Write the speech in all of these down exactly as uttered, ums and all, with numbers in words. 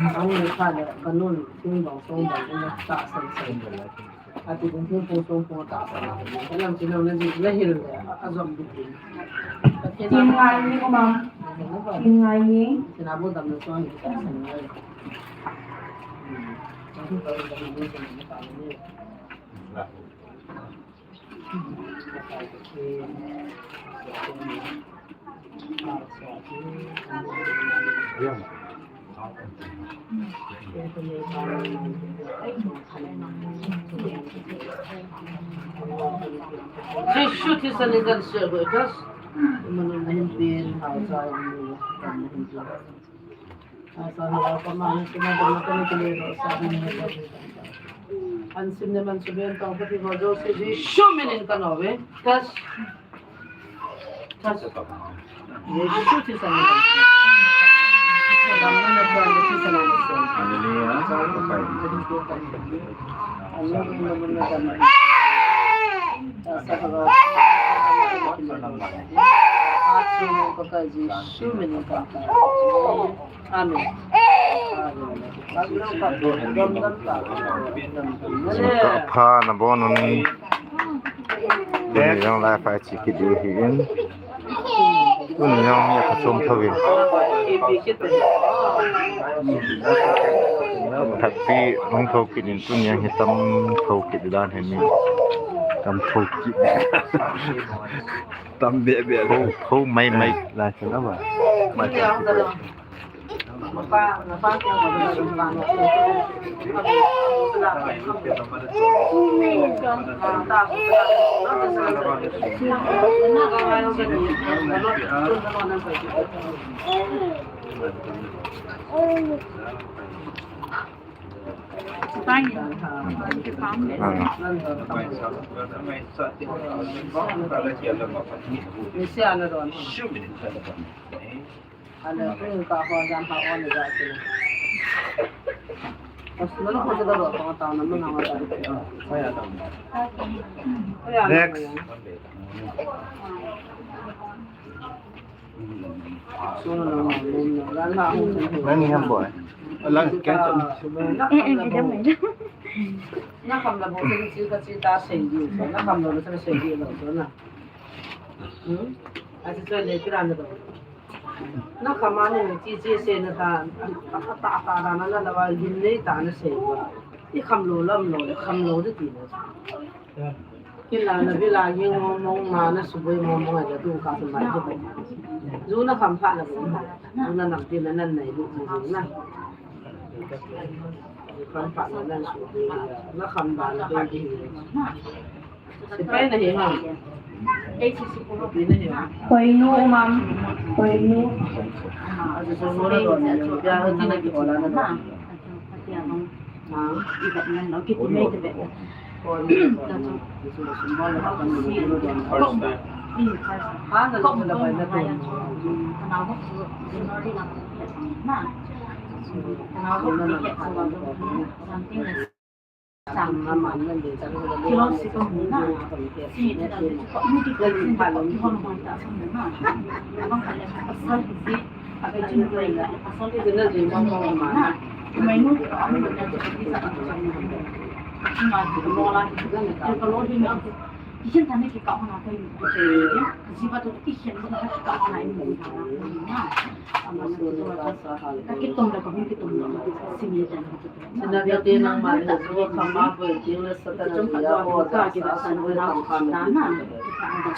Ang le kha le kanun thing dong song dong in tahsan san. Ati ding thing pung song pung tahsan. Kalam chin ang le ji le hil le a jom ding. Kin ngai ni ko ma. Kin ngai ni. Sina bu dam le song tahsan le. Jesu thisan in kan siam go kas. Manu hin pin hausa in kan hin pin. An sim le man suben tong pati ho jouse Jesu min in kan ove. Kas. Kas. Jesu thisan in kan. Kan man na kan Jesu thisan in kan. Hallelujah. Amen. Amen. Amen. Ka pha na bon un. Tuni jong lai phai chi kit ding ahin. Tuni jong mi a ka chom tho in. Thakpi hung tho kit in tuni jong hi tam tho kit dan hi mi. Tam tho kit. Tam be be. Tho, tho mai mai lai chan a ba. Mai chan. Next. Nani ham boy? Alang kya? Eh, eh, eh, eh. Na kham la bo se chi ka chi ta sei ji. Na kham la bo se sei ji lo na. Hmm? Ati so le kira na do. Na kham a ni chi chi se na ta, ta ta ta ta na na la wa yin nei ta na sei wa. I kham lo lam lo, kham lo de ti na. Kila na bila ging mong mong ma na suboi mong mong a ja tu ka su mai ko. Zu na kham pha na ko ma. Zu na nam ti na nan nai lu zu na. Kham pha na nan suboi na kham ba na do di. Sipai na hi ha. Sipai na hi ha. Koinu, mam. Koinu. Azu su mo na do na. Ya ha ti na ki ola na do.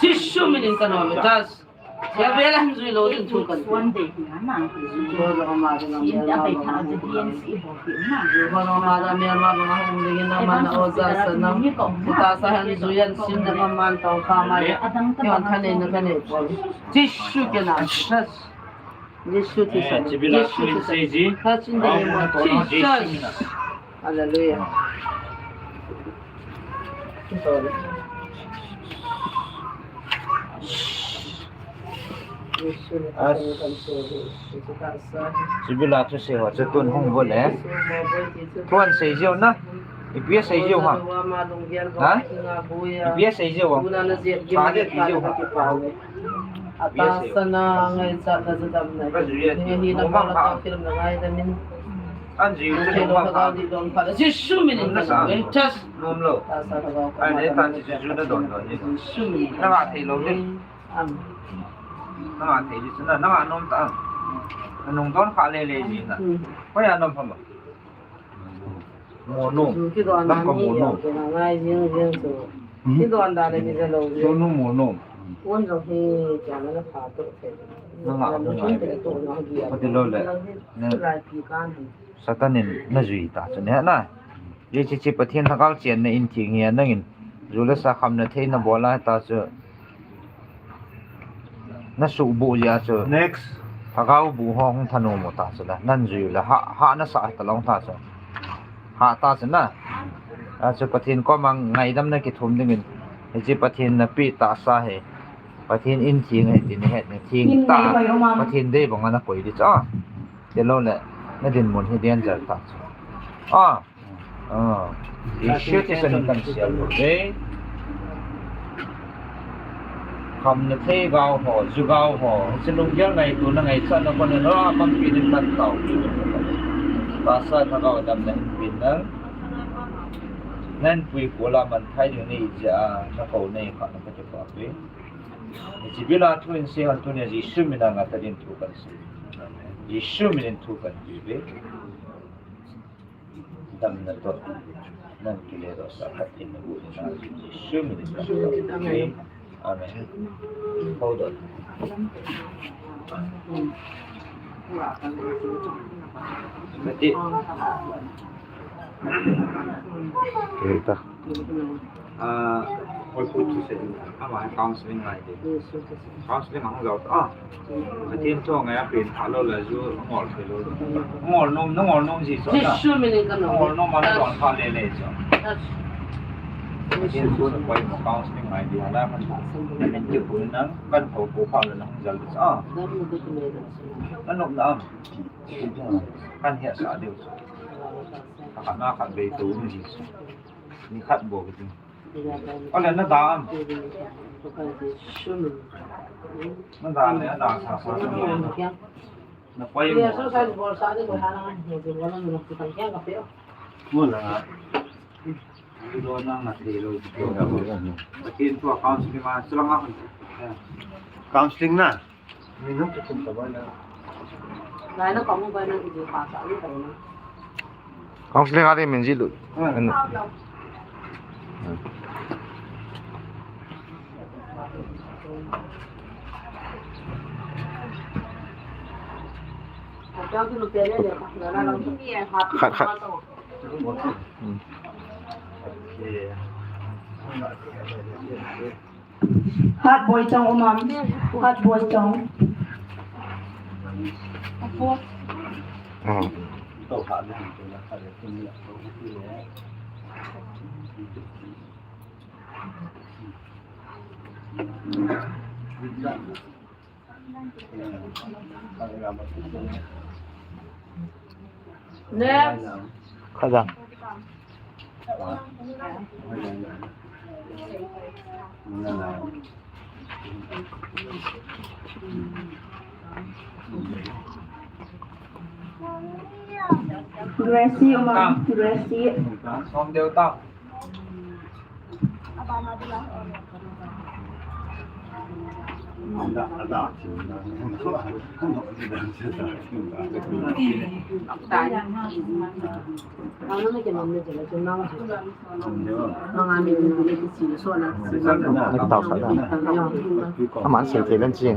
Jesu min in ka nom e, kas. Ya bela hin jui lo din thu kan. One day na. Jehovah no ma da mi ama ma hung ding na ma na o ja sa na. Ka sa han jui an sim da ma man tong kha ma. Ki wan kha nei na ka nei po. Jesu ke na. Jesu ti sa. Jesu ti sa. Touch in the name of Jesus. Hallelujah. As. Sibila thusei ho chu tun hung bol e. Tuan sei jiu na. Ipi sei jiu ha. Ha? Ipi sei jiu ha. Cha de ti jiu ha. Ata sana ngai cha na jadam na. Ni hi na ba la ka film na ngai da min. An jiu chu nung ma pha. Jesu min in ka sa. Just nom lo. Ai, le tan chi chu na don don ni. Jesu min in. Na nga thei lo ni. Am. Na nga thei ni chu na, na nga nom ta. Na nung don kha le le ni na. Ko ya nom pha ma. Mo nom. Nam ka mo nom. Ngai jing jing chu. Kidon da le ni le lo. So nom mo nom. Won lo he, cha na pha to. Na nga mo ngai. Ko ti lo le. Lai pi kan. Satan in na jui ta chu ne na. Ye chi chi Pathen thakal chen na in thing hi nangin. Ju le sa kham na thei na bol a ta chu. Na su bu ya chu. Next. Thakal bu ho hung thanu mo ta chu la. Nan jui la ha, ha na sa ta long ta chu. Ha ta chu na. A chu Pathen ko mang ngaidam na kithum dingin. Ye chi Pathen na pi ta sa he. Pathen in thing he tin he ni thing ta. Pathen dei bang na koi di cha. Ti lo le, na dinmun hi danger ta chu. Ah. Ah. Jesu Christa in kan sial lo ve. Kham na thei gao ho, ju gao ho. Chi lunggel ngaito na ngaichat na kon na ra kan pi din kan tao. Tahsa thagao dam na hin pi na. Nan pui ko la man thai ding ni ja na ko nei kha na ka chu pa pe. Hiche bila thu in sei hon tunia Jesu min a nga ta din thu kan sei. Jesu min in thu kan pe ve. Damna toh. Nan kile doh sa khat in na bu in na Jesu min in kan thu kan pe ve. Amen. Hold on. Kati. Kita. Ah, koi pu tu se, ama counseling ngai de. Counseling ang jao ta. Ah, atin to ngai a pen pha lo la ju ngol thei lo. Ngol nom, ngol nom ji so na. Jesu min in kan nom. Ngol nom ma don pha le le so. Atin to koi mo counseling ngai de la kan. Kan ti pu na kan to ko pha lo na jal sa. Na nom na am. Kan hia sa de. Ka na kan be tu ni. Ni khat bou ka tin. Ole na da am. Na da le, na da sa sa. Na poi mo. Mo la. Ni lo na na thei lo. Ka tin tu counseling ma, sa la nga. Counseling na. Counseling a ding min ji lut. Khat, khat. Hard boiled chong um am. Hard boiled chong. Next. Kha jang. Gracie, Oma, Gracie. Som deu ta. Aman sei thei len chi.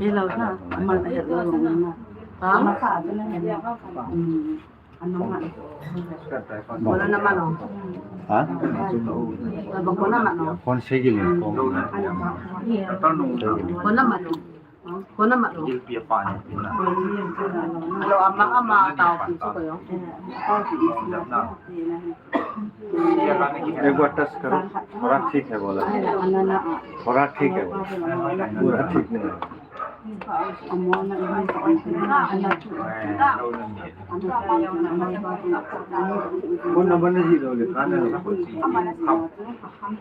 Ha? Phone sei gil. Phone sei gil. Lo ama, ama tao pi chu ko yo. एक बार टच करो, थोड़ा ठीक है बोला। थोड़ा ठीक है बोला। पूरा ठीक नहीं है। फोन नंबर नहीं दो, लिखा नहीं।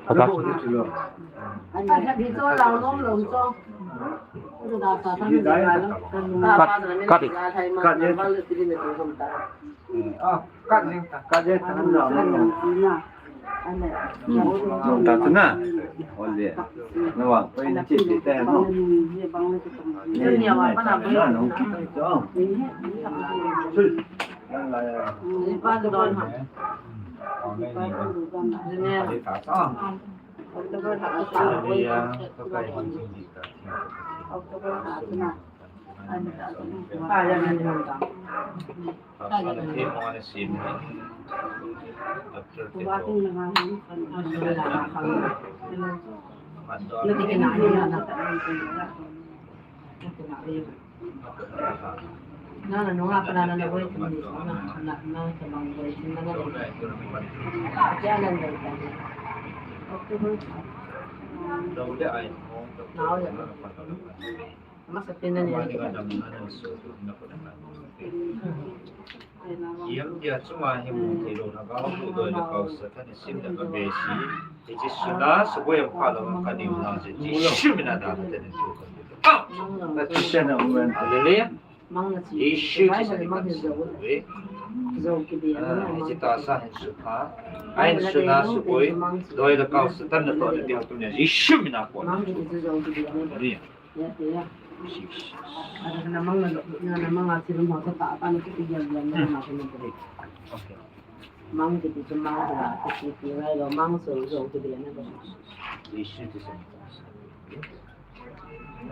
पता। चलो। Cut, cut it. Cut it. Ah, cut it. Cut it. Nung ta tu na. Ole. Na wa, koi na chi chi te no. Ni ni wa pa na. Na no. Sul. Ni pa do na. Ni ta ta. October ha. October ha na. Masa pina ni. Yam dia chunga hi mu thei lou na ga hu doi le kau sa tha ni sim da ka be si. Hi chi suna su bo yam pha lou ka ni na je. Ji shu mina da ta ni tu ka. Ah! Na chi se na u ren. Hallelujah. Mang na chi. Ji shu chi sa ni ka. Zo ki bi. Ah, hi chi ta sa hin su pha. Ai suna su bo. Doi le kau sa tha na to ni dia tu ni. Ji shu mina ko. Mang ki zo ki bi. Hallelujah.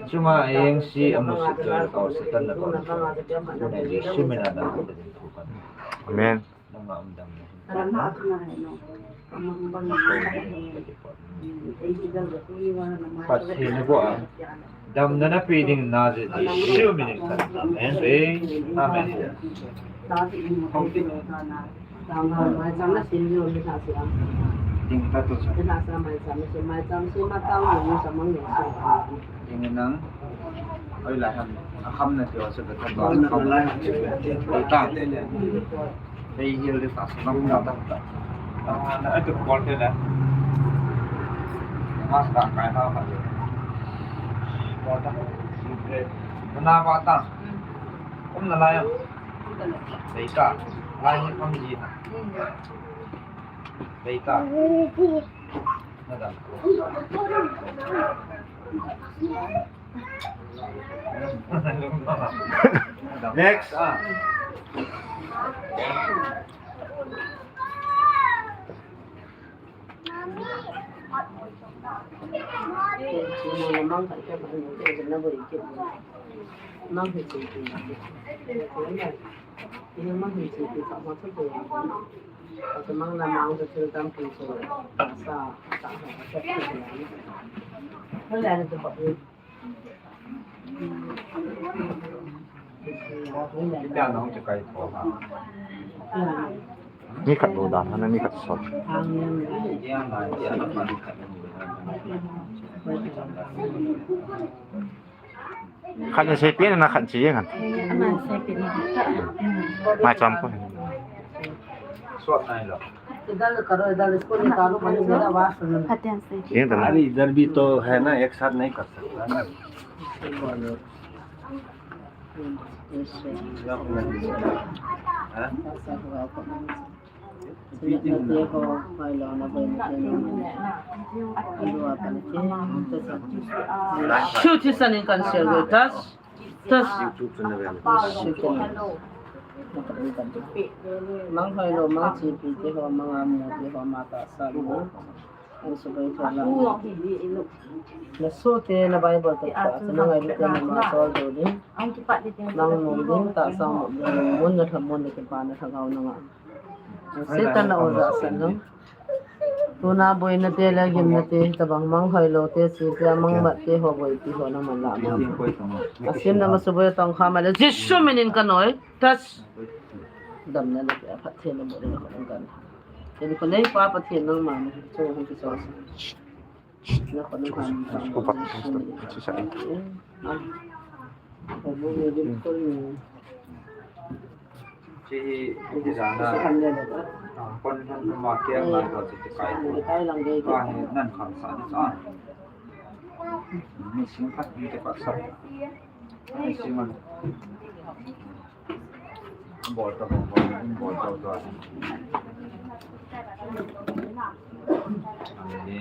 Chunga eng si amu si tu kau si tan na kau. Kune Jesu mina na kau. Amen. Pathen in damna napeh ding na Jesu min in kan. Amen. Amen. Ding nang. Oi lai ham. Akham na ti o se ka ta. Oi ta. Hei hil di ta, sung lam ta ta. Na, ai tu bol te le. Mas ta kai ha ha. Bol ta. Na ba ta. Um na lai. Dei ta. Lai ni kam ji na. Dei ta. Na da. Next. Ah. Mi khat lo dan, hana mi khat sot. Khat ni seipeh na, khat chi jeng han. Mai cham ko. अरे, इधर भी तो है ना, एक साथ नहीं कर सकता ना। Shu thisan in kan share ve tas. Tas. Mang hoilou, mang chepi te ho, mang amu te ho, ma tahsa lou. Ang subay tho lang. Na sote na Bible ta ta, sa na ngailut te na ma sol do ding. Nang nom ding, tahsa mo ding, mun na tham, mun na kipa na thagau na nga. Satan na oja san lou. Tuna boina te le gimna te, tabang mang hoilou te, chepi a mang mat te ho, boipi ho na man la ma. Asim na ma subay tong kha ma le, Jesu min in ka noi. Tas. Damna napeh a Pathen na mo le na ko kan. Tin ko nei pa Pathen nangma na. Chu hung ki so. Na ko nang kan. Ko pa. Chu sa. Ko bu ni din ko ni. Chi hi, hi jana. Kon kon ma ke ma ko chi kai. Kai lang dei. Ka hi nan kham sa ni sa. Ni sing khat ni ke pa sa. Ni sing man. Bol to, bol, bol, bol to, to. Ani.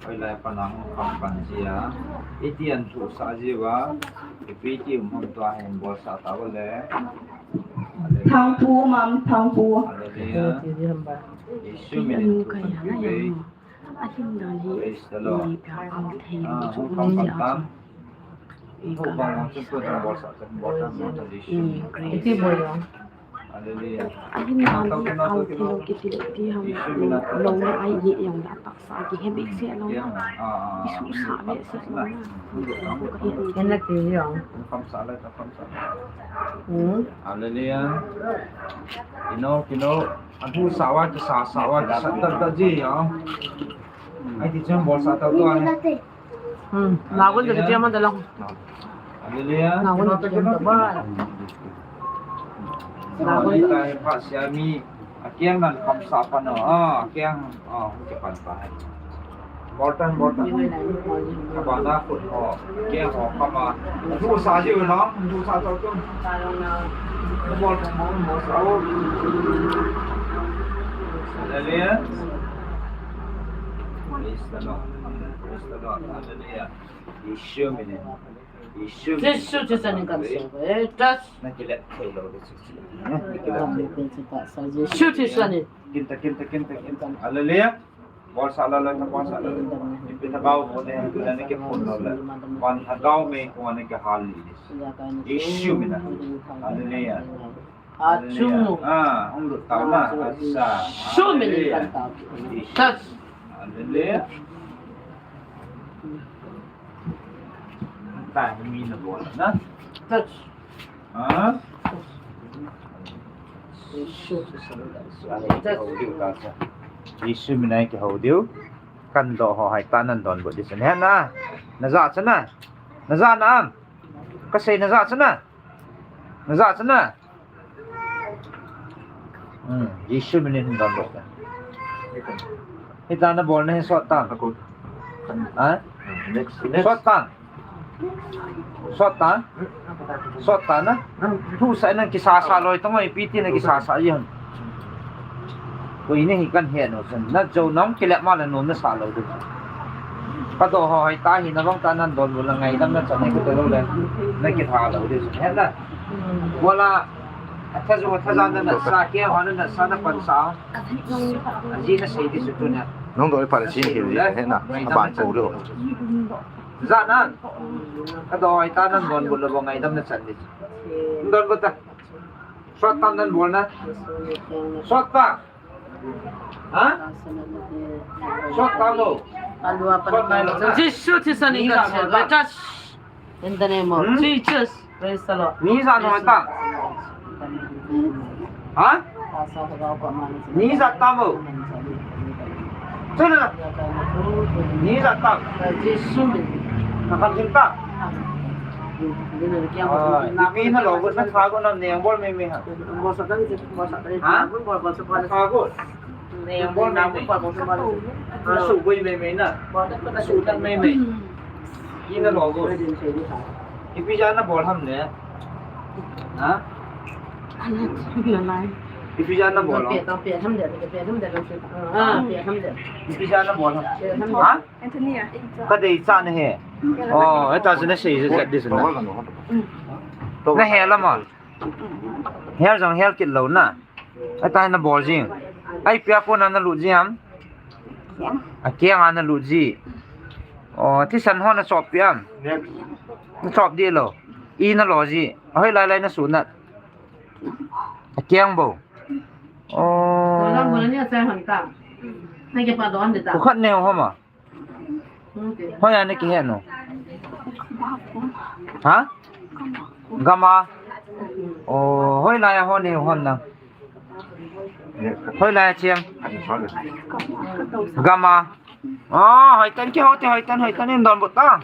Oi lai pa nang kam pan jia. Iti an thu sa jiwa. Ipi ti um hom to hin bol sa ta le. Thangpu mam, thangpu. Hallelujah. Isu min tu kan pi. Ahin dan hi. Praise the Lord. Ni ka ang thei. Ah, chu hung kam pan ta. Hung kam pan ta. Hallelujah. Ahin dan hi ang thei lo kiti le ti ham. Lo le ai ni yang da taksa ki he bik se lo. Isu sa le se lo. Kan na ti yong. Hung kam sa le, hung kam sa. Hmm. Hallelujah. Kino, kino. An thu sa wa, kisa sa wa, kisa ta ta ji ya. Ai ti chen bol sa ta tu ai. Hmm. Lagun de chen ma da long. Hallelujah. Lagun de chen da ba. Lagun ta he pa sia mi. Akiang nan kam sa pa no. Ah, akiang. Ah, ke pan pa. Bol tan, bol tan. Abana khut ho, ke ho kama. Thu sa jiu na, thu sa tau tun. Bol tan, bol, bol sa o. Hallelujah. Praise the Lord. Praise the Lord. Hallelujah. Isu min. Isu min. Jesu Christ in kan so. Eh, trust. Na kile thei lo de Jesu. Na kile thei. Jesu Christ in. Kinta, kinta, kinta, kinta. Hallelujah. Bol sa la la, bol sa la la. Ipi ta bau mo ne, ne ke phun lo la. Wan ha gau me ko ne ke hal li. Isu min na. Hallelujah. Achu. Ah, hung lut tau na. Asa. Isu min na. Hallelujah. Touch. Hallelujah. Ta mi na bol na. Touch. Ha? Jesu min a kihou diu. Kan do ho hai ta nan donbut di chun. He na. Na ja chun na. Na ja na am. Ka sei na ja chun na. Na ja chun na. Hmm. Jesu min in donbut. Hita na bol na hi sot tan. Ha? Next, next. Sot tan. Sot tan. Sot tan na. Thu sa nang kisa sa loi tong ai piti na kisa sa yin. Ko ini hi kan he no san. Na jo nong kile ma la no na sa lo du. Ka do ho hai ta hi na bang ta nan don bu la ngai dam na chan ne ko lo le. Na ki tha lo du. He na. Wala. Atha jo atha jan na sa ke ho na sa na pan sa. Aji na sei di su tu na. Nong do pa la sin hi di he na. Aban ko lo. Za nan. Ka do hai ta nan don bu la bo ngai dam na chan di. Don bu ta. Sot tan nan bol na. Sot ta. Ha? Sot ta lo. Sot ta lo. Jesu Christ in kan se. Let us. In the name of Jesus. Praise the Lord. Ni za no ta. Ha? Ni za ta bo. Chuna. Ni za ta. Jesu min. Na kan jin ta. Ni na kya. Ah, ipi na lo, na tha ko na ne bol me me ha. Bol sa ta ni, bol sa ta ni. Ha? Bol, bol sa ta ni. Tha ko. Bol me me. Su boi me me na. Su tan me me. Ina lo go. Ipi ja na bol ham ne. Ha? Ipi ja na bol. Ipi ja na bol ham. Ha? Ka dei cha na he. Oh, eta jina sei je jat dis na. Na he la ma. Hel jong hel kit lo na. Atai na bol jing. Ai pia ko na na lut ji am. A kiang a na lut ji. Oh, thisan ho na chop pi am. Na chop di lo. I na lo ji. Hoi lai lai na su na. A kiang bo. Oh. Ko khat ne ho ma. Hoi a ne kihe no. Ha? Gama. Oh, hoi lai a hon ne hon na. Hoi lai a chiang. Gama. Oh, hoi tan kihou te, hoi tan, hoi tan in donbut ta.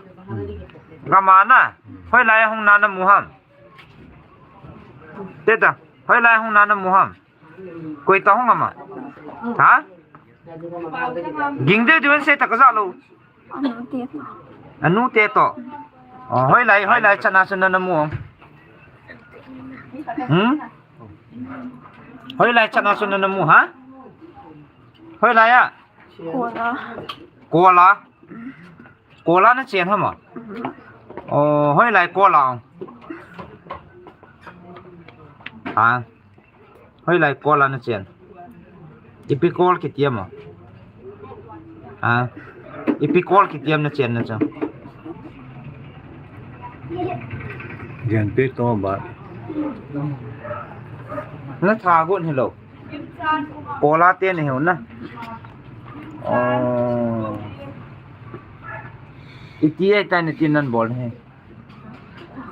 Gama na. Hoi lai a hung na na mu ham. Te ta. Hoi lai a hung na na mu ham. Koi ta hung ama. Ha? Ging de diu an se ta ka ja lo. Anu te to. Oh, hoilai, hoilai chan a chu nana mu. Hmm? Hoilai chan a chu nana mu, ha? Hoilai a? Kola. Kola. Kola na chen hama? Oh, hoilai kola. Ha? Hoilai kola na chen? Ipi kol kitiam a? Ha? Ipi kol kitiam na chen na chu? Gen pe to ba. Na tha gon hilo. Kola te na hiu na. Oh. Iti ai tai na tin nan bol he.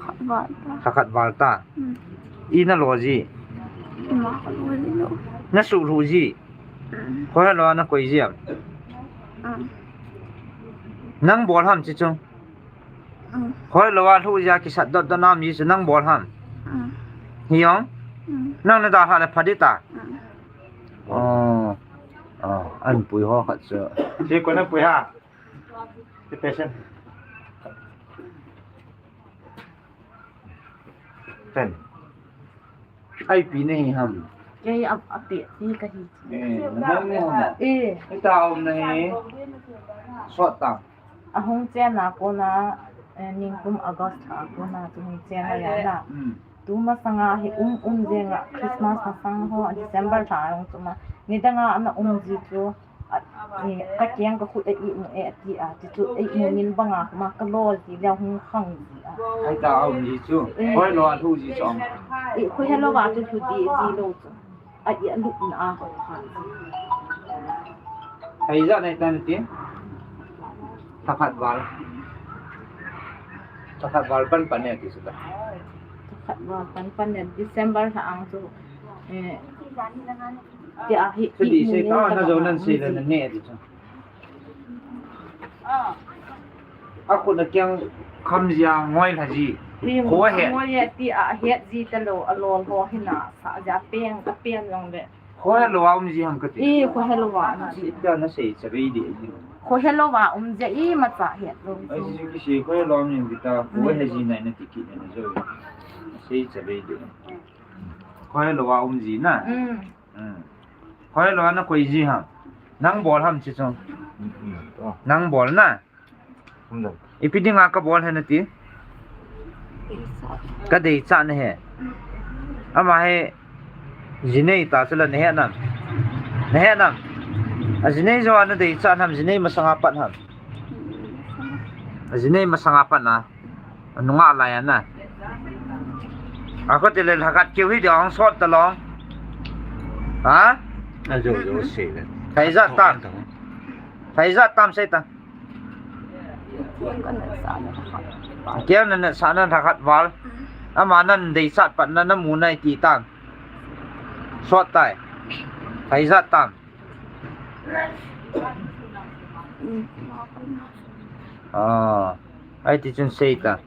Khat val ta. Khat val ta. Hmm. I na lo ji. Ma ka lo ji lo. Na su lu ji. Hmm. Khoi lo na koi ji am. Hmm. Nang bol ham chi chung. Hmm. Khoi lo a lu ji a kisat dot dot nam ji chu nang bol ham. Hmm. Hi ong. Hmm. Nang na da ha le pha di ta. Hmm. Oh. Oh, an pui ho khat chu. Chi ko na pui ha. Ti patient. Ten. Ai pi na hi ham. Kei a, a pi, pi ka hi. Eh, na mong ni ham. Eh. Ita um na hi. Sot ta. A hung chen na kona, eh, ningkum August a kona tu hung chen na ya na. Hmm. Tu masanga hi um, um jeng a Christmas masang ho, December tha a hung tu ma. Ni dang a ana um ji chu. A, eh, ka keng ka khut a i mu e, a ti a, ti chu, i mu min bang a, ma ka lol ti le hung khang ji a. Ai ta a um ji chu. Eh. Khoi lo a lu ji chu. Eh, khoi he lo a chu lu di ji lo chu. A i a lu na a ko kha. Ai ja nai tan ti. Tha khat val. Tha khat val pan pan ne ti chu ta. Tha khat val pan pan ne December tha ang chu. Eh. Ti a hi, hi, sei ta, na jo nan sei le na ne ti chu. A khut a keng kham ji a ngoi lha ji. Khoi he. Ngoi he ti a het ji ta lo a lol ho hi na sa ja peng, a peng jong le. Khoi he lo a um ji ham ka ti. I khoi he lo a. Ji ta na sei cha bei di. Khoi he lo a um ji i ma cha het lo. Ai ji ki sei khoi he lo a um ji ta khoi he ji nai na ti ki na jo. Sei cha bei di. Khoi he lo a um ji na. Mm. Hmm. Khoi lo a na koi ji ham. Nang bol ham chi chung. Hmm, hmm. Oh. Nang bol na. Hmm. Ipi dinga ka bol he na ti. Ka deichat na he. Ama he jinei ta chu la na he nam. Na he nam. A jinei jo a na deichat nam jinei masanga pat ham. A jinei masanga pat na. Nunga lai a na. A ko ti le lhakat keu hi dia hung sot ta long. Ha? A jo jo sei le. Thai jat tam. Thai jat tam sei ta. Keu na na sa na lhakat val. Ama nan deichat pat na na mu nai ti tam. Sot tai. Thai jat tam. Ah, ai ti chun sei ta.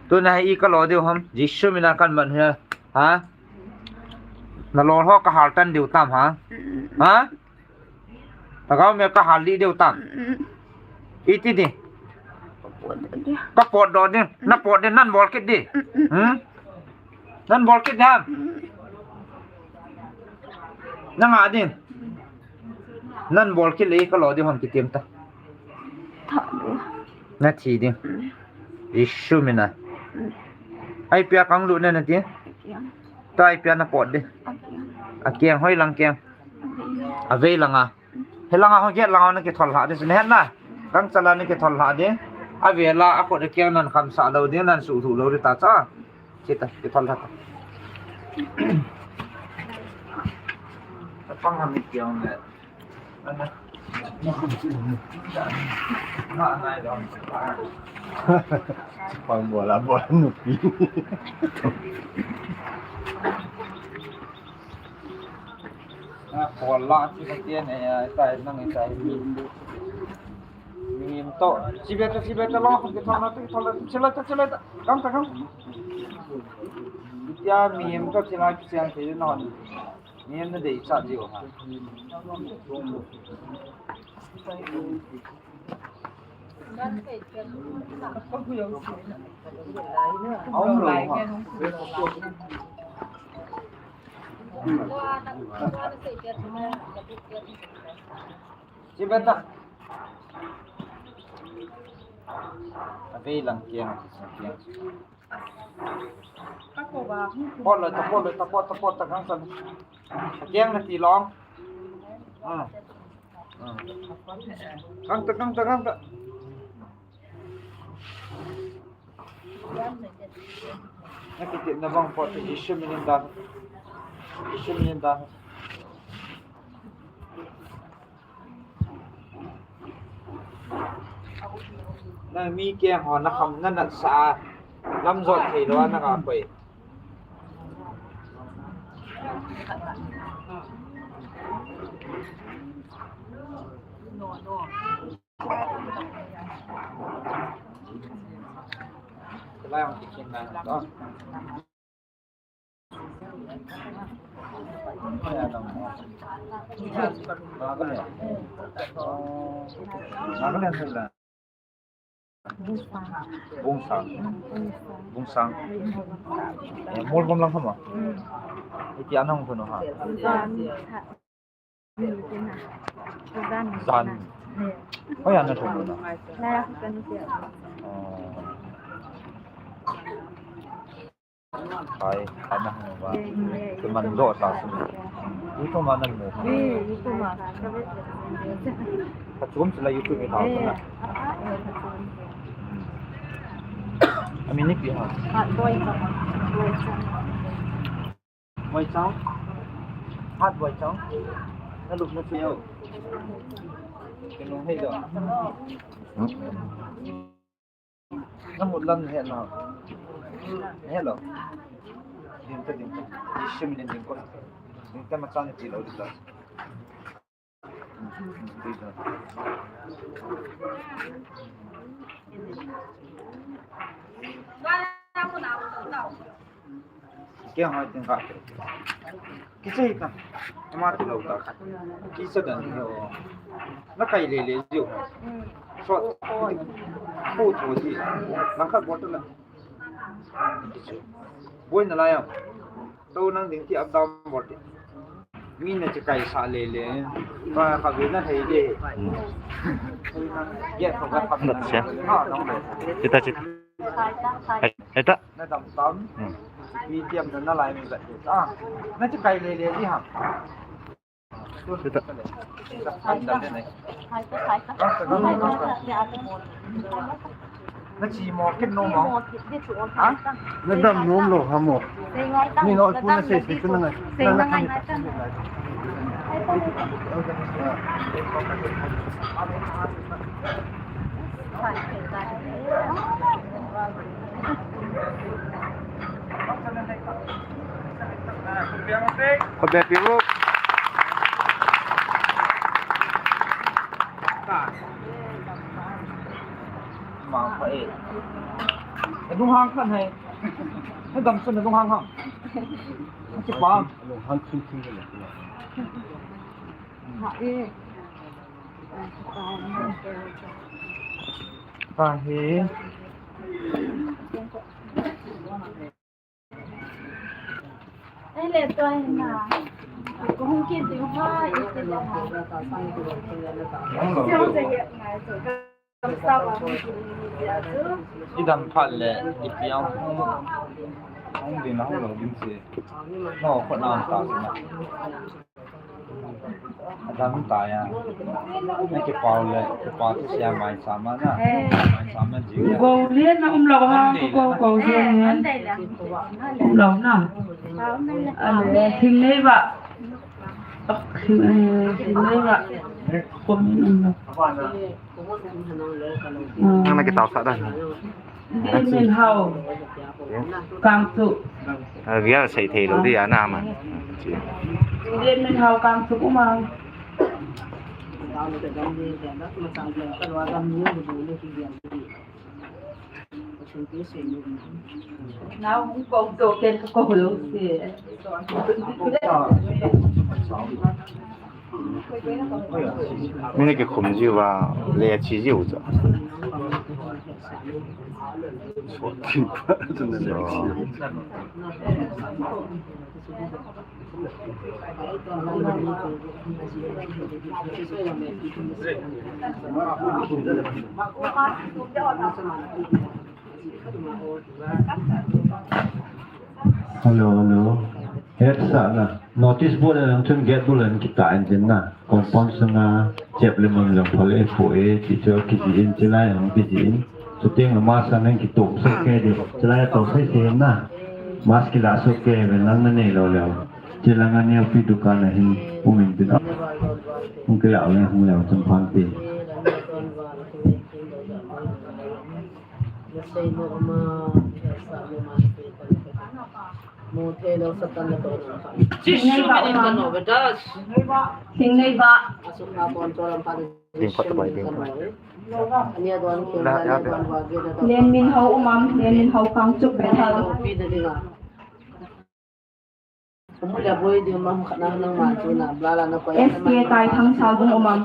Tuna hi i ka lo diu ham, Jesu mina kan man hi, ha? Na lo ho ka hal tan diu tam, ha? Ha? Lhagao me ka hal li diu tam. Iti di. Ka pot do di. Na pot di, nan bol kit di. Hmm? Nan bol kit di ham. Na nga di. Nan bol kit le ka lo di ham kitiam ta. Tha di. Na thi di. Jesu mina. Ai pia kang lu na na ti. Ai pia. Ta ai pia na pot di. A kiang. A kiang hoi lang kiang. A vei. A vei lang a. He langa ho gate langa ho na kithol lha di, ne na. Gangcha la na kithol lha di. A vela a kot a kiang nan khamsah lou di, nan suhlu lou di ta cha. Chita, kithol lha ta. Pang ham kiang le. Ana. Na nai dong. Pang bola bola nupi. A, kol la chi ka ti ne, a, tai nang tai mi. Mi to, chi be ta, chi be ta lo, ki thon na, ki thon na, chi la ta, chi la ta, kam ta kam. Tia mi to chi la ki sian te no. Mi na dei cha ji ha. Sibenta. Abei lang kiang, kiang. Pot le ta, pot le ta, pot ta, pot ta, kang ta. Kiang na ti long. Ah. Ah. Kang ta, kang ta, kang ta. Na kiti na bang pot ta, Jisu minin dan. Jisu minin dan. Na mi keng ho na kham na nat sa lam jot thei lou a na ka koi. Bungsang. Bungsang. Eh, Molkom lang kama. Iti anong kuno ha. Jan. Jan. Oh, ya na thum na. Na ya kan siya. Oh. Hai, ana hung ba. Ke man lo ta su. Itu mana mo. Eh, itu ma. Kachum sila YouTube ni tau na. Ami ni pi ha. Hot boy. Boy chang. Hot boy chang. Na lup na siyo. Kenu hei do. Na mut lam na het lo. Na het lo. Ding ta, ding ta. Jisu minin ding ko. Ding ta, ma chan ti lo ding ta. Kya hai tin ka. Kicha hi ta. Ama ti lo ta. Kicha dan hi o. Na kai le le jiu. Short. Ko to ji. Lang khat bottle la. Boina lai a. To nang ding ti up down bottle. Mi na chi kai sa le le. Ba ka ve na thei de. Ye ko ka thap na. Acha. Ha, nang le. Chita, chita. Eta. Na dam tam. Hmm. Mi tiam na na lai mi ba. Ah, na chi kai le le di ha. Chita. Na chi mo, kin no mo. Ha? Na dam nom lo ha mo. Ni no pu na se se tu na ngai. Na na kan. Khut be piu. Ma pa e. Adung hang khan hai. Adung sun adung hang hang. Chi pa. Adung hang khin khin. Ha e. Ka hi. Ai le to ai na. Ko hung ki ding ha, i ti le ha. I dam phat le, i piang hung, hung din hung lo din si. No, ko na ta si na. Adam ta ya. Na kipau le, kipau tu sia mai sama na. Mai sama ji ya. Go le na um lo ha, ko, ko, go le. Um lo na. Ale, thing nei ba. Thing, eh, thing nei ba. Ko min um lo. Nang na kitao sa dan. Min hao. Kang tu. Ria sei thei lo di a na ma. Chi. Min hao kang tu kuma. Nau hung kong to ken ko lo se. Min na kikhum jiu va, le chi jiu cha. Hello, hello. Hetsa na. Notice board a lang chun gate bul a lang kita in tin na. Compound sunga chep le mun lang phale pu e, teacher kijih in, chilai lang kijih in. Chuteng le mask a lang kitu soh kei diu. Chilai to sei sei na. Mask kila soh kei ve lang na nei lou leu. Chilanga neopi dukan a hin um in tin. Hung kila le hung leu chun phan ti. Jesu min in ka no bedas. Thingneiba. Asuk na kon to lam pa. Ding kot bai ding. Ania don kin na don wa ge da. Len Min Hau um am, Len Min Hau Kangchup Bethel. Pi da dinga. Umule boi di ma khat na nang ma chu na bla la na ko. S K Taithang Salbung um am.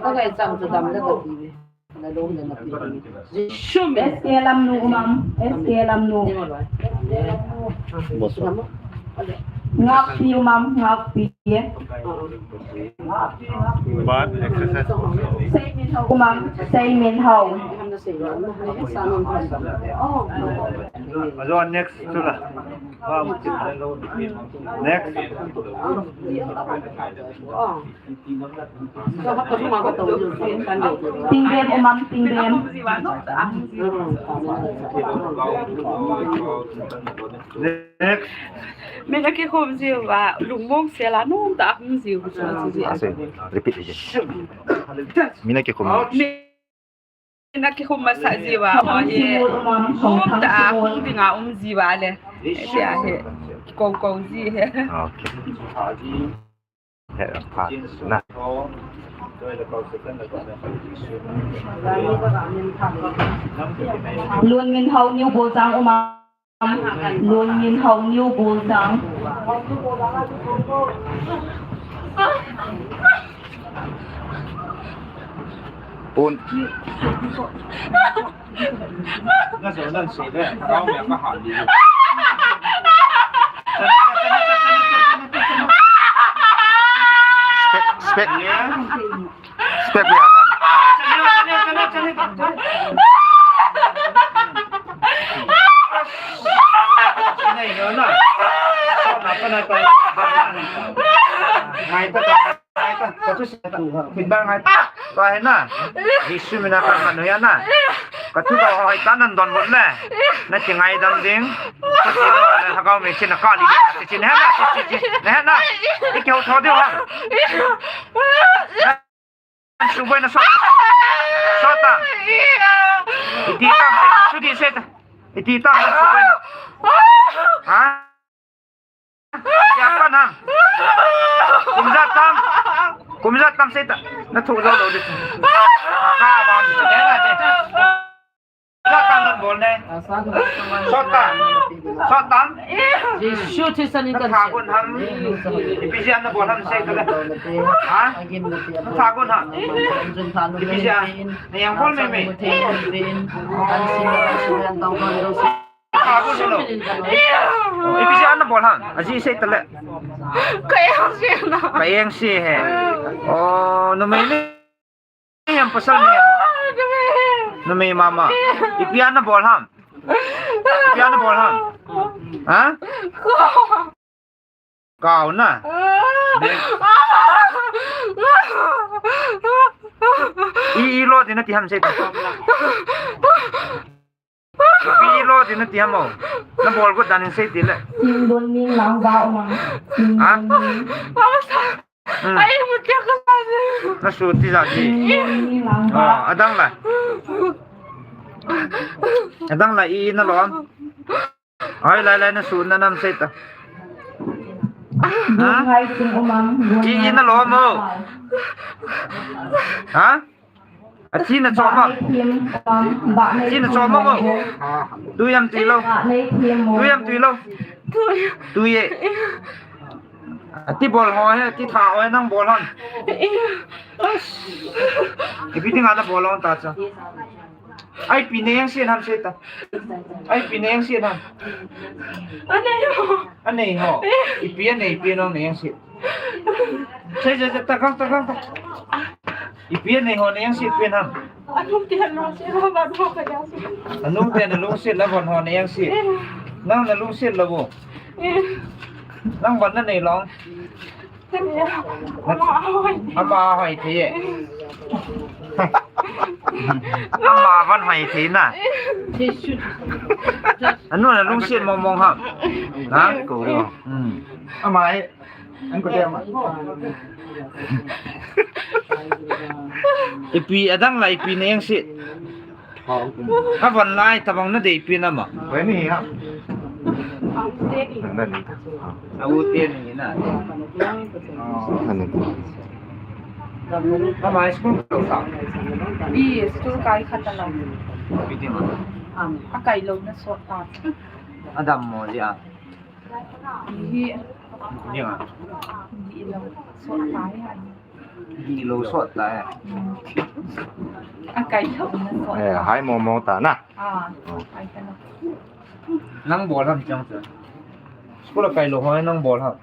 Ka ga chang chu dam da ka ti. Na lo na na pi. Shum. S K Lamnu um am, S K Lamnu. Ngakpi um am, Ngakpi. But exercise. Seiminhao um am, Seiminhao. Ajo next. Next. Tingbem um am, Tingbem. Next. Min akikhum jiu va, lungmong sela nung ta khum jiu. Ase, repeat again. Min akikhum. Min akikhum masa jiu va, oh, ye. Hung ta, hung dinga um jiu va le. Ye, ye. Kong kong jiu he. Okay. He, pa, na. Lunminhao New Bolchang um am. Lunminhao New Bolchang. Pun. Spek, spek. Spek ni atan. Ngai ta, ngai ta. Ka tu sa ta. Kitbang ngai ta. Ka hena. Jesu mina ka manu ya na. Ka tu ka hoi ta nan don bol le. Na ti ngai dam ding. Ka ti lo le ha ka me chin ka li. Ti chin hena. Ti chin hena. Iki ho tho de ha. Suboi na sot. Sot ta. Iti ta, sudi seta. Iti ta, suboi na. Ha? Siapa nang? Kumjat tam. Kumjat tam seta. Na thu jo lo di. Ka ba ni na. Satan nan bol ne. Satan. Satan. Jesu Christa min in kan. Thagun ham. Ipi jeh a nabol ham sei tale. Ha? Thagun ham. Ipi jeh a. Nayang bol me me. Thagun lo. Ipi jeh a nabol ham. Ajeh sei tale. Ka eng sei na. Ka eng sei he. Oh, numei ne. Em, pasal ni em. Numei mama. Ipi a nabol ham. Ipi a nabol ham. Ha? Kau na. I, i lo di nati ham sei. Pi lo di nati ham o. Nabol got dan in sei ti le. Tingdon ning lang ba o ma. Ha? Tingdon ning. Hmm. Ai, mut kya ka sa. Na su ti ja ti. Tingdon ning lang ba. Oh, adang la. Adang la i na lo am. Ai, lai lai na su na nam sei ta. Ha? Gungai tung umam. I, i na lo am o. Ha? Achi na chom a. Achi na chom a mo. Tui am tui lo. Tui am tui lo. Tui e. Ati bol ho he, ati tha ho he, nang bol hon. Ipi dinga nabol hon ta cha. Ipi nei jeng set ham sei ta. Ipi nei jeng set ham. Anei ho. Anei ho. Ipi anei pi nong nei jeng set. Sei sei sei ta kang ta kang ta. Ipi anei ho nei jeng set pi ham. Anung te anung set ho ba ho ka jeng set. Anung te anung set la von ho nei jeng set. Nang na lungset lou. Nang von na nei long. Ama hoi thei e. Ama van hoi thei na. Anu na lungset mong mong ham. Ha? Ko. Hmm. Ama e. An ko te ama. Ipi adang lai ipi nei jeng set. Avan lai tabang na dei pi na ma. Koi ni ha. Na ni. Abu te ni na. Ani. Ama school ko sa. I school kai khat la. Pi ti ma. Akai lou na sot ta. Adam mo ji a. Hi. Ni a. Ni lou sot ta hi. Di lou sot ta e. Akai lou na sot. Eh, hai mo mo ta na. Ah, oh. Kai ta na. Nang bol ham chang chu. School kai lou ho nang bol ham.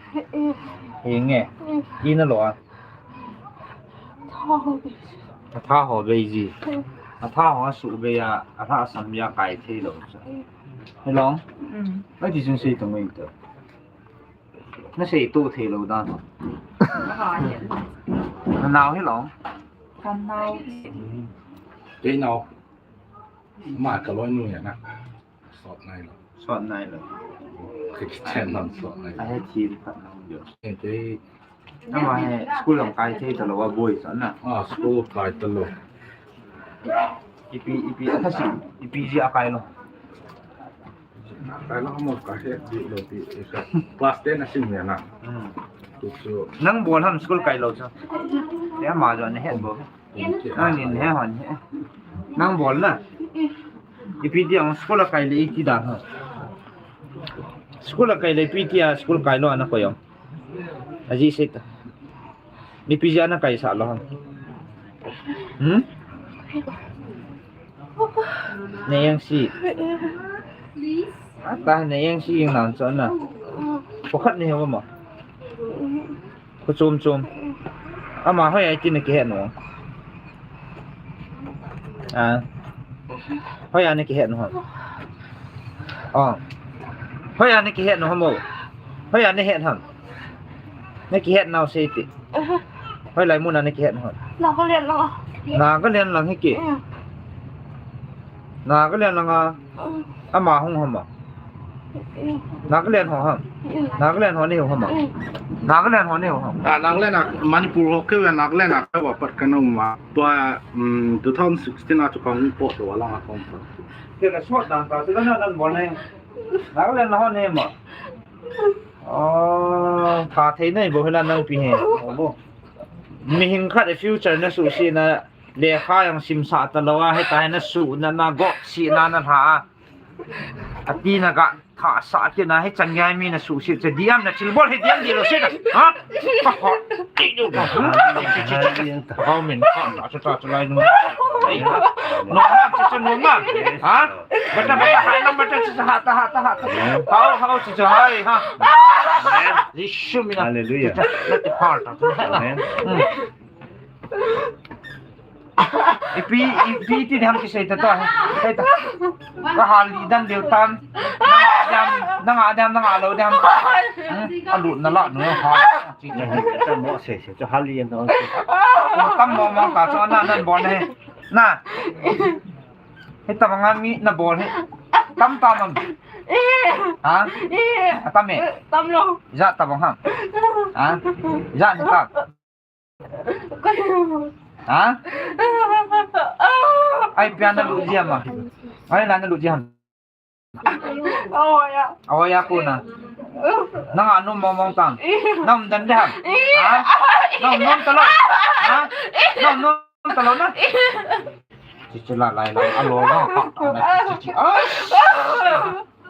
Hi nge. Di na lou a. Atha ho bei ji. Atha ho asu bei a, atha sam ya kai thei lou. Hello. Mm. Ai ti jing sei to mai to. Na sei to thei lou dan. Aha, ya. Na nao hi lou. Ka nao. Kei nao. Ma ka loi nu ya na. Sot nai lou. Sot nai lou. Kei chen nam sot nai. Ai thi ka nao yo. Kei Ama hi school jong kai thei talou a boi sa na. Ah, school kai talou. Ipi, ipi, akasi, ipi ji akai lou. Kai lou mo kai he di lou di. Class ten a sim ya na. Hmm. Tu chu. Nang bol ham school kai lou chu. Te ama jo ne he bol. Nang nin he hon he. Nang bol na. Ipi dia school kai le iti da ha. School kai le ipi dia school kai lou ana ko yo. Aji se ta. Ni pi ja na kai sa lou. Hmm? Ne yang si. Ata ne yang si yang nan so na. Ko khat ne ho ma. Ko chom chom. Ama hoi ai ti ne ke he no. A. Hoi ai ne ke he no. A. Hoi ai ne ke he no mo. Hoi ai ne he ham. Na kihet nau sei ti. Hoilai mun a na kihet nau? Nagaland lang. Nagaland lang hi ki. Mm. Nagaland lang a. Mm. Ama hung hama. Mm. Nagaland ho ham. Mm. Nagaland ho ni ho hama. Mm. Nagaland ho ni ho ham. Ah, Nagaland a, Manipur ho ke Nagaland a ka va pat ka nung ma. Tua, mm, two thousand sixteen a chu kong po to lang a kong po. Ke la sot dan ka, tu na nan bon ne. Nagaland ho ni ma. Oh, pha thei nei bou hi la nang pi hi. Oh, bou. Mihing khat a future na suhset na lekha jong simsah talou a, hita hi na suhna na gopsihna na lha a. Ati na ga thasah kit na hi chan gei mi na suhset che diam na thilbol hi diam di lou se na. Ha? Ka ho. Ti diu ka. Hao min ka ta chu ta chu lai nu. Ei. No ma chu chu no ma. Ha? Bata, bata, hai, nang bata, chicha, ha, ta, ha, ta, ha, ta. Hao, hao, chicha, hai, ha. Amen. Jisu mina. Hallelujah. Chicha, let the heart of Amen. Hmm. Ipi, ipi ti diham kisei ta to, hai. Hai ta. Ka hal li dan deu tam. Nang a dam, nang a dam, nang a lou dam. Hmm? Alut na la, nu ha. Chicha. Ta mo sei, sei, chu hal li yan to. Tam mo mo ka, chu na, nan bol ne. Na. Hitabang a mi na bol hi. Tam tam am. Eh. Ha? Eh. Atam e. Eh, tam lou. Ijat tabang ham. Ha? Ijat hitam. Ha? Ai, ipi a na lut ji ham a. Ai, la na lut ji ham. Awa ya. Awa ya ko na. Nang a nom mong mong tam. Eh. Nom dan de ham. Eh. Ha? Nom nom talou. Ha? Nom nom talou na. Chichu la lai la, alo la, ka ta na, chichu. Ah!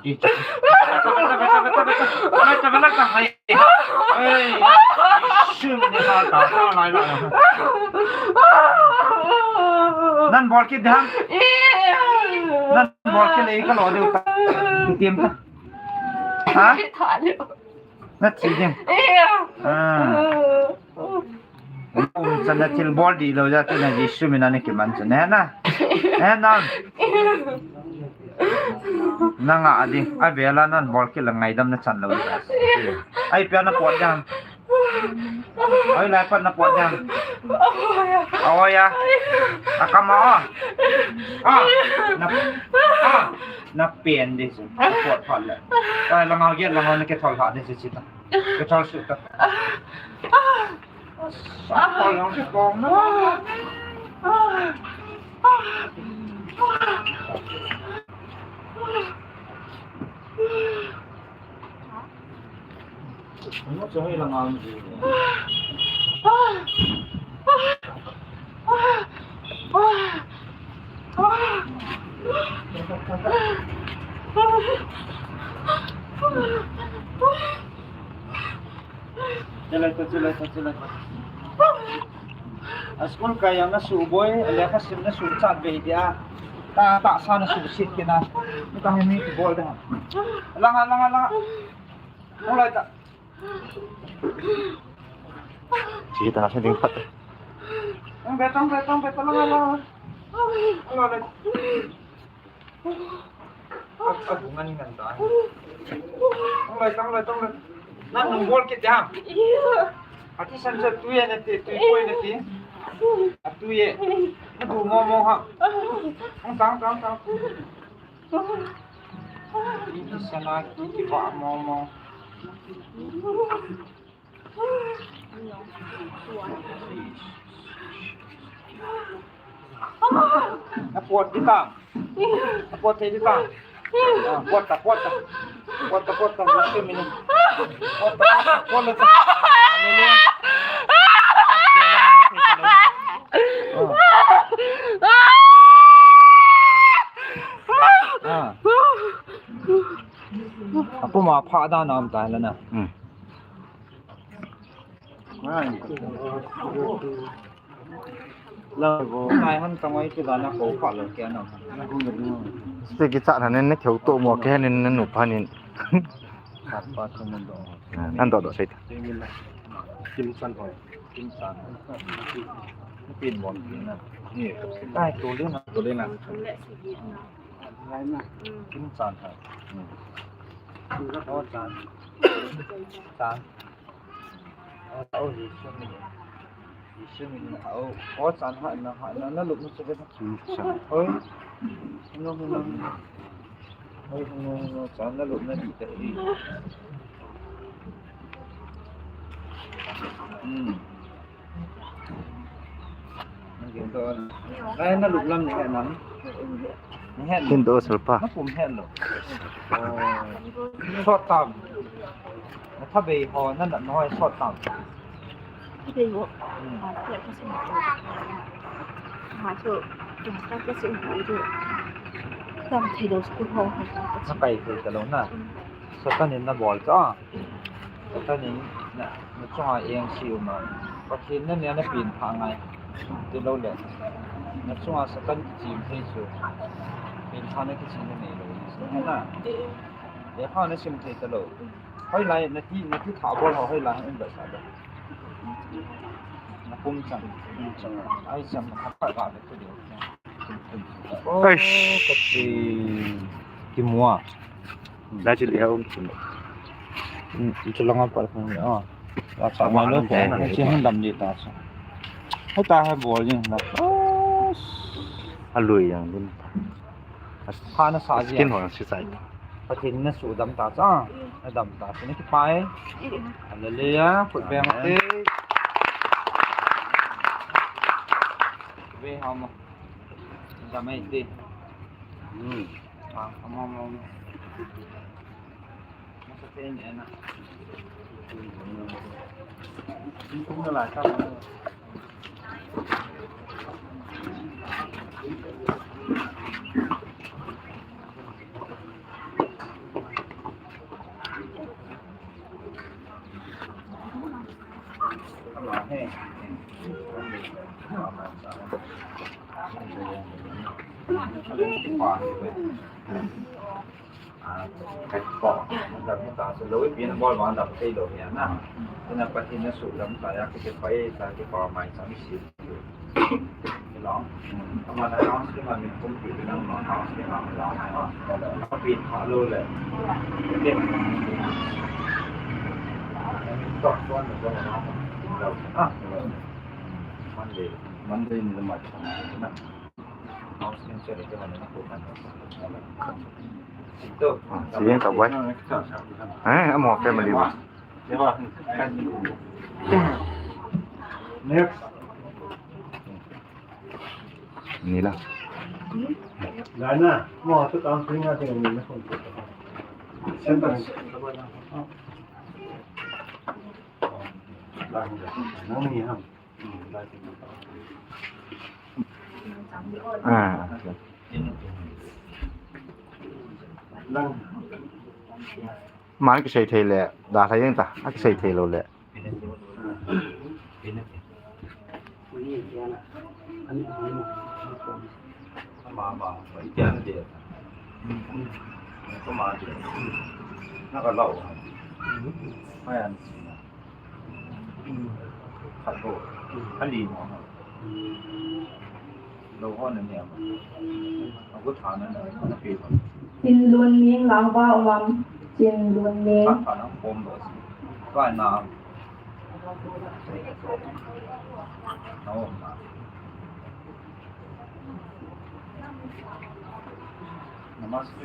Chichu. Beta, beta, beta, beta, hai. Hey. Shim ni la ta, ta lai la. Nan bol kit dam. Nan bol kit le ka lo ding ta. Kitim ta. Ha? Tha le. Na thi ding. Iya. Ah. Um, chan na thil bol di lo ja tu na Jesu min a na kiman chan. He na. He na. Na nga a ding. A vela nan bol kit le ngaidam na chan lo. Ai pia na pot jam. Oi, lai pat na pot jam. Oi ya. A kama o. A. Na. A. Na pen di su. Na pot pot le. Ai, la nga ge, la nga na ke thol ha di su chita. Ke thol su ta. Sa ko yang ke kong na. Chale ta, chale ta, chale ta. A school kai jong na suboi, a lekha sim na suchat bei dia. Ta, tahsa na susit kit na. Ni ta hi mi kibol da. Langa, langa, langa. Hung lai ta. Chi ta sa ding phat. Tong be, tong be, tong be, tong be, langa, langa. Langa, langa. A, a bu ngan ngan ta. Tong lai, tong lai, tong lai. Nan hung bol kit ham. Ati san sa tui na ti, tui koi na ti. A tui e. Na bu mo mo ha. Tong, tong, tong, tong. Iti sana ki ba mo mo. Na pot di ta. Na pot di ta. Ah, pot ta, pot ta. Pot ta, pot ta, pot ta, mini. Pot ta, pot ta, pot ta. Hallelujah. Ah. Ah. Apum a pha da nam ta la na. Hmm. Lai bo, ngai han tang ai tu da na ko pha lo ke na. Ste ki cha na ne ne kheu to mo ke ne ne nu pha ni. Khat pa thum do. Nan do do sei ta. Kim chan hoi. Kim chan. Pin bon pin na. Ni. Ai, to le na. To le na. Lai na. Kim chan ha. Hmm. To chan. Chan. O, o, Jesu min. Jesu min. O, o, chan ha na, ha na, na lup na chu ve. Chan. Oi. No, no, no. Oi, no, no, chan na lup na di ta di. Hmm. Ai, na lup lam ni he nam. Ni he. Kin do sulpa. Na kum he lo. Oh. Sot tam. Na tha bei ho, na na noi sot tam. Tha bei ho. Hmm. Ma che ka sin. Ma chu. Ka ka sin ho chu. Tam thei lo school ho. Na kai thei ta lo na. Satan in na bol cha. Satan in na, na chunga engse um a. Pathen na nia na pin pha ngai. Ti lo le. Na chunga Satan kichim thei chu. Pin pha na kichim na nei lo. Na. Lekha na sim thei ta lo. Hoilai na ti, na ti tha bol ho hoilai in ba sa lo. Na pum chang. Ai chang na pha ga le tu de. Eish. Ka ti. Ki mua. Lai chu le um chu. Hmm, chu langa pa khong le, ah. La cha ma lo ko. Chi hung dam di ta cha. Hai ta hai bol jing na. A lui jang din. Ha na sa ji. Skin ho si sai. Pathen na su dam ta cha. Na dam ta cha. Ni ki pai. Hallelujah. Khut beng te. Ve ha mo. Dam ai te. Hmm. Ah, mo mo. Ka ko, dam ta, so lo pi na bol ma dam te lo ya na. Na pa ti na su dam ta ya ke pai ta ke pa mai sa mi si. Lo. Ama na na si ma mi kum pi na ma na si ma la na. Ka pi ha lo le. Ke. Ko ko na ko na. Ah. Monday. Monday ni ma. Siyang kawai. Eh, amo family ba? Next. Nila. Lana, mo tu tang singa singa nila. Siyang. Nang ni ham. Ah. Ama kisei thei le, da thei jeng ta, akisei thei lou le. Khat ho. Ali mo. Lo ho na ne ma. Ago tha na na pe ma. Chin Lun Ning lang ba ulam. Chin Lun Ning. Khat khat ang pom lo. Ka na. Na o ma. Namaste.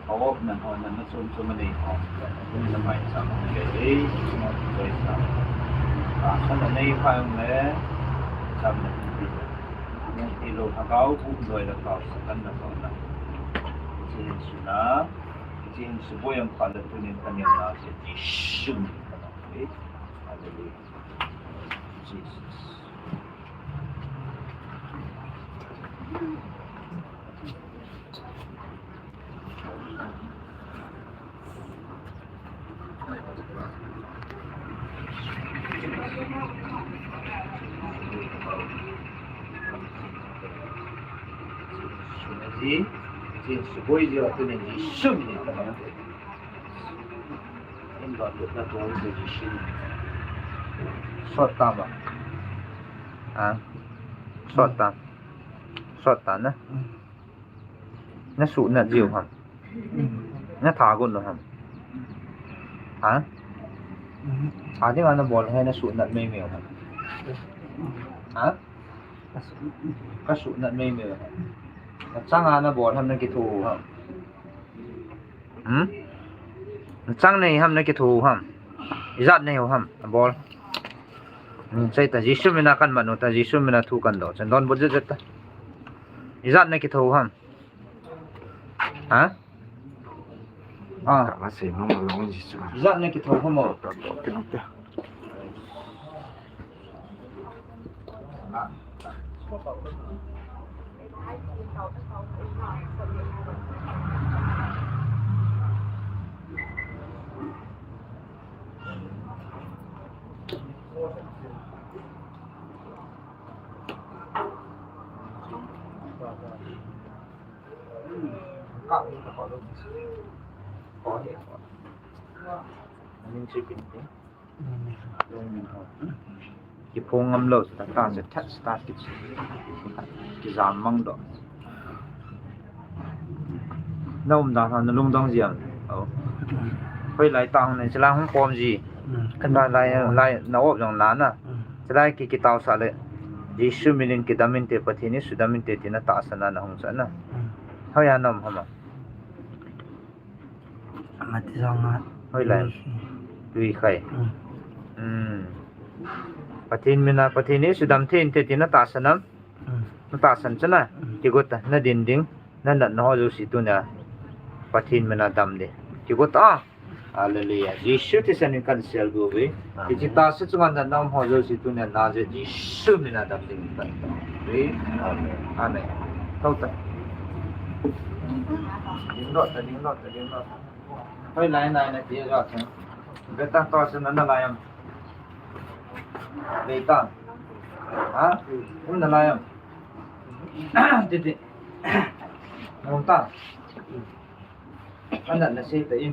Aop na ho na na chom chom a nei ho. Na mai cham le le, mo choi sa. Tahsan na nei pha le, cham na ti. Nei ti lo ha kau pu doi la kau sa kan na ko na. Chin su na, chin su bo yang pha le tu ni kan yang na se ti shum. Hallelujah. Jesus. Sot tama. Ha? Sot ta. Sot ta na. Na suhnat jiu ham. Na tha gon lou ham. Ha? Tha dinga na bol hai na suhnat mei mei ham. Ha? Ka suhnat mei mei ham. Na changa na bol ham na kitho ham. Hmm? Na chang nei ham na kitho ham. Ijat nei ham. Na bol. Hmm, sei ta Jesu mina kan manu ta Jesu mina thu kan do. Chan don bol jet jet ta. Ijat na kitho ham. Ha? Ah. Ka la sei mong mong ji chu. Ijat na kitho ham mo. Ka to ke no te. Kiphong ngam lou, ta ta se that start ki, kijam mang doh. Na umdan ha, na lungdong ji am. Oh. Hoilai ta hung nei, chulai hung kom ji. Hmm. Kan lai, lai, lai, na op jong la na. Hmm. Chulai ki, kitao sa le. Jesu minin kidam inte, Pathen in sudam inte, tina tahsan a na hung sa na. Hmm. Hoiya na um ham a. Mati jong a. Hoilai. Tui khai. Hmm. Hmm. Pathen mina, Pathen in sudam thei inte, tina tahsan am. Hmm. Na tahsan chana, hmm, kigot ta, na din ding, na natna ho jouse tunia Pathen mina dam ding. Kigot ta, Hallelujah. Jesu thisan in kan seldoh uve. Amen. Hiche tahsa chunga natna um ho jouse tunia Nazareth Jesu mina dam dingin kan tao uve. Amen. Amen. Thou tah. Dingdoh tah, dingdoh tah, dingdoh tah. Hoilai nai nati jo chun. Beta to chun nana lai am. Beta. Ha? Um nalai am. Titi. Nom tah. Ana na sei ta in.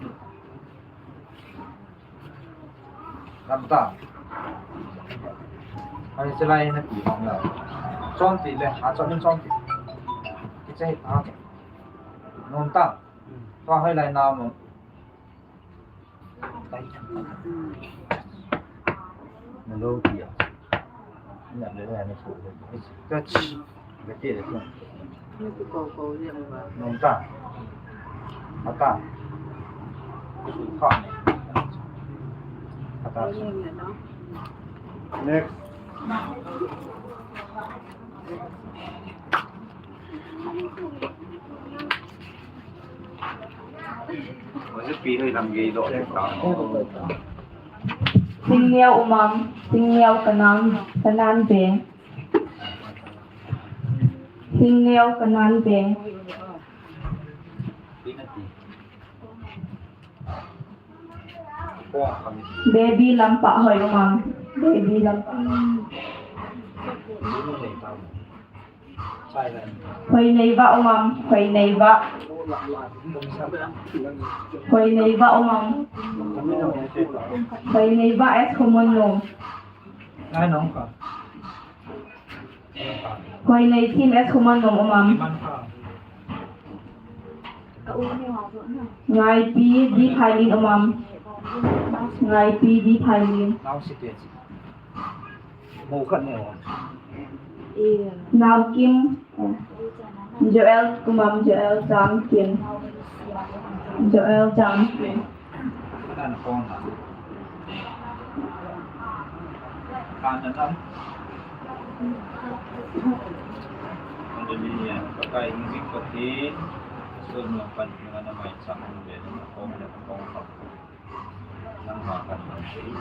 Lam ta. Ani silai na ti hong la. Chom ti le, a chom in chom ti. Kicha hi ta. Nom ta. Tua hoilai na mo. Na lo ti a. Na le na na chu. Touch. Bete le tu. Nung ta. Ata. Su kha ne. Ata. Next. Singneo umam, singneo kanan, kanan be. Singneo kanan be. Baby lampa hoi umam. Baby lampa. Hoineiva umam, hoineiva. Hoineiva umam. Hoineiva as common nom. Hoinei thim as common nom umam. Ngaipi di phailin umam. Ngaipi di phailin. Naokim. Joel umam, Joel Jamkim. Joel Jamkim. Hallelujah. Pakai hingjing Pathen, sun no pan hinga na mai chang ve na kong na kong kap. Nangma kan nang sei,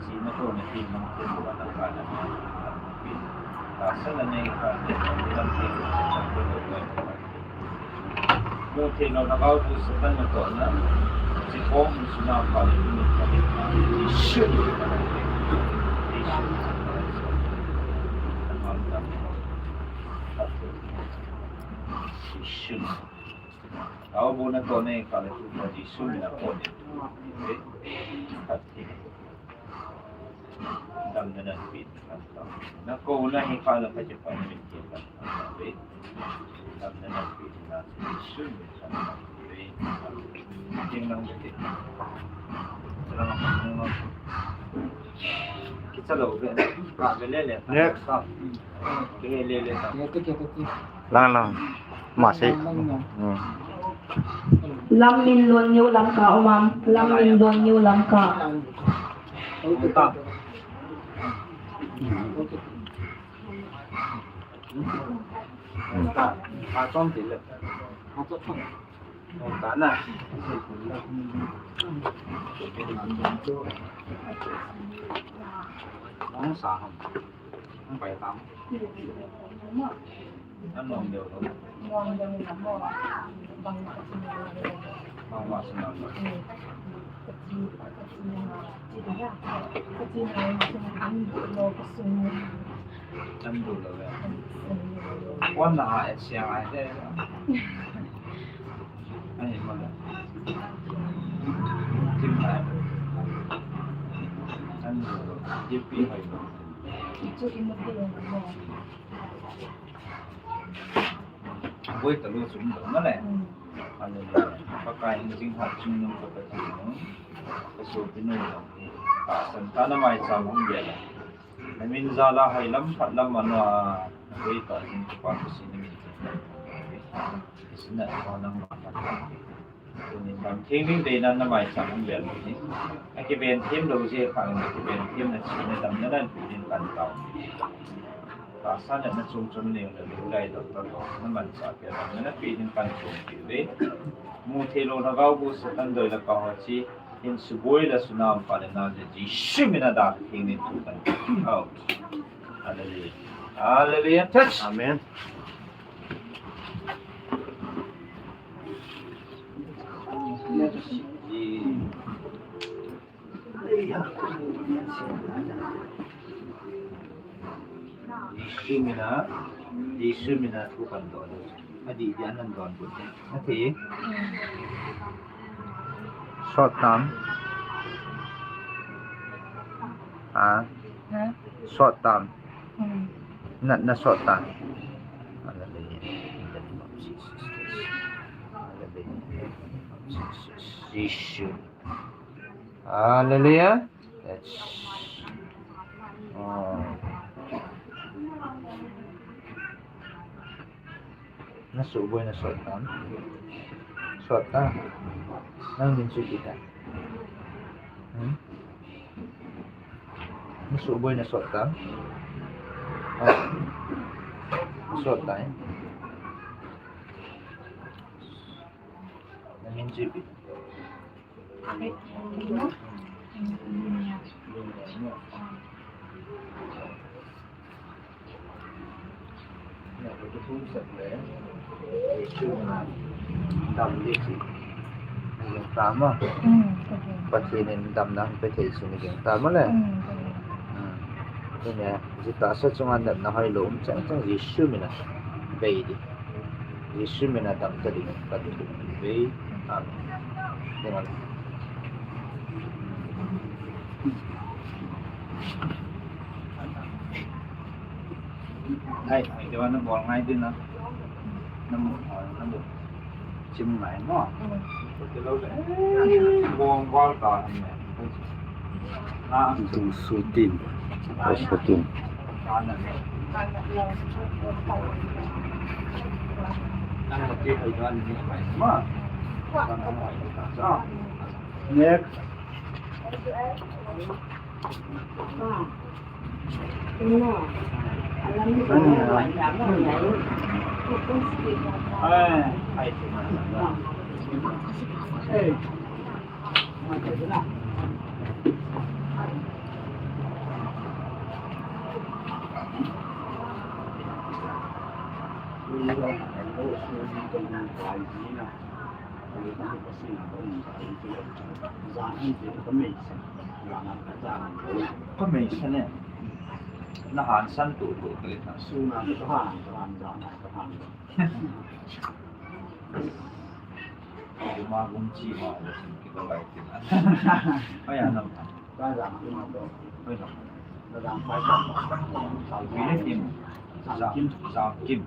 sina ko na tin nang tin ko na ka na na pi. Tahsa na nei ka na lam tin ko na ko na ko. Mu thei lou na kau tu Satan natohna. Chi kong suna ka le ni ka le na. Jesu ni ka le. Jesu ni ka le. Jesu ni. Aw, bu natoh nei ka le tu ka Jesu mina pon e. Ka ti. Damna napi kan ta. Na ko na hi ka la ka je pa ni ti kan ta. Damna napi na Jesu mina kan ta. Ting lang ti. Lang lang. Kicha lou ve. Ka ve le le. Next. Ke le le. Lang lang. Ma sei. Hmm. Lam min lon niu lam ka umam. Lam min lon niu lam ka. Ka chom ti le. Ka chom. Ka na. Nang sa ham. Nang pai tam. An nuam deu lou. Nuam deu lou. Bangma sina lou. Bangma sina lou. An du lou le. Wan na ha e sia ngai te. Ani ma le. Tim ngai. An du lou. Ye pi hai lou. Chu in mo. Boi ta lo chun lo na le. Hallelujah. Pakai in jing hat chung nung ko ka ti nung. Ka so pi nung lo. Ka san ta na mai cham hung bia la. Na min ja la hai lam phat lam ma no a. Boi ta jing ko pa ko si na min. Sina ko nang ma. Tunin lam theng ding dei nan na mai cham hung bia lo ni. A kiven them lo je kha na kiven them na chi na dam na nan pi din kan tao. Tahsa natna chom chom nei na lu lai doctor ho na manchah pia dam na pi din kan chom pi ve. Mu thei lou lhagao bu Satan doi la ka ho chi. Insuboi le sunam pale na le Jesu mina da thing ni tu kan out. Hallelujah. Hallelujah. Touch. Amen. Jesu mina, Jesu mina thu kan doh le. Adih dih a nan donbut ding. Athei. Sot tam. Ha? Ha? Sot tam. Hmm. Na, na sot tam. Hallelujah. In the name of Jesus Christ. Hallelujah. In the name of Jesus. Jesu. Hallelujah. That's, oh. Na suboi na sot tam. Sot tam. Nang min chu kita. Hmm? Na suboi na sot tam. Oh. Na sot tam. Nang min chu kita. Dam le chi. Naging tama. Pathen in damna pe thei chi naging tama le. Ine, jita sa chunga natna hoilou um chang chang Jesu mina. Bei di. Jesu mina dam ta ding, ka ding bei. Amen. Amen. Ai, ai, dewa na bol ngai din na. Na mo, na mo. Chim ngai mo. Bol bol ta ni. Dung sutin. Sutin. Next. Hey. Ka mei sa ne. Na han san tu tu ka le na. Su na ka han, ka han, ka han, ka han. Kuma gum chi ma la sin ki to lai ti na. Oi ya na. Ka ja ma to. Oi na. Na ja ma to. Sa wi le tim. Sa kim, sa kim.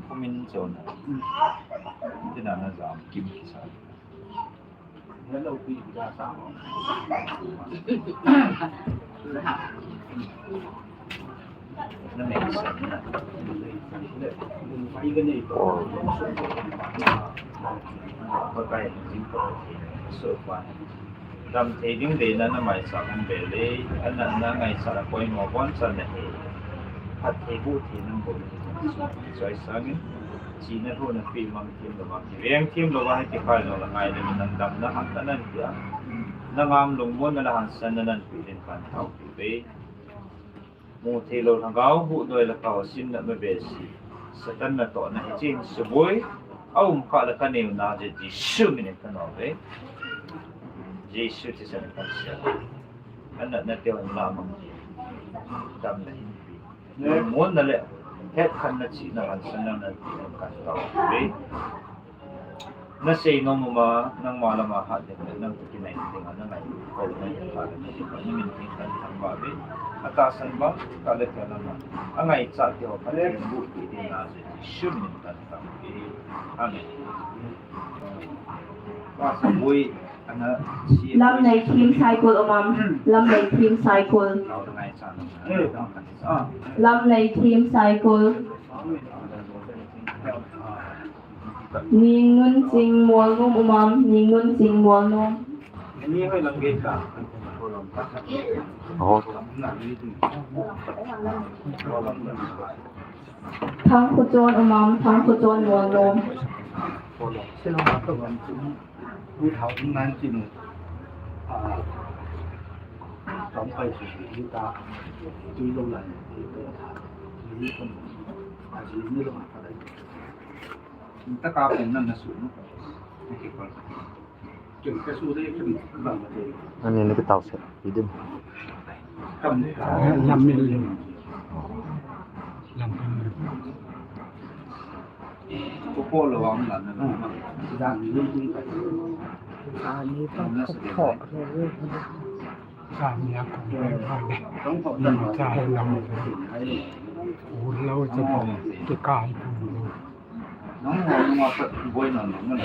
Kumin chon. Tina na jam kim kisa. Na mei sa. Bye bye. So far. Dam thei ding deina na maicham um be le, anatna ngaichat a poimo bonchan ahi. Phatthei bohthei nabol in, choi sangin, chihna lhuhna peh mang them louva, kiveng them louva, hiti kha jong le ngai le, nang damna hatna nanpeh a, na ngam lungmonna le hansanna nanpeh ding kahin taopi uve. Mu theilou lhagao huhdoh le kaosinna mabese, Satan natohna hiche hin suboi aum khah le kaneo nau jeh Jesu minin kanom uve. Jesu thisan kahin sel. Anatna teu hin lamang, damna hin pe, lungmonna le hetkhenna, chihna, hansanna nanpeh ding kahin taopi uve. Nasei nom uma, nangma lama hat ding le, nang toh kinai ding a, na ngai, kou nai, ka le, na ding a, na min ding kahin thangvah uve. Atahsan bang, ka le ka lama, angaichat teu, Pathen in bohpeh ding na, Jesu min in kahin thangvah uve. Amen. Pastor Boi, ana, si Lamneithem Saikul um am, Lamneithem Saikul. Lamneithem Saikul. Ningnunching Mualnuam um am, Ningnunching Mualnuam. Oh. Thangkhochon um am, Thangkhochon Mualnuam. Two thousand nineteen, ah, tong pai chu ni ta, tui lo lai, ni ta, ni ta, a ji ni lo ma ta dai. Ni ta ka pen nan na su no. Ni ki ko. Kin ka su dai, kin bang ma te. Ani ni ki tau se, idim. Kam ka. Lam min. Lam min. Ko ko lo ang lan na. Dan ni ni ka. Ani pa ko ko. Sa ni a ko ko. Sa ni a ko ko. Ko lo sa ko. Ke kai ko. Nang ho ma pa boi nan nang.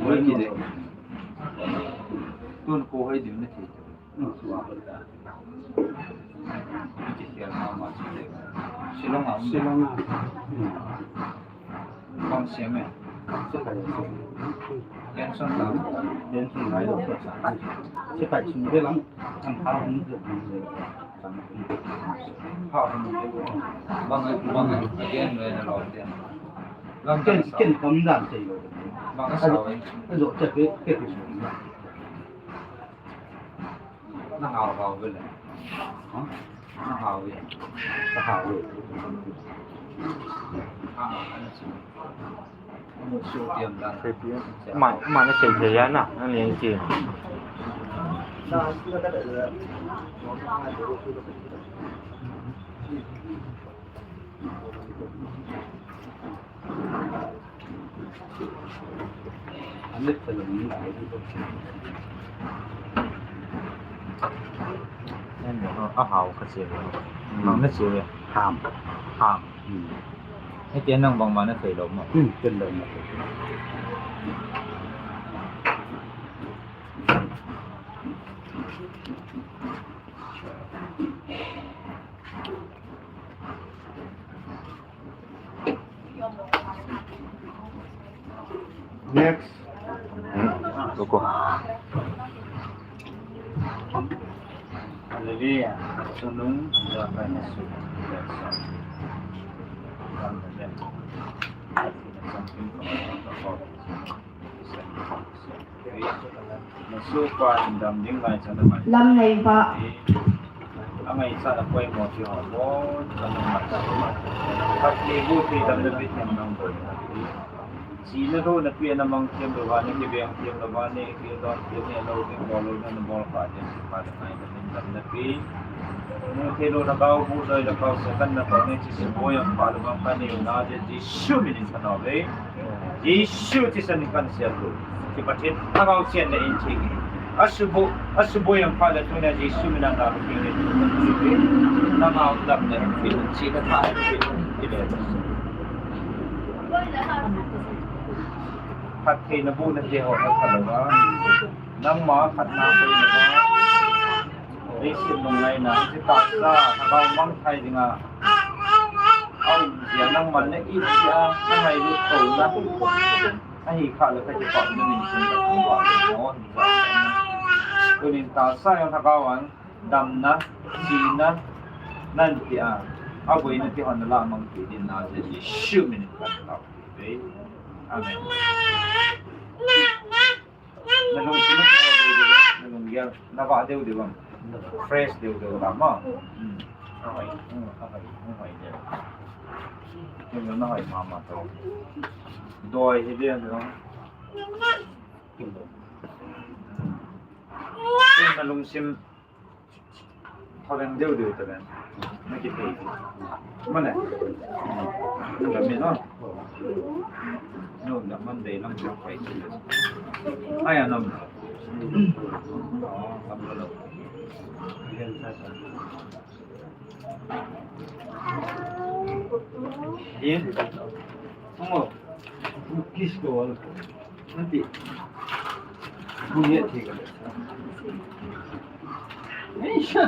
Boi ki de. Tun ko hai dim na ki. Shillong a. Shillong a. Bang siam e. Pension la. Pension lai lo. Sipai sung de lang. Ang ha hung de. Ha hung de. Bang, bang, again, when a lot de. Ken, ken pom dan sei lo. Bang sa e. Zo che ke, ke ke. Na hao hao ve le. Ha? Na hao ve. Ka hao ve. Ha, ana su. Ana su tiam dan. Sei tiam. Ma, ma na sei thei ya na, na ni ki. A hao kha che. Mang na che. Ham. Ham. Hmm. Hiti nang bang ma na thei lo mo. Hmm, thei lo mo. Next. Hmm, ruko. Hallelujah. Sunung, Japan, Sunung. Lam nei ba. Angai sa na poi mo ti ho mo, ka na ma sa ma. Ka ti bu ti dam na bi ti nang boi. Si na do na pi na mang ti lo ba ni ki beng ti lo ba ni ki do ti ni lo ti mo lo na mo pa ti pa na ngai na min dam na pi. Mu te lo na kau bu doi na kau sa kan na kau ni ti si boi ang pa lo bang ka ni na de ti su mi ni sa na ve. Jesu thisan in kan siam lu. Ti Pathen Lhagao sian le in thei. Asubu, asubu yang pha le tuna Jesu min a na lu ki le. Lhagao dam le in thei. Chi ka tha in thei. Ti le. Phattheina bu na te ho na pha le ba. Nangma phatna bu na ba. Leiset nung ngaina, hiche tahsa, lhagao mangthai dinga. Aum jia nangman na it jia, na ngailut touna. Ahi kha le ka kipah na min sin ka kum ba mo, ni ba. Tunin tahsa jong lhagao an, damna, jina, nan tia. Aboina ti hon na la mang ti din na je, Jesu min in kan tao. Amen. Na lungsim na deu deu, na lunggel, na vah deu deu am. Fresh deu deu la ma. Hmm. Ahoi, hmm, ahoi, ahoi deu. Deu na hoi mama to. Doi hi deu deu. Na lungsim Tholeng deu deu ta ven. Na kithei. Mane. Nung la mi no. Nung la man dei lam chak pai. Ai anam. Oh, lam la lo. Ye. Mo. Kiss ko wal. Nanti. Mo ye thi ka. Ai sha.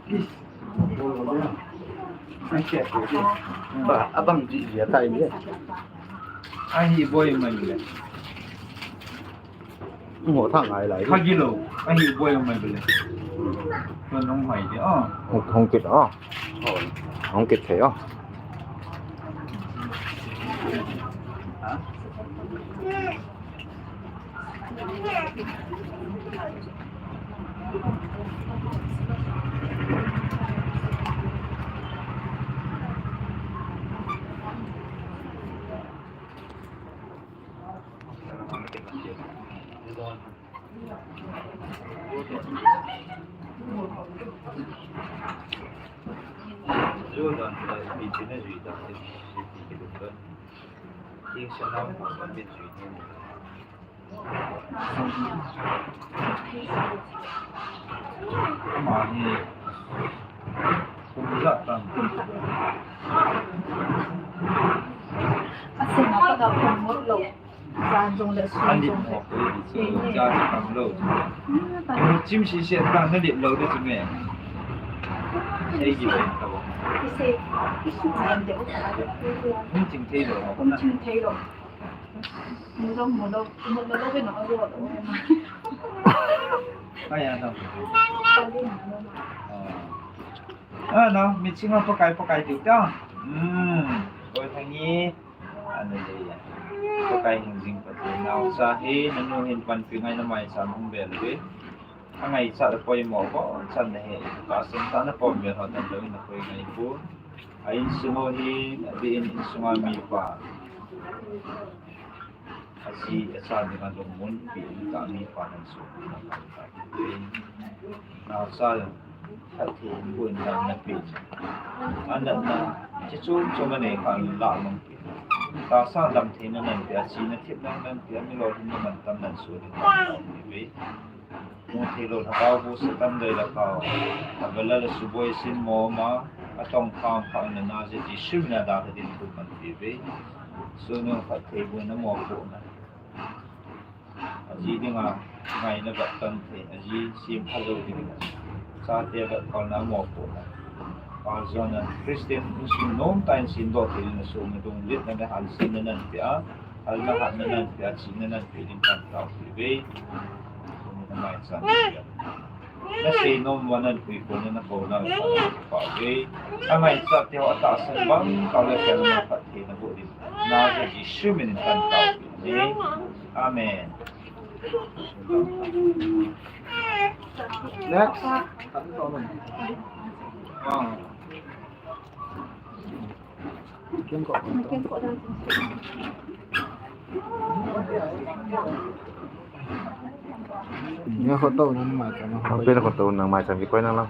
Kiss. Ba, abang ji ya tai ye. Ai hi boi mai le. Ngo tha ngai lai. Kha gilo. Ahi boi mai bele. Ko nong mai de a. Hong, hong kit a. Hong kit thei a. Ha? Ama hi kum ijat tam? Asim a pat a kum ngot lou. Jan jong le sun jong le. Anit mo ko di chu, ja chu tam lou. Mu chim si se ta na lip lou de chu me. Ei gi le ta bo. Ise, isu kan de o. Kum chim thei lou. Kum chim thei lou. Mu lou, mu lou, mu lou, lou ke na o lou. Ai ya ta. Ka lin mo. Ah. Ah, no, mi ching a Pakai, Pakai ti ta. Hmm. Oi thangi. Hallelujah. Pakai hingjing Pathen, naocha hi nanu hin panpi ngai na maicham hung bel uve. Angaichat le poimo bochan nahi. Tahsan tah na pom bel ho dan lou in na koi ngai pon. A insung ho hi, adeh in insunga mipa, aji acha dinga lungmon pi in tah mipa nan sung na kan ta. Naocha phatthei boh in damna pi. Anatna, chi chom chom anei khan lah mang pi. Tahsa damtheina nan pi, achena thepna nan pi, amilou hinna mantam nan soh ding kan tao pi ve. Mu thei lou lhagao boh Satan doi le khao. Avel a le suboi sin moma, atong kham kham na na je Jesu min a dalha ding thu kan pi ve. Sunu phatthei boh na mopohna. Aji dinga ngaina vet tan thei, aji sempha jou ding. Chate vetkolna mopohna. Pal jona Christian insung nomtah in semdoh thei ding a sung dong letna le hansetna nan pia, halna hatna nan pia, chihna nan pia ding kan tao pi ve. Sung na maicham pia. Na seinom uva nan puikhol na, na kouna uva na kipah uve. Angaichat te ho atahsan bang tah le khelna phatthei na boh ding. Nazareth Jesu min in kan tao pi uve. Amen. Next. Ah. Nga khoto nang maicham. Ang pin khoto nang maicham, kikoi nang lang.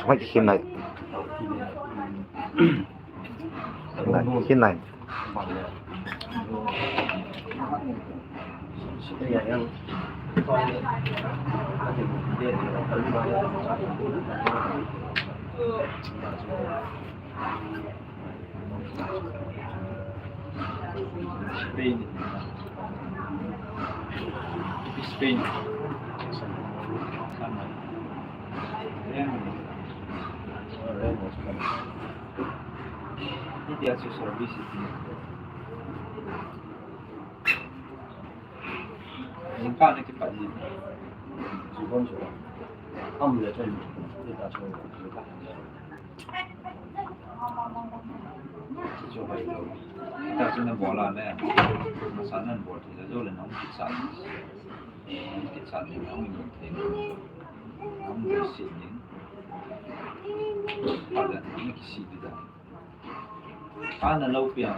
Mai khi nai. Khi nai, khi nai. Spain. Spain. Sama. Ramos. Ramos. Iti asu service iti. Jingkah na kipat ji. Jubon jubon. Am le chen. Ita so. Chu hoi lo. Ita chu na bol a le. Masa nan bol thei lou le nang kichat. Kichat le nang mun thei. Nang mun si ni. Pada ni kisi di da. Ana lo pia.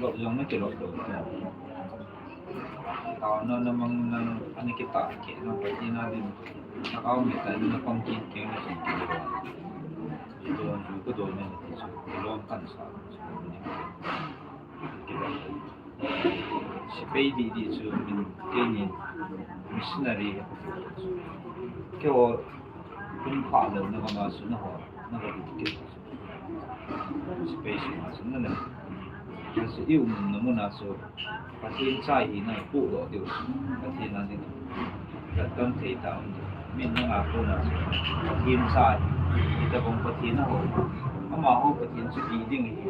Lop jong na kilop lou. Tao na na mang na, ani kita ke na pa ti na din. Na kau me ta na pang kin ke na kin ke. Ju do ju ko do na ti su. Lom kan sa. Kilop lou. Sipei di di chu min keini missionary. Keo kun pha lou na ma su na ho na ka di ke. Sipei su ma su na na. Chu i umna muna chu Pathen cha hina i pohdoh diu. Pathen a ding. Ka tam thei ta um diu. Min na ngah pon a chu Pathen cha hi. Hitabang Pathen a ho. Amaho Pathen chu ti ding hi.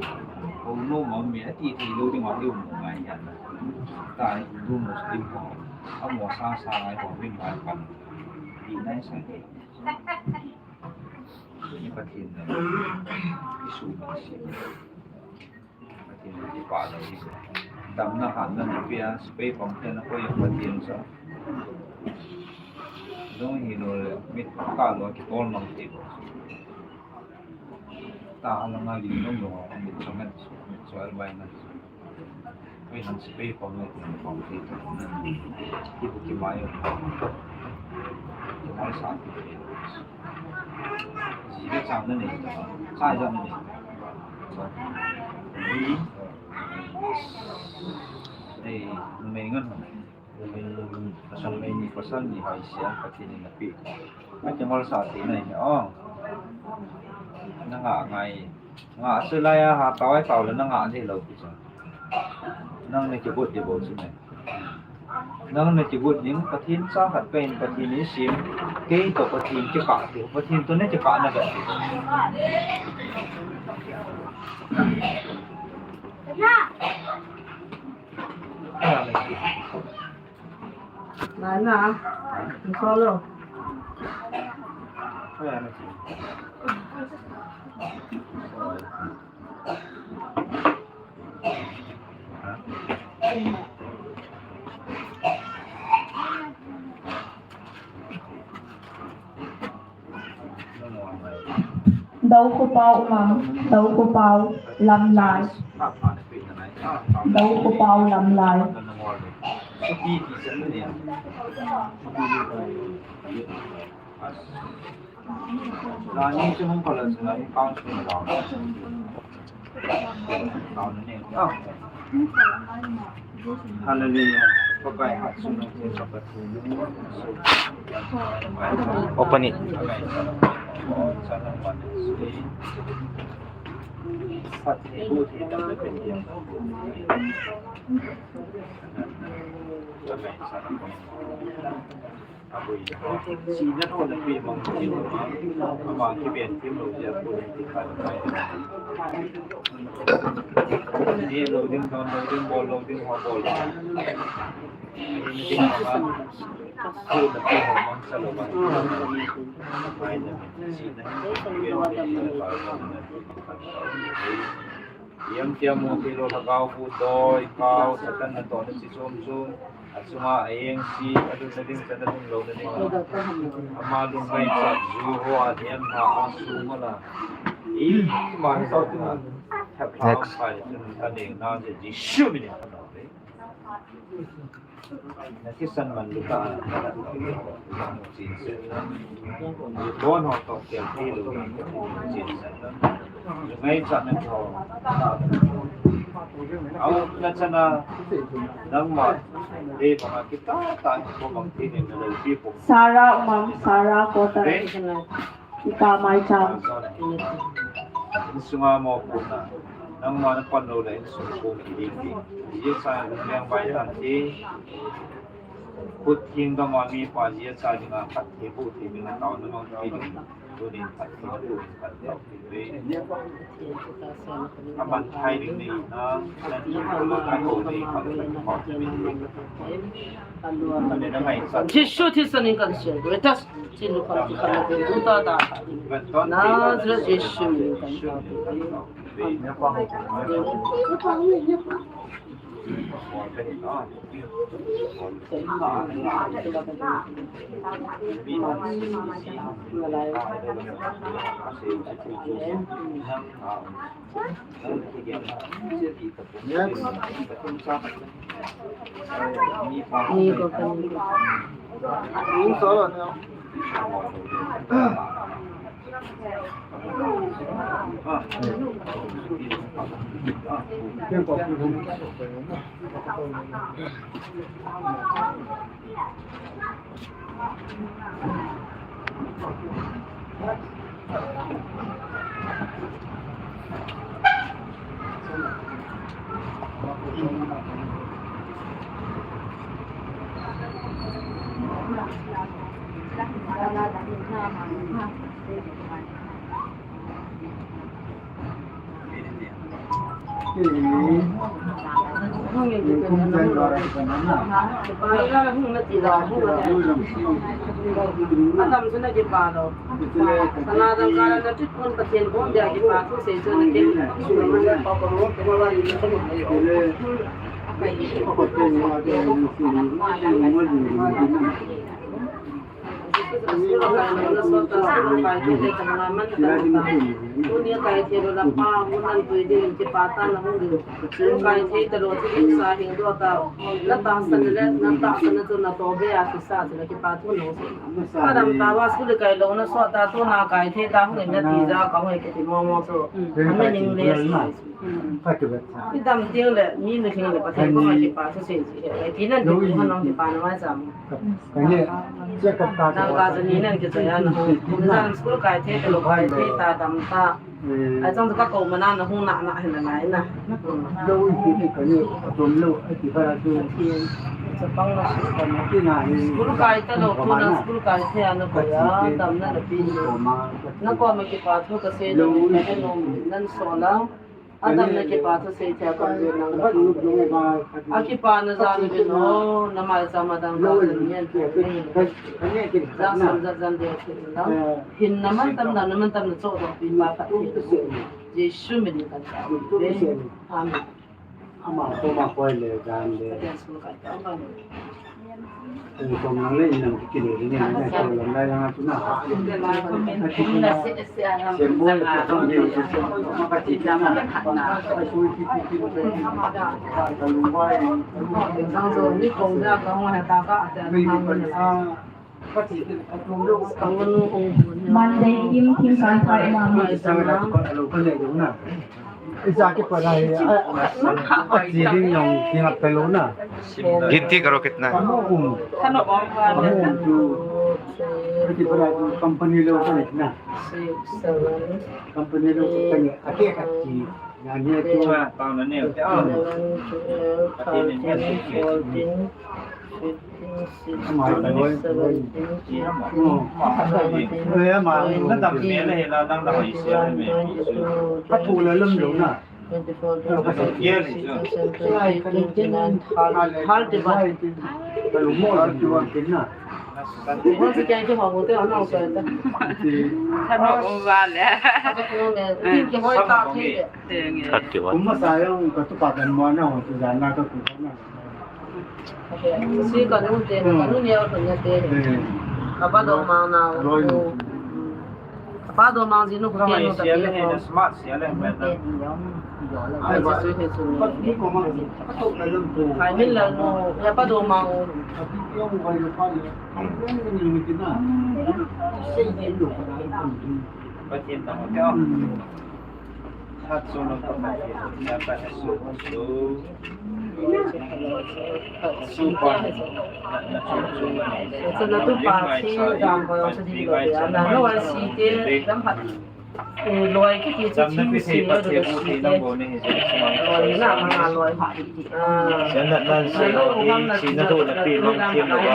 Ho nom a um e ati thei lou ding a i um ngai hi. Ta i um nom chu ding ho. Amo sasa ngai ho min ngai pan. Ti nai sa. Tuni Pathen na i su ma si. Pathen na i pa na i. Damna hatna na pia, sepai pang pia na koi Pathen sa. Dong hi lo le, mit ka lo ki tol nang ti. Ta hala nga li nong lo, mit so ngan, mit so al bai na. Koi nang sepai pang na ti pang ti. Ki bu ki mai. Ki mai sa ti. Ji le chang na nei, chang ijat na nei. Ji, eh, numei ngan, numei, pasal numei ni, pasal ni hai sia, Pathen in na pe. Ka ti ngol sa ti nei, oh. Na ngah ngai. Ngah se lai a, ha tao ai tao le na ngah ding lou pi cha. Nang na kigot ding bou chu ne. Nang na kigot ding, Pathen cha khat pen Pathen in sem. Kei toh Pathen kikah ding, Pathen toh na kikah na vet ding. Nana, solo. Dou Khupao Umang, Dou Khupao Lamlai. Dou Khupao Lamlai. Hallelujah. Open it. Yam tiam mo kilo lhagao pu doi, kau, Satan na to na si som som. Achunga a eng si, alut na ding, chan na ding, lo na ding. Ama lung mai chat, ju ho a, niam ha, a su ma la. I ma ni lo na. Next. Thap ha, pa ni, chun ka ding, na, Jesu min in. Na kisan man lu ta. Bon ho to kel ti lu. Ngai cha na ho. Au na cha na. Nang ma. De ba kita ta ko bang ti ne na lo ti po. Sara Umang, Sara Kota. Ipa mai chang. Insunga mo puna. Nangma na pan lo le insung ko ki ding ding. Ye sa leng bai tan ti. Khut king da ma mi pa ye sa ding a khat ti bu ti mi na tao na mang ti ding. Tu ding khat ti bu ding khat tao ti ve. Aman thai ding ni na. Jesu Christa min in kan sia. Let us Chin lu khat ti khat na pen tu ta ta. Nazareth Jesu min in kan ta. Next. Ni ko kan. Ni ko. Adam tawa school kai lou na so ta tu na kai the ta hung na ti ja ka hung ke ti mo mo so. Ama ning le. Idam ding le mi ni thing le pa the ko ma kipa so se ji. Ti nan ti ko na kipa na ma jam. Nang ka ni nan ke ya na. Nan school kai the lo kai the ta dam ta. Ai chang ka ko ma na na hung na na hin na na. Lo i ti ka ni a tom lo a ti ka ra tu. Sa pang na su ka na ti na hi. School kai ta lo tu na school kai the na ko ya dam na na pi. Na ko ma kipa thu ka se lo na no nan so la. Adam na kipa thu se cha ko je na. A kipa na ja na bi no na ma sa ma dang ka ni. Ja san ja jan de na. Hin na man tam na, na man tam na cho do pi ma ka. Jesu min kan ta. Amen. Ama ko ma ko le dan le. Kan su ka ta. Amen. Ko ma le ina ki le ni na ko la na na tu na. Sem bo le ko ni ma ka ti na. Ko ti ti ti ka lu wa. Sang so ni ko ja ka ma ta ka ta. Monday, Kim Thingkan Phai Mami. Isa ki pa na hi, a, a, a, a, si ding nong tingap talo na. Ginti karo kitna? Amu um. Amu um tu. Ki pa na tu company lo ka ni na. Company lo ka ni, ake ka ki. Yan hi tu. Tao na ne, tao. Pati ni ni. Thirty-one. Si ka nu te, ka nu neo thun na te. Ka pa do mang na. Ka pa do mang ji nu ko ke nu ta ke ko. Smart sia le. Ai ji su he su. Kai min la nu, ya pa do mang. Pathian tang te. Khat su lo ka ma ke, na ka su su. Su pa. Sa na tu pa si dam ko sa di lo ya. Na no wa si te dam pa. Loi ki ti chi si lo do si te. Loi na ma loi pa. Sianat nan sei ho hi, sina thu na pi mang thim lo va,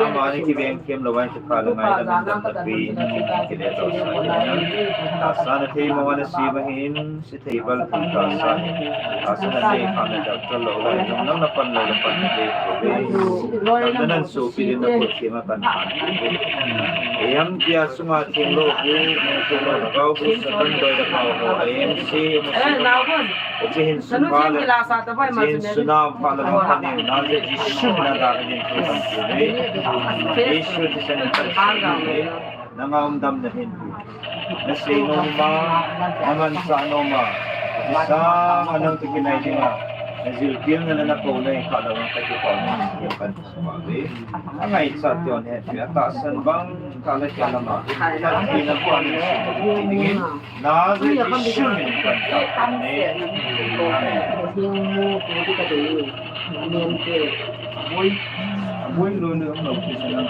ama ni kiveng thim lo va, kipha le ngaidam in dam tapi, kile to sa hi na. Tahsa na thei mo ana si ma hin, si thei bal thum tahsa hi. Tahsa na thei kha na doctor lo va, nang na pan lo, na pan na thei ko ve. Dam na nan sopi din na ko thim a kan pan ko ve. Em tia sunga thim lo hu, thim lo na gau hu, Satan doi da pau ho, em si, em si. Hiche hin suna le, hiche hin suna pha le, pha ne, na je Jesu na da ne, Jesu ti sen na ta. Nanga um dam na hin. Na sei nom ma, na manchah nom ma. Sa ma nang tu kinai ding a. Na jilkil na na ko na kha da ka ki pa na. Angaichat te on he, tahsan bang, kala kala ma. Kati na ko ani si ding in. Na je Jesu min kan ta ne. Amen. Boi, boi lo ne, lo ki sa na.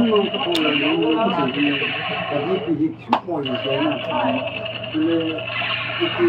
Lo ko lo, lo ko se. Ka boi ki su mo ni na. Le, ki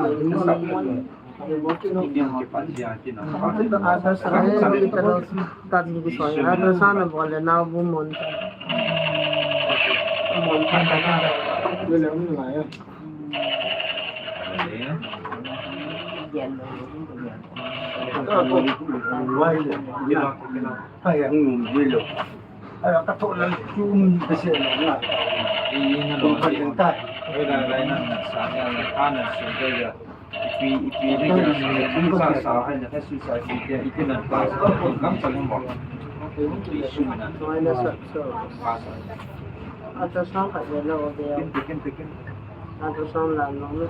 Ultrasound bol le nao bu mon. Mon. Ai, ang nung dilo. Ai, ka to lang tum bese na na. Ina lo. Tum pa ding ta. Oi, lai, lai, nan, nan, sa, nan, nan, sa, nan, sa, nan. Ipi, ipi, ipi, ipi, sa, sa, hai, na, su, sa, si, ipi, ipi, nan, pa, sa, kam, sa, mo. Isu, nan. Sa, sa. Pa, sa. Ultrasound khat le lo, o, de. Kin, kin, kin, kin. Ultrasound la, lo, lo.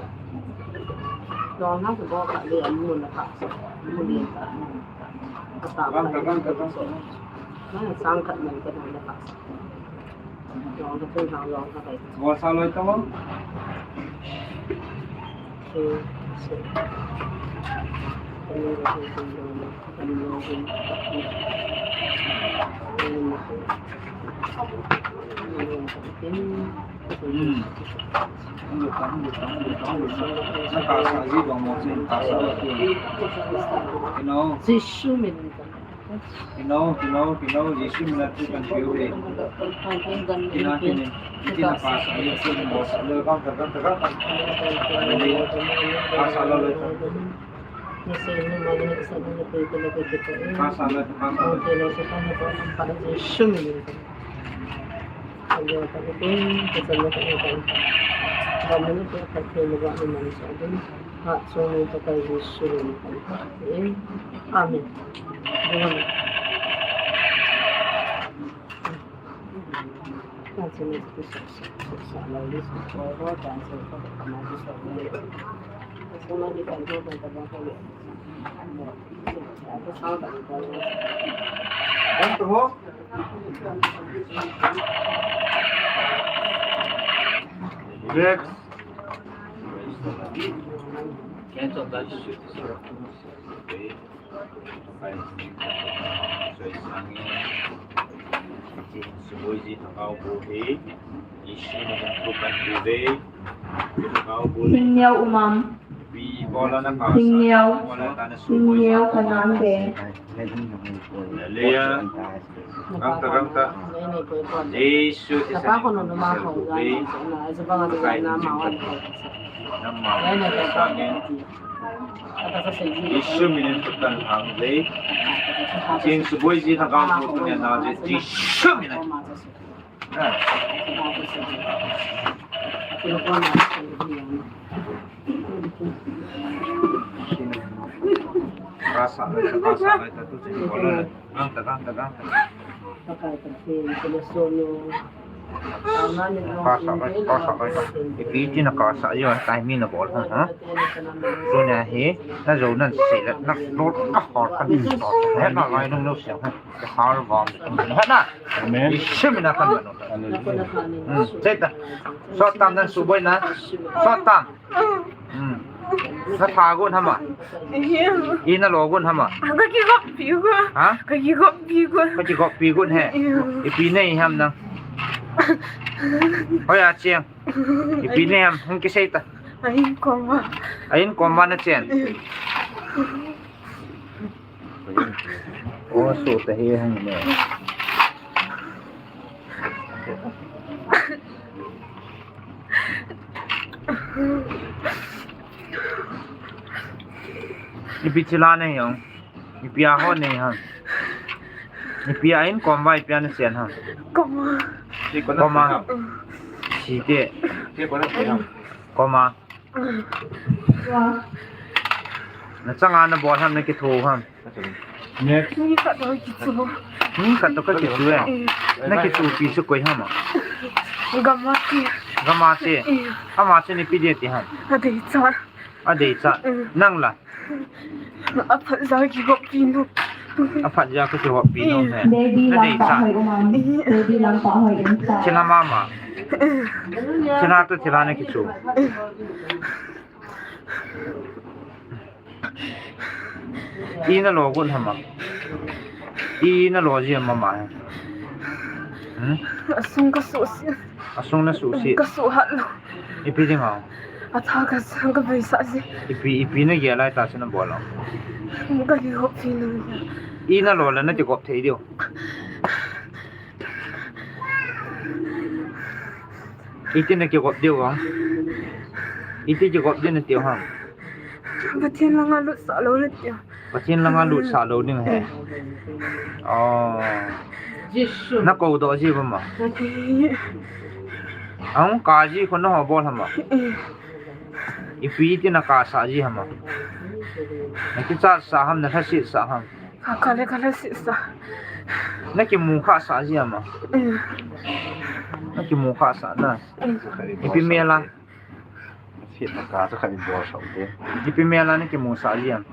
Lo, na, ko, khat le, amu, na, pa, sa. Amu, le, pa. Gangta, gangta, gangta. Nang sang khat man ka dang na ka. Long ka chen hang long ka kai. Gol sa loi tong. Hmm. Nang ka sa ji dong mo chen ka sa. You know. Jisu min. Kino, kino, kino, Jesu mina tu kan piu he. Kina, kini, kina pa sa, ye se mo sa, le, ka, ka, ka, ka, ka. Hallelujah. Pa sa, le, le. Pa sa, le, pa sa, le. Amen. Next. Hingneo umam. Hingneo. Hingneo kanam be. Hallelujah. Gangta, gangta. Jesu Christ. Jesu minin tutan hang lei. Chin suboi ji na gam ko tunia na je. Jesu minin. Rasa, rasa, rasa, tu sini bola. Gangta, gangta, gangta. Kasa kai, kasa kai, kasa. Ipi ti na kasa yo, tai mi na bol ha, ha? Tunia hi, na jo nan se le, na lo ka hor ka ni to. He na lai nung lo siang ha. Ka har bom. Ha na. Amen. Jesu mina kan mano. Hallelujah. Hmm, se ta. So tam nan suboi na. So tam. Hmm. Na pha gon hama? Ina lo gon hama? Ka kigop pi gon. Ha? Ka kigop pi gon. Ka kigop pi gon he. Ipi nei ham nang? Hoi a chiang. Ipi nei ham? Hung kisei ta. Ain koma. Ain koma na chen. O, so ta hi hang ne. Ipi chila nei jong. Ipi a ho nei ham. Ipi a in kom vai ipi a na chen ham. Kom. Koma. Siti. Koma. Nachanga nabol ham, nakitho ham? Next. Mi khat toh kichu. Mi khat toh kakichu e. Eh. Nakichupi chu koi ham a? Gama che. Gama che. Eh. Ama chu ipi ding ti ham? Adeichat. Adeichat. Eh. Nang la? Aphat ja kihoupi nom. Aphat ja kihoupi nom he. Nadei cha. Thilha mama. Thilha toh thilha nakichu. I nalo got ham a? I nalo ji ham mama he? Hmm? Asung kasuhset. Asung nasuhset. Kasuhat lou. Ipi ding ham? Atha ka, kabeisah ji. Ipi, ipi nagel lai tah chu nabol lou? Kakihoupi nom. I nalo le nakigop thei diu. Iti nakigop diu ham? Iti kigop ding natiu ham? Pathen langa lutsah lou natiu. Pathen langa lutsah lou ding he. Oh. Nakoudoh ji ham a? Ahung kap ji khu nahobol ham a? Ipi iti nakapsah ji ham a? Nakichat sah ham, nalhaset sah ham? Ka, kale, kalhaset sah. Nakimu khah sah ji ham a? Nakimu khah sah na. Ipi mel a? Ipi mel a nakimu sah ji ham?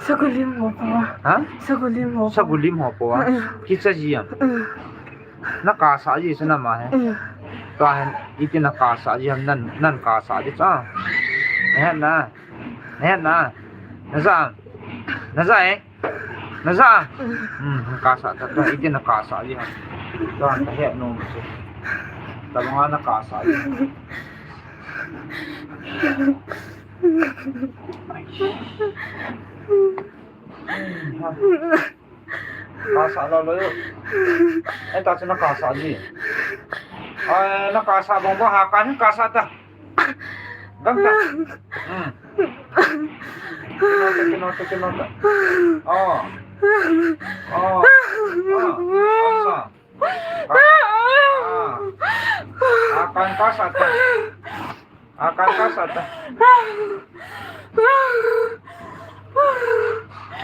Sagulim ho pou a. Ha? Sagulim ho pou a. Sagulim ho pou a. Kicha ji ham? Nakapsah ji chu nama he. Tua hin iti nakapsah ji ham, nan, nan kapsah ji cha. Nahet na. Nahet na. Naja. Naja e. Naja. Hmm, kapsah ta, ta, iti nakapsah ji ham? Tua kahet nom chu. Tabanga nakapsah ji ham? Kapsah lou lou. Ahi ta chu nakapsah ji. Ai, nakapsah bang bang ha, kan kapsah ta. Gangtah. Hmm. Kinota, kinota, kinota. Oh. Oh. Oh. Kapsah. Ah. Ah, kan kapsah ta. Ah, kan kapsah ta.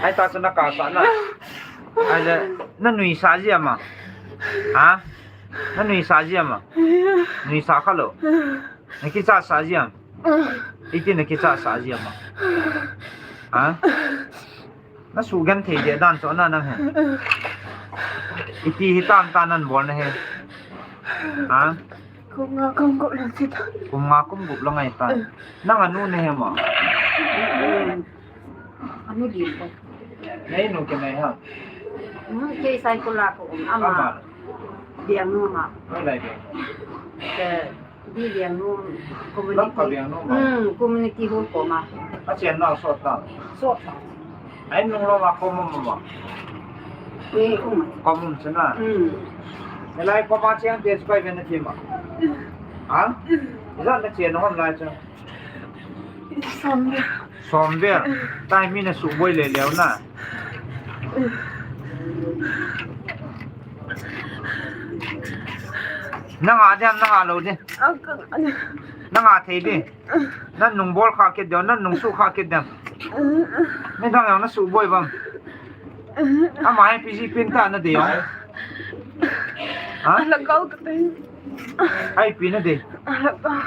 Ahi ta chu nakapsah na. Ahile, nanuisah ji ham a? Ha? Nanuisah ji ham a? Nuisah kha lou. Nakichat sah ji ham? Iti nakichat sah ji ham a? Ha? Nasugenthei deh dan chu ana nang he. Iti hitam ta nan bol na he? Ha? Kum nga kum gup lang chu ta. Kum nga kum gup lang ahi ta. Nang anu nahi mo? Anu lim ko. Nei nu kei nei ham? Hmm, kei Saikul a ka um, ama. Ama. Biang nu ma. Nei lai biang. Ke Di Biang nu, community. Lamka Biang nu ma. Hmm, community hall koma. Achen nau sot ta. Sot ta. Ahin nung lou ma kom um ma. Eh, um. Kom um chuna. Hmm. Hilai koma cheng te chu kai ve nati ma. Ha? Ijat nachen nau ham lai chu? Som vel. Som vel. Taimi nasuhboi le leu na. Nanga ding ham, nanga lou ding? Nanga thei ding. Nanung bol kha kit ding, nanung suh kha kit ding. Midang jong nasuhboi uvem? Ama hi ipi jeh pin ta nadei jong? Ha? Alakau ka tei. Ai, ipi nadei? Alakau.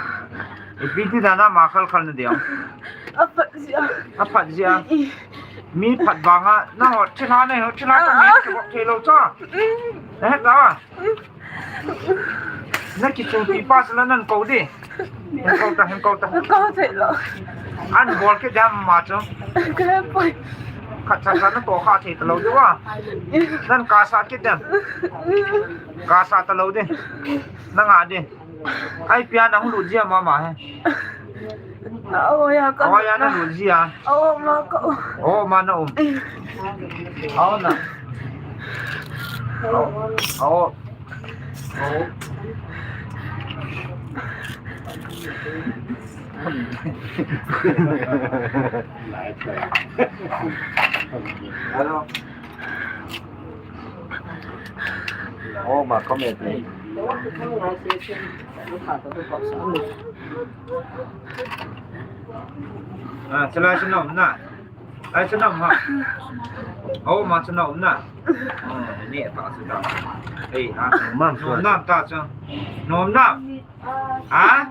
Ipi ti dan a ama khalkhal nadei jong? Aphat jeh a. Aphat jeh a. Mi phat banga, nangho thilha nei ho, thilha tah mi kibol thei lou cha. Nahet ta? Nakichupi pa chu la nan kou ding. Hin kou ta, hin kou ta. Kou thei lou. An bol kit ding ham ama chu? Kei poi. Khat cha cha natoh kha thei talou diu a. Nan kasa kit ding. Kasa talou ding. Nanga ding. Ai, ipi a nahung lut ji ham ama hi? Awo a ka. Awo a nalut ji a? Awo ma ka um. Awo ma na um. Awo na. Awo. Awo. Awo. Hello. Awo ma ka um e. Ah, chalai chanam na. Ai chanam ha. Oh, ma chanam na. Oh, ni ta chu ta. Ei ha. Nom nam ta chu. Nom nam. Ha?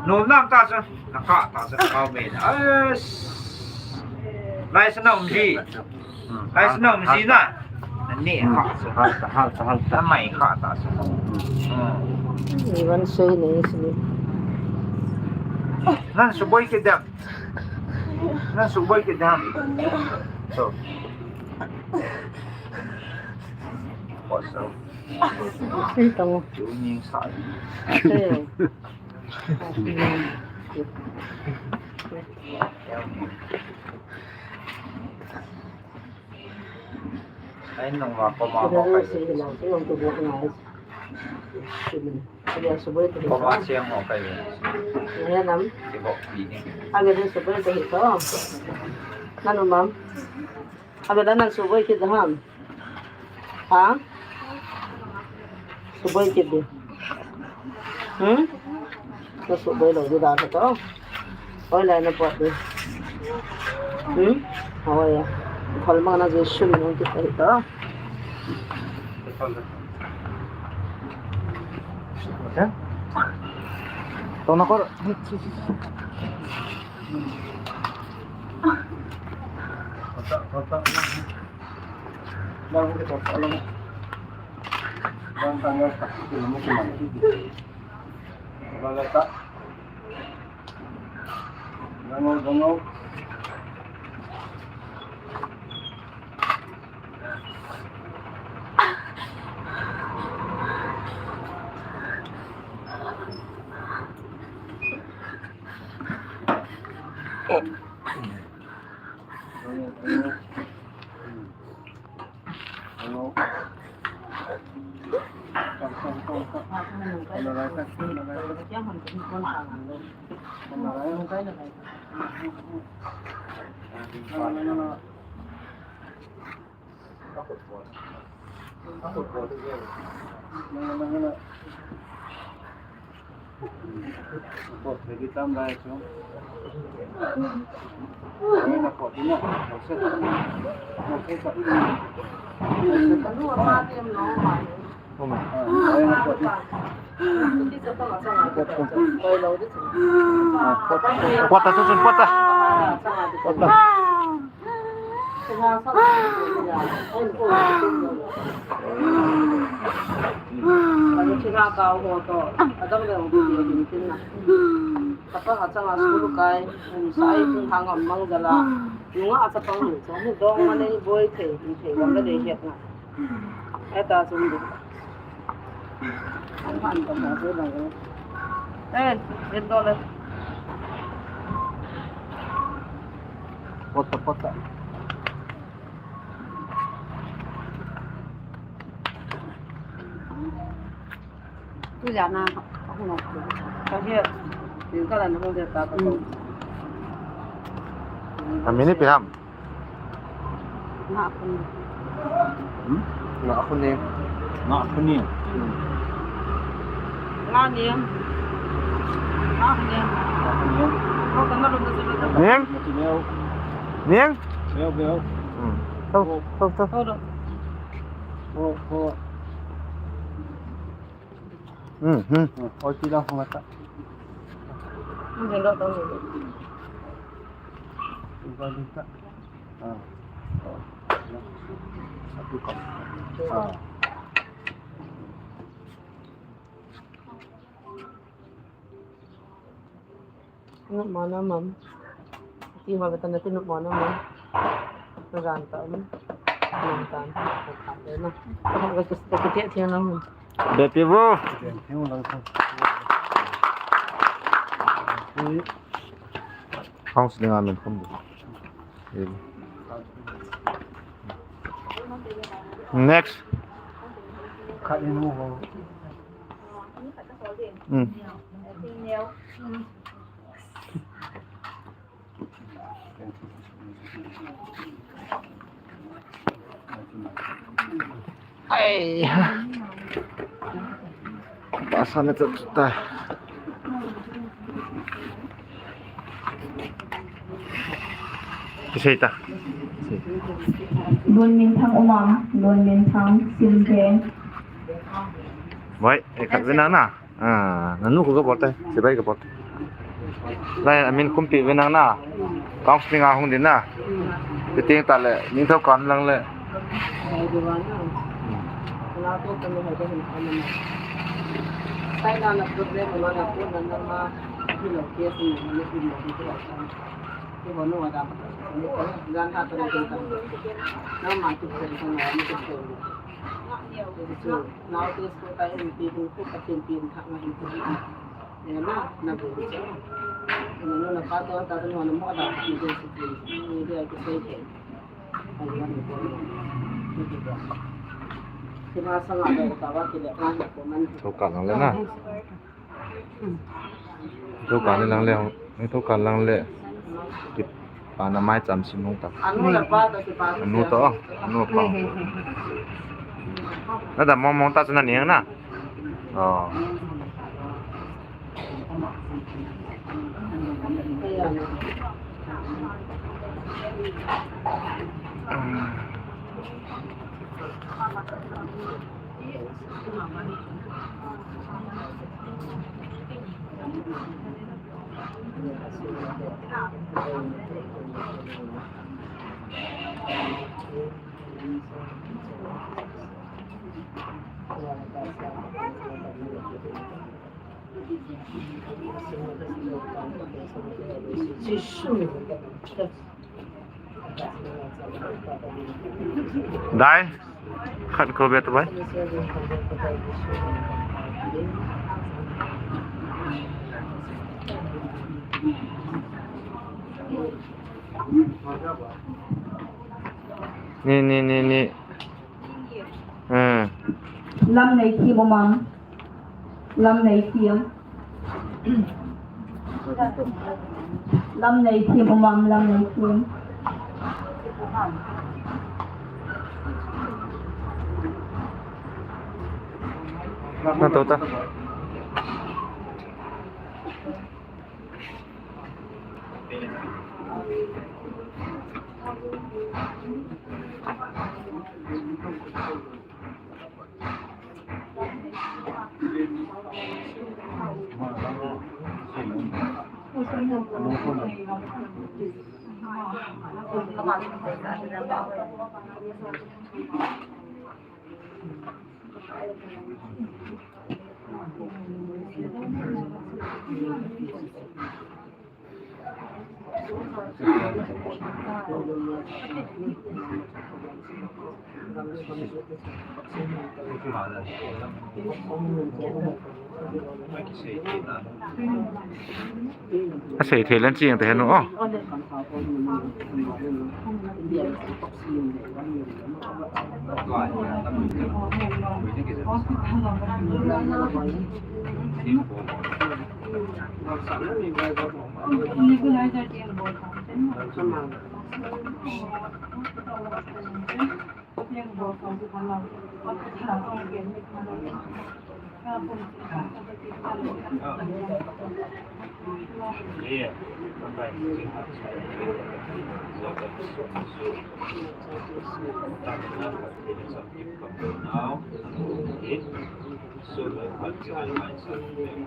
Nom nam ta chu. Na ka ta chu ka me. Ai. Lai chanam ji. Lai chanam ji na. Ani kha sa. Hal ta, hal ta, hal ta. Amai kha ta sa. Ivan sei nei sini. Nan suboi kit dem. Nan suboi kit dem. So. What's up? Sei tamo. Tuning sa. Sei. Ai, nung ma ko ma ko kai. Ko ma siang ko kai. Ayan, am. Ibo, ini. Abi, suboi to hito. Nanu, ma'am? Abi, nan suboi kit ham. Ha? Suboi kit di. Hmm? Na suboi lou di da to. Oi, lai na pot di. Hmm? Oi. Khol mang na je shun nung kit di to. Tong na kor. Kota, kota. Bang kita tolong. Bang tanggal satu kilometer mana? Bang kata. Bangau, bangau. Bangau, bangau. Pota, susun, pota. Pota. Chapang a chapang lu chong, dong ma nei boi thei, thei, dong ka dei het na. Eta sum di. An han ka ma se bang. Eh, vet do le. Pota, pota. Tu ja na, aku nak. Tapi, ni kalau nak dia tak apa. Amin ni piham. Nga akhun. Hmm? Nga akhun ni. Nga akhun ni. Hmm. Nga ni. Nga ni. Nga ni. Kau kena lu mesti lu. Ning? Mesti lu. Ning? Lu, lu. Hmm. Tau, tau, tau. Tau dah. Oh, oh. Hmm, hmm. Hmm. Oh, tidak, mata. Ini dah tahu. Bukan minta. Nop mong na mam. Ti ma beta na ti nop mong na mam. Na jan ta mam. Nop tan. Ka ta na. Ka ta ka ti ti na mam. Beti bu. Hong sling amen khum. Next. Hmm. Ai. Sana ta ta. Kisei ta. Lun min thang umam, lun min thang sim theng. Bai, eh, khat ve na na. Ah, nanu ko ka bol tai, sipai ka bol tai. Lai, amin kumpi ve nang na. Counseling a hung din na. Ti ting ta le, ning thau kan lang le. Thau kan lang le na. Thau kan lang le, thau kan lang le. Kipana mai cham sim hung ta. Anu to, anu pa. Na da mong mong ta chu na niang na. Oh. Dai, khat ko bet bai. Ni, ni, ni, ni. Hmm. Lam nei thim umam. Lam nei thim. Lam nei thim umam, lam nei thim. Na to ta. Asei thei lan chi ang te henu o.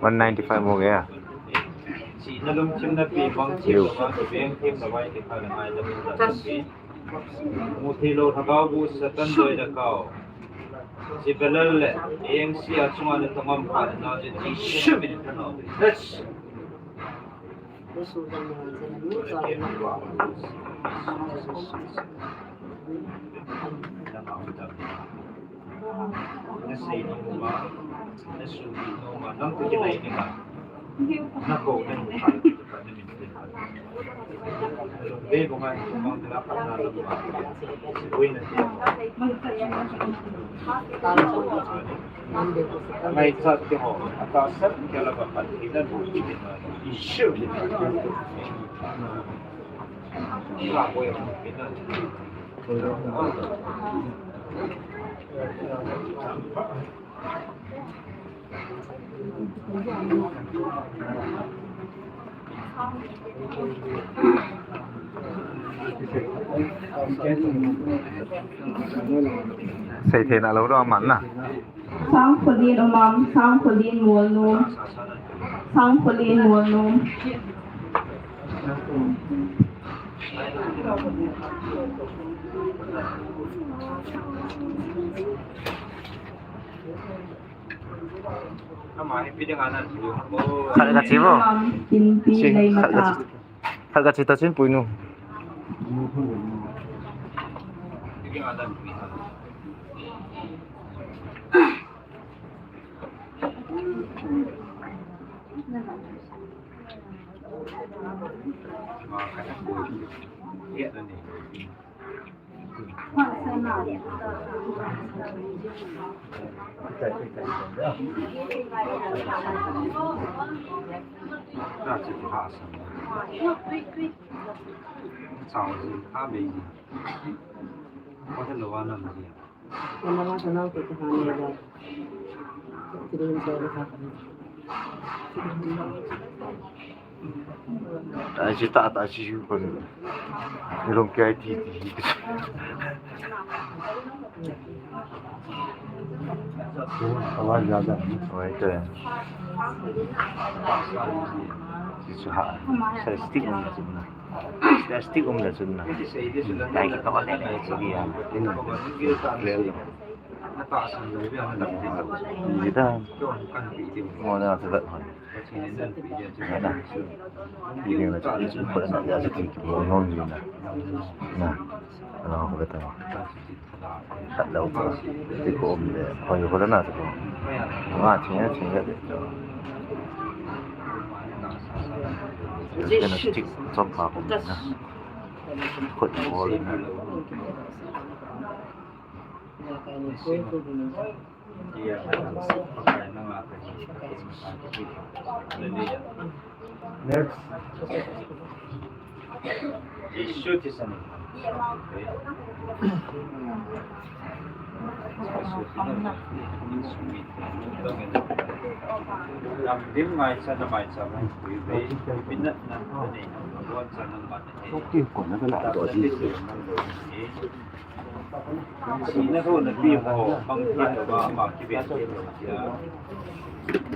One ninety five हो गया। Muthei lou lhagao bu Satan doi da kau. Sibelal le, A M C a chunga na tongam pa na na je ti shi min ka na. Na sei no ma, na su no ma, nang tu ki nai ni ma. Na ko na nu ka. Seitheina lou doh man na. Sangkholin Umam, Sangkholin Mualnom. Sangkholin Mualnom. Khat kachi vo. Khat kachi, khat kachi tachin puinu. Tachi ta, tachi ju kon. Nilong kya ti ti. Awaaz zyada hai. Wahi to hai. Ye ha. Sir, stick umle chun na. Sir, stick umle chun na. Dai ki to le le chu ya. Ni na. Clear lo. Ye da. Mo na to vet hon. Na. Ye na chu ko na ya chu ki mo nom ni na. Na. Ana ko vet ta. Khat lou ko, ti ko um le, hoi ko le na ti ko. Nga ching ya ching ya de. Kena stick chom pa ko na. Khut ko le na. Next. Jesu ti sani. Lam dim ngai sa na mai sa mai kui ve. Minat na ni. Wan sa na ma ni. Ki ko na ka la do di. Sina ho na pi ho, bang pi ho ba, ama ki ben pi ho tia.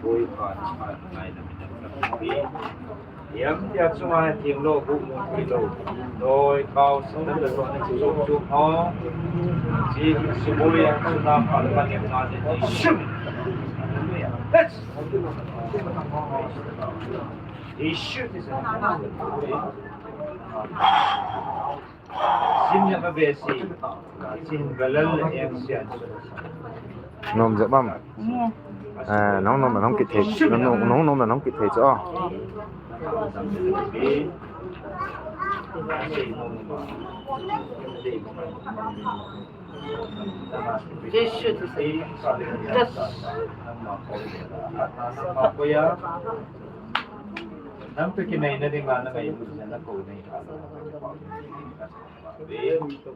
Boi pa, pa, ngai na mi na pi. Yam tia chunga thing lo, bu mu pi lo. Doi, kau, sa na da so na chu chu ho. Ji, si boi, su na pa, pa, ne na de. Shum. That's. Issue is a Nom jep am? Eh, nong nom le nong kit thei, nong, nong, nong nom le nong kit thei chu. Nang pe kinai na ding a na ngai lu na ko nei.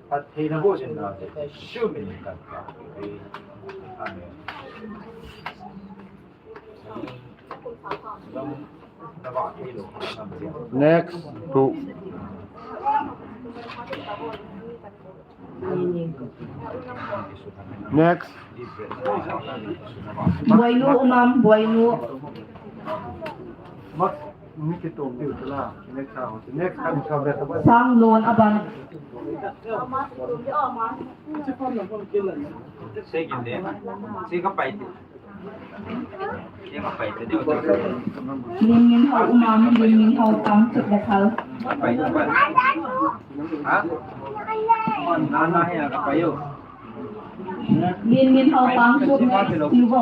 Phattheina boh jin na, shu min kan ka. Amen. Next, two. Next. Boinu Umam, Boinu. Sanglon aban. Linminhao Umam, Linminhao Tangchut le Thal. Linminhao Tangchut le Silvo.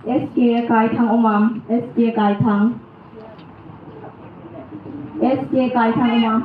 S K Kaithang Umam, S K Kaithang. S K Kaithang Umam.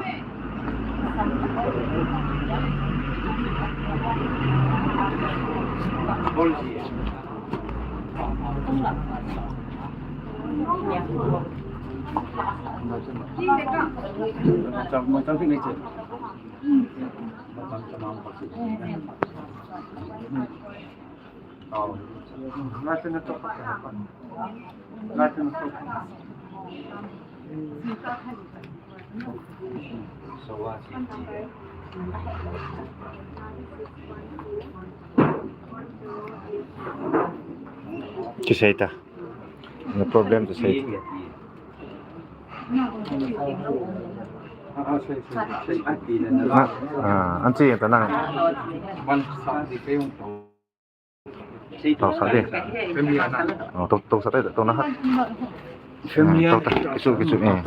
Kisei ta. No problem to say. Ah, ah, an chi ta nang. Tau sa de. Oh, tau, tau sa de, tau na ha. Ah, tau ta, kisu, kisu, eh.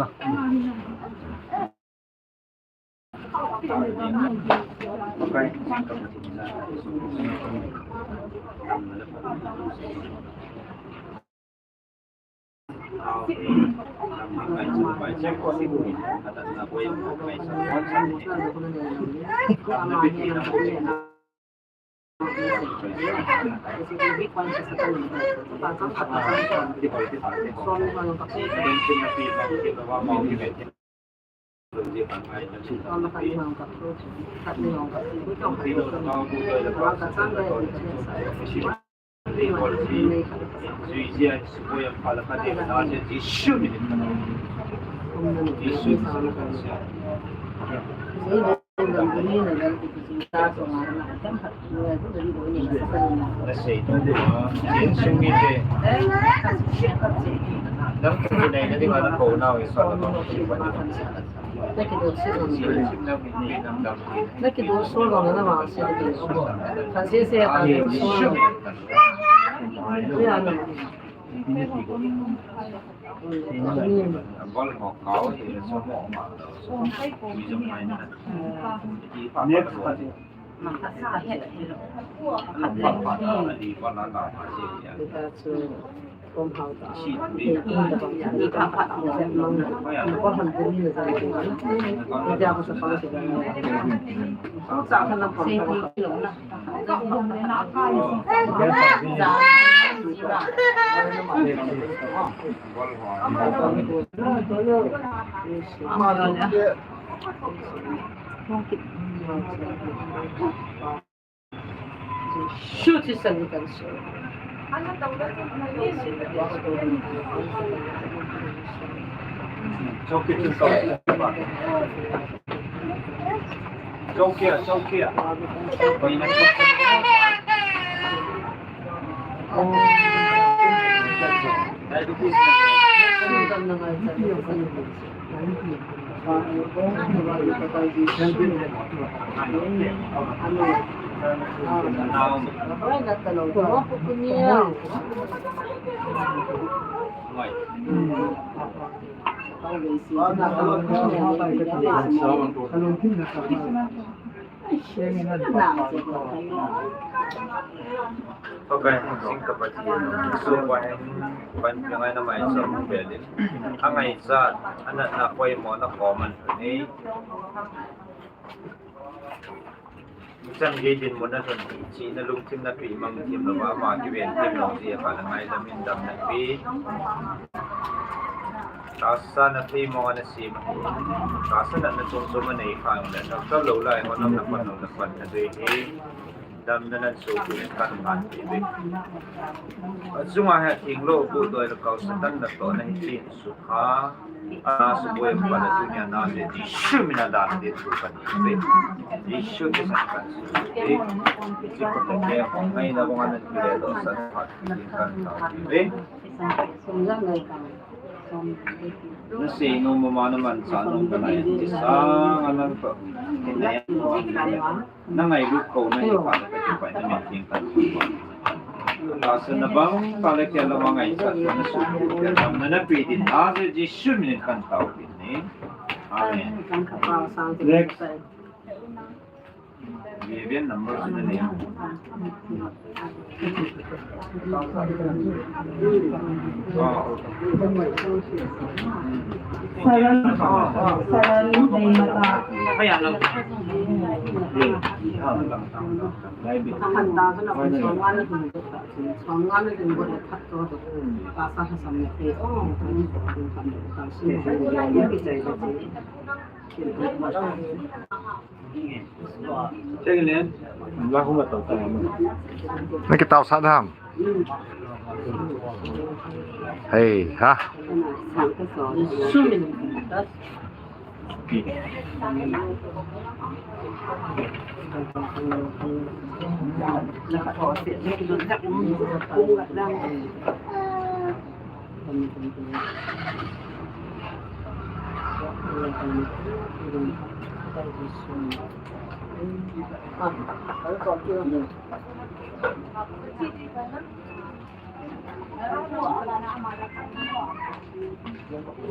Next. Shoot his son. Pakai, sing ka Pathen, so pa hen, pan pingai na mai som pe din. Angaichat, anatna poimo na koman ni. Chan gei dinmun a lhun hi, chihna lungthim napi mang thim lou a, ama kiven thim lou jeh a, ka la ngaidam in damna pe. Tahsa na thei mo na sim. Tahsa na na chom chom a nei kha le, na ka lou lai ho nam na pan lou na pan na dei hi. Damna nan sopi kan ngan ti ve. Achunga hi thing lou bu doi la kau Satan natohna hi chin sukha. Ana suboi pa la dunia na le Jisu mina dan de tu kan ti ve. Jisu ke san kan su ve. Jisu ko te ke hong ngai na wang na ti le do san pa ti kan ta ti ve. Na sei nom mama na mancha nom ka nai ti sang anan pa. Ki ne. Na ngailut kou na hi pa na ka kipai na min theng kan. Tahsa na bang, pa le kia la ma ngaichat na su, kia lam na na pe din, na Jesu min in kan tao din ni. Amen. Next. Vivian number na ni. Saran, saran, dei mata. Na kitao sat ham? Hei, ha?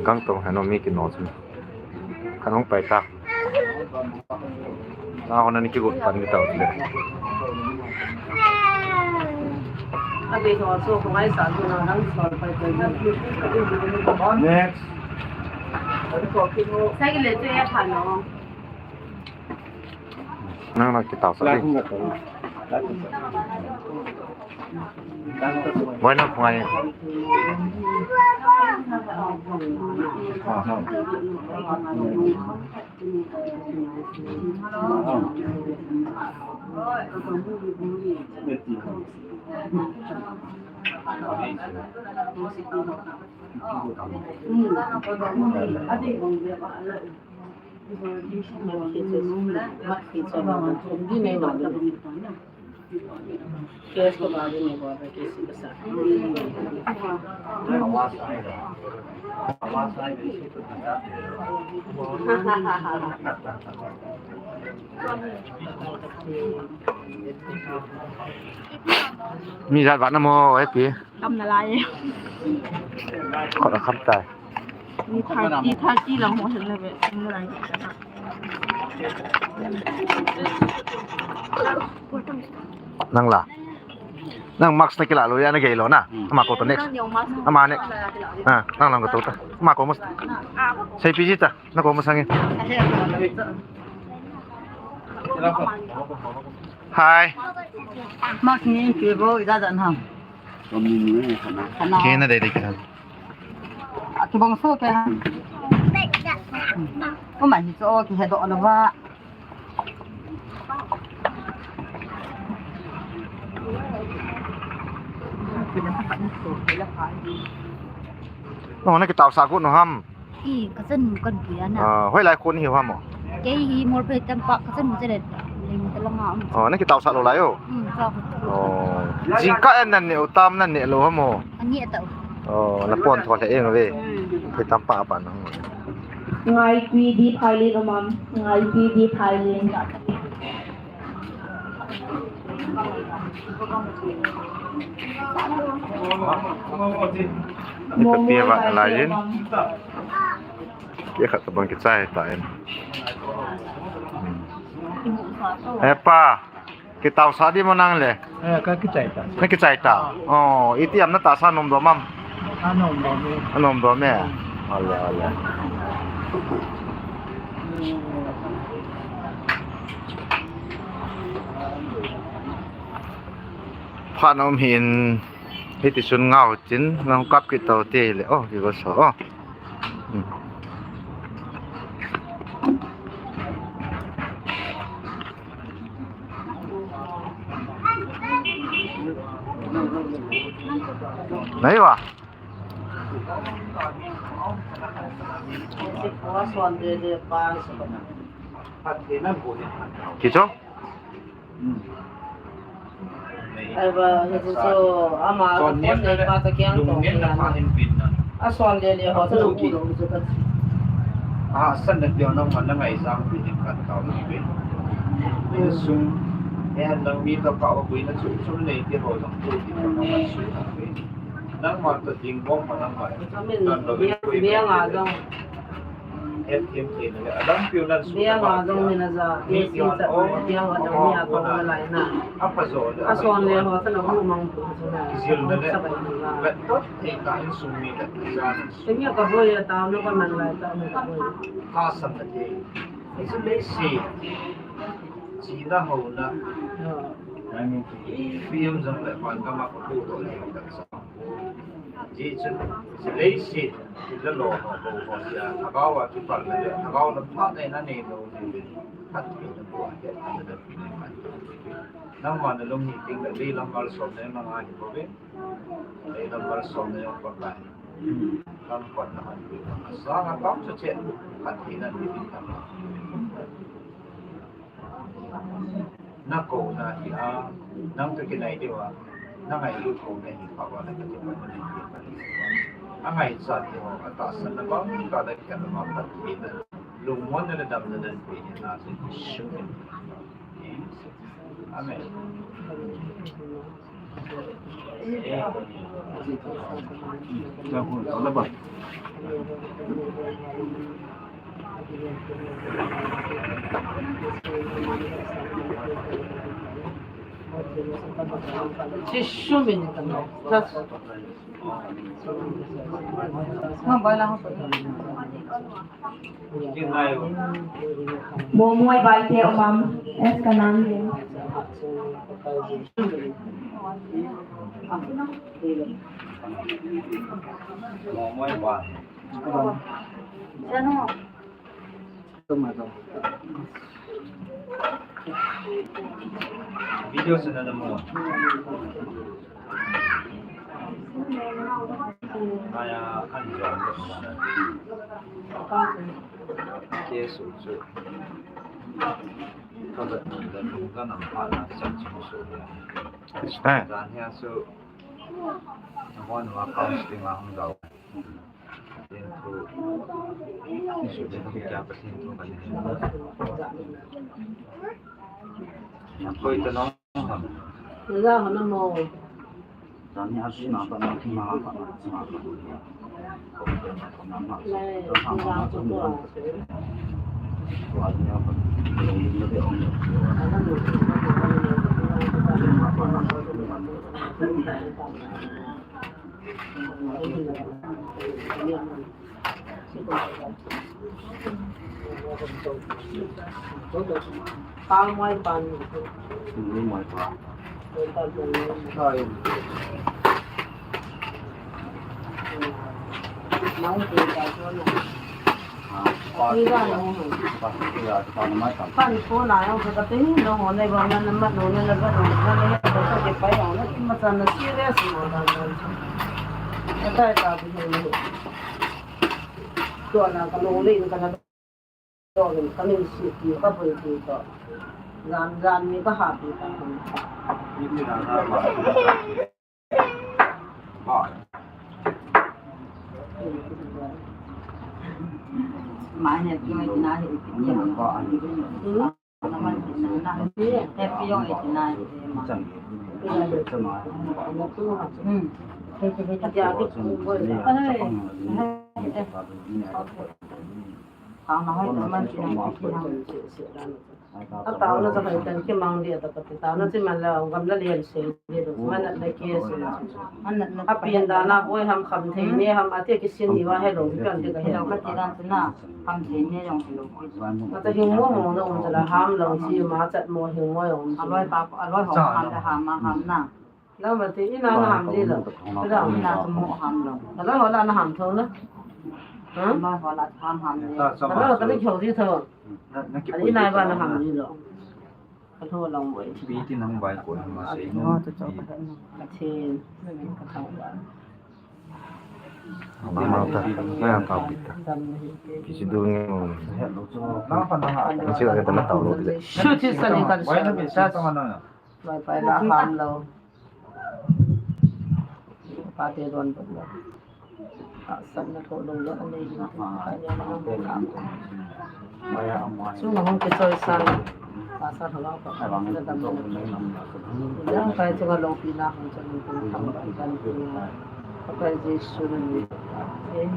Gang tong hano mi kino chun. Kanung pai ta. Na hona ni kigot pan ni tau le. Next. Nang na kitao sa di. Moi na khungai. Mi jat vat na mo, happy. Kam na lai. Khot a kham tai. Ni thirty, thirty lang ho hen le be. Kam na lai. Nang la. Nang mask na kila lou ya na gei lou na. Hmm. Ama ko to next. Ama ne. Ah, nang lang ko to ta. Ama ko mas. Sei pi ji ta. Na ko masang e. Hi. Mask ni pi bo ida dan ham. Kena dei dei kena. Atu bang so ke ha. Ko ma hi so ke he do lo ba. No, na kitao sa ko no ham. I, ka chanu kan pui ana. Ah, hoilai kon hi ham mo? Kei hi Morphe tampa ka chanu chele. Leng ta langa um. Oh, na kitao sa lou lai o. Hmm, sa ko. Oh, jingkah en nan ne, tam nan ne lou ham mo? Ani ta. Oh, na pon tho le eng ve. Hmm. Phe tampa pa na. Ngai pi di phai le no mam. Ngai pi di phai le. Ita tia va lai in. Kei khat tabang kichai ta in. Eh, pa, kitao sa di mo nang le? Eh, ka kichai ta. Na kichai ta. Oh, iti am na ta sa nom do mam? Anom do me. Anom do me. Ale, ale. Phat nom hin hiti sun ngau chin, nang kap kit tau te le, oh, ki ko so, oh. Hmm. Nai wa. Kicho? Ai ba, so, ama, phone nei pa ta kiang tong kiang. A son le le ho sa lo ku lo chu ta. A san na pio na man na ngai sang pi ni kan ka u pi. Ni sung, e nang mi to ka u pi na chu chu nei ti ho jong tu ti na ma su ta pi. Nang ma to ding bom ma nang ma. Amin, bia nga jong. Hethem theina le, adang piu nan su Biang a dong ni na ja, mi AC dion chat o, ni, biang a dong ni a ko na lai na. Apa jo le, a son le ho, sa na hu mang pu chu na. Kizil na le. Sa bai ni la. Vet tot thei ta in sum mi le, ja na. Te mi ka boi a ta, no ka man lai ta, no ka boi. Ka san na te. Isu le si. Chi na ho na. Yo. Film jong le, pan ka ma ko tu to le, ka sa. Ji chun, leiset, thil la lo ho, ho, ho, sia, lhagao a kipal na le, lhagao lam pha nei na nei lo, nei le, phat thei na bou a, he, na da pi nei man. Nangma na lung hi ting le, lei lam malsom nei ma nga hi bou ve. Lei lam malsom nei ong pat lai. Lam pat na han pi na. Sa nga tam sa che, phat thei na ni pi na. Na ko na hi a, nang to kinai diu a, na ngailut ko na hi pha va na ka ti pa na hi pa ni. A ngaichat diu a, a tahsan na bang ka da kya na ma phat hi na. Lungmon na le damna dan pe hi na se shu. Amen. Momoi bai te umam, es kanan le. Momoi bai. Video sana na mo. Maya kan jo. Ke su su. Ka ba da ka nam pa na sa chu su. Ah. Dan ya su. Na mo na ka su ma hung dau. Pang mai pan. Mai pan. Sai. Nang tu ta tu na. Ni da na ho. Pan ko na yong ka te ni no ho nei ba na na ma no na na ba no na na ya ko sa ke pa yong na ki ma sa na serious mo da na. Ka ta ta bi ni. To na ka lo le ka na to ka ni si ki ka poi ki to. Jan jan ni ka ha pi ta. Ni ni na na ba. Atao na sa kai tan kimang dia ta pati tao na si man la gam la lian se dia do man la ke se. Api da na boi ham kham thei ne ham ati kisin ni wa hello kan de ka hello ka ti dan na ham thei ne yong hello. Ata hing mo mo na um la ham lo si ma chat mo hing mo yong. Aloi pa aloi ho ham da ham ma ham na. Nang ma ti ina na ham di lo. Ina mo ham lo. Aloi ho la na ham tho na. Ha? Aloi ho la ham ham di. Aloi ho ka ni kyo di tho. Ani nai ba na ham ni lo. Ka tho long wei. Pi ti nang bai ko ma sei no. Ka thin. Ka tho ba. Ama ma ta. Ka yang ka pi ta. Ki si du nge mo. Nang pa na ha. Ni si ka ta na ta lo. Shu ti sa ni ka. Wai na bi sa ta ma na. Wai pai la ham lo. Pa te don don lo. Ka san na tho long lo, a nei lo. Ka ya na long ka. Su na hong ke choi san. Ka sa tho lo ka. Na dam. Yang kai chu ka lo pi na hong chan ni ka. Ka kai Jesu na ni. Amen.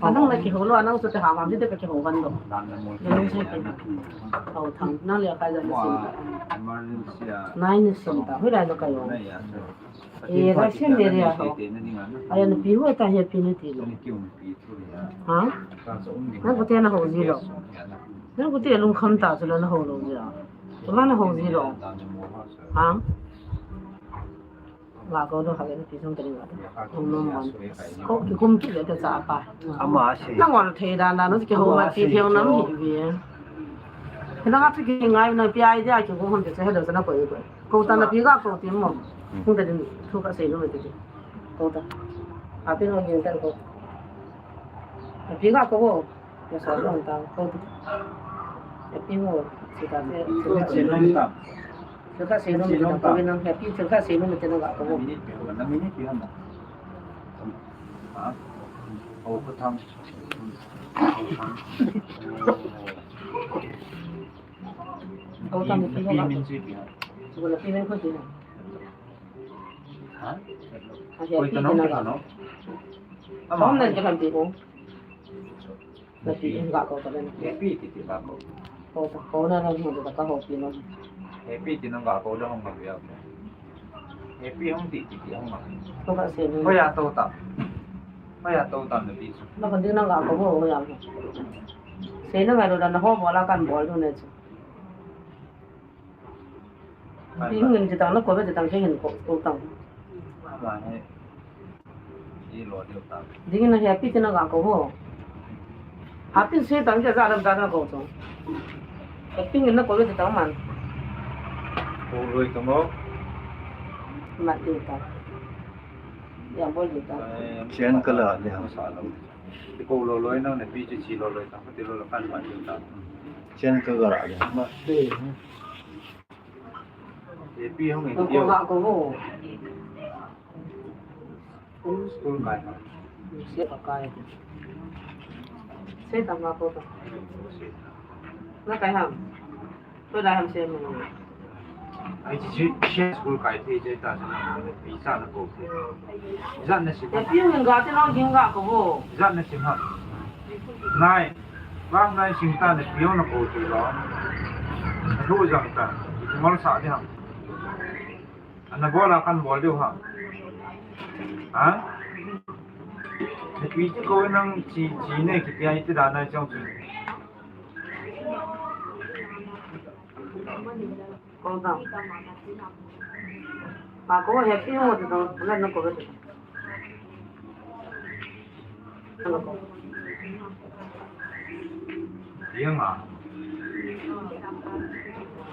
Anang la kihou lou, anang chu te ha vam te ka kihou van lou. Anang chu te hou thang, nang le ka ja na sim ta. Nai na sim ta, hui lai na ka yo. E, ka sim le le ho. Aya na pi hu ta he pi ni ti lou. Ha? Nang ko te na hou ji lou. Nang ko te lungkham ta chu la na hou lou ji a. Chu la na hou ji lou. Ha? Nga ko do ha le ti sung ta ni nga. Ko nom man. Ko ki kum ki le ta cha pa. Ama se. Nang wan thei da na no ki hou ma ti thei nam hi bi. Nang a chu ki ngai na pi idea ki ko hon te che he do sa na ko ko. Ko ta na pi ga ko ti mo. Hung ta din thu ka sei no te. Ko ta. A pi no yin ta ko. A pi ga ko. Nasol lou ta ko. Hepi ho, chika te, chika te. Chika se no, chika se no, Hepi chika se no, chika ko. Minute pe, na minute pe na. Ha? Ko ko tham. Ko tham pi ho. Ko la pi men ko ti na. Ha? Ko ta no, ko ta no. Ama na ke kan ti ko. Hepi, ga ko ta le. Hepi ti ti ga ko. Ko ta, ko na na mo ta ka Hepi no. Hepi ti na ga ko da hong ga ya. Hepi hong ti ti ti hong ga. Ko ka se ni. Ko ya to ta. Ko ya to ta na ti. Na kan ti na ga ko ho ya. Se na ga do da na ho mo la kan bol do ne chu. Pi ngin ti tang na ko be ti tang ke hin ko, ko tang. Ama he. Ding na Hepi ti na ga ko ho. Hepi se tang ke za lam ta na ko to. Hepi ngin na ko be ti tang man. Ko loi to mo. Ma ti ta. Ya bol ti ta. Chen ka la le ha sa lo. Ti ko lo loi na ne pi chi chi lo loi ta. Ti lo lo kan ma ti ta. Chen ka ga la le. Ma te. Hepi hong in ko dio. Ko ho. School kai. Se pa kai. Se ta ma ko ta. Na kai ham. To da ham se mo. Ai chi chi school kai te je ta sa na pi sa na ko te. Za na si. Hepi hong ga te lo ging ga ko ho. Za na si ha. Nai. Bang nai sing ta na pi hong na ko te lo. Thu jang ta. Ngol sa de ham. Ana bol a kan bol diu ha. Ha? Hepi ti ko nang chi, chi ne kiti ai ti da na chong chi. Ko ta. Pa ko Hepi mo ti to, na no ko. Yang a.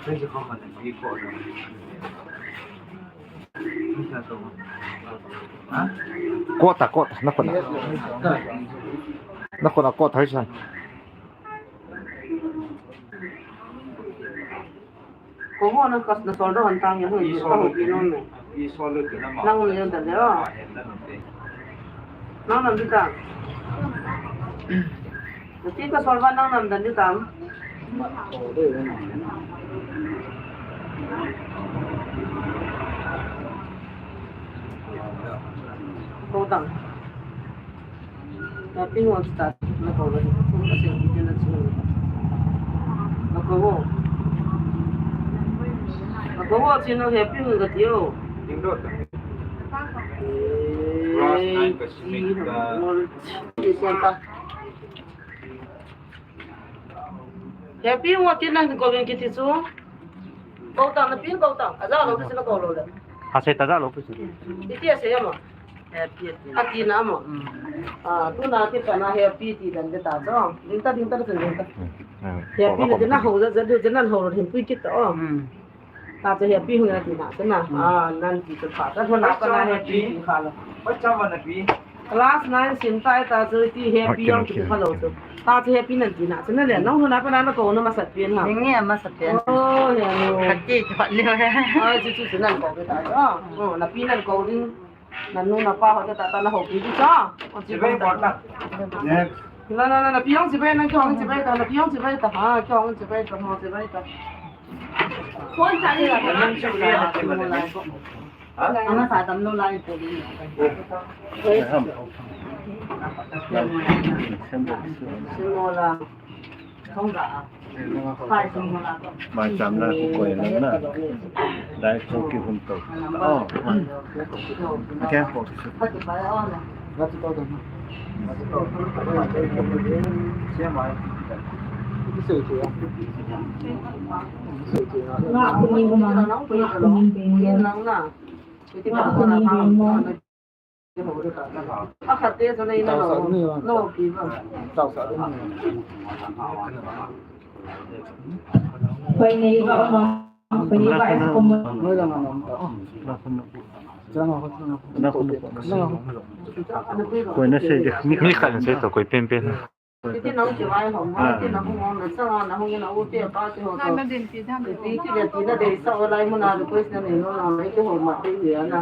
Sai se ko ma na pi ko na. Ha? Ko ta, ko ta, na ko na. Na ko na, ko ta, hai sa. Ko ho na kas na sol do han tang ya ho. Pi sol lo ki nom ne. Pi sol lo ki na ma. Nang le da le o. Nang nam di ta. Na ti ka sol ba nang nam da di ta. Ko tang. Nothing wants that. Na ko ba. Ko ba se ki na chu. Na ko ba. Na ko ba, chino Hepi mo ka ti o. Ding do ta. Class nine ka si me ka. Hepi mo ti na ko ben ki ti chu. Ko ta na pi ko ta. A za lo ki na ko lo le. Ha se ta za lo ki. Iti a se ya ma. Hepi ati. Ati na mo. Mm. Ah, tu na ti pa na Hepi ti dan de ta cho. Ding ta, ding ta, ding ta. Mm, mm. Hepi le de na ho, de, de, de na ho lo hin pui kit to. Mm. Ta cho Hepi hu na ti na, na. Mm. Ah, nan ti cho pa. Ta ho na pa na Hepi ti kha lo. Oi, cha ma na pi. Class nine sim tai ta cho ti Hepi yong ti kha lo cho. Ta cho Hepi nan ti na. Cho na le, nong ho na pa na na ko na ma sat pien ha. Ni nge ma sat pien. Oh, ya no. Ka ti cho ni he. Ah, chu chu chu nan ko ke ta cho. Oh, na pi nan ko ding. Na nu na pa ho te ta ta na ho pi di cha. O chi bai ta. Next. Na, na, na, na pi hong chi bai, na ki hong chi bai ta, na pi hong chi bai ta, ha, ki hong chi bai ta, mo chi bai ta. Phone charge la. Ama sa tam lo lai ko. Simola. Mai cham na ko koi na na. Dai ko ki hun to. Oh. Kya ko. Koi na sei de. Mi khat na sei to koi pen pen. Kiti nong kivai hom, kiti nong hung hom, na chang na hung na u te pa te ho to. Kiti kile ti na dei sa o lai mun a request na nei nom na, kiti ho ma te hi na.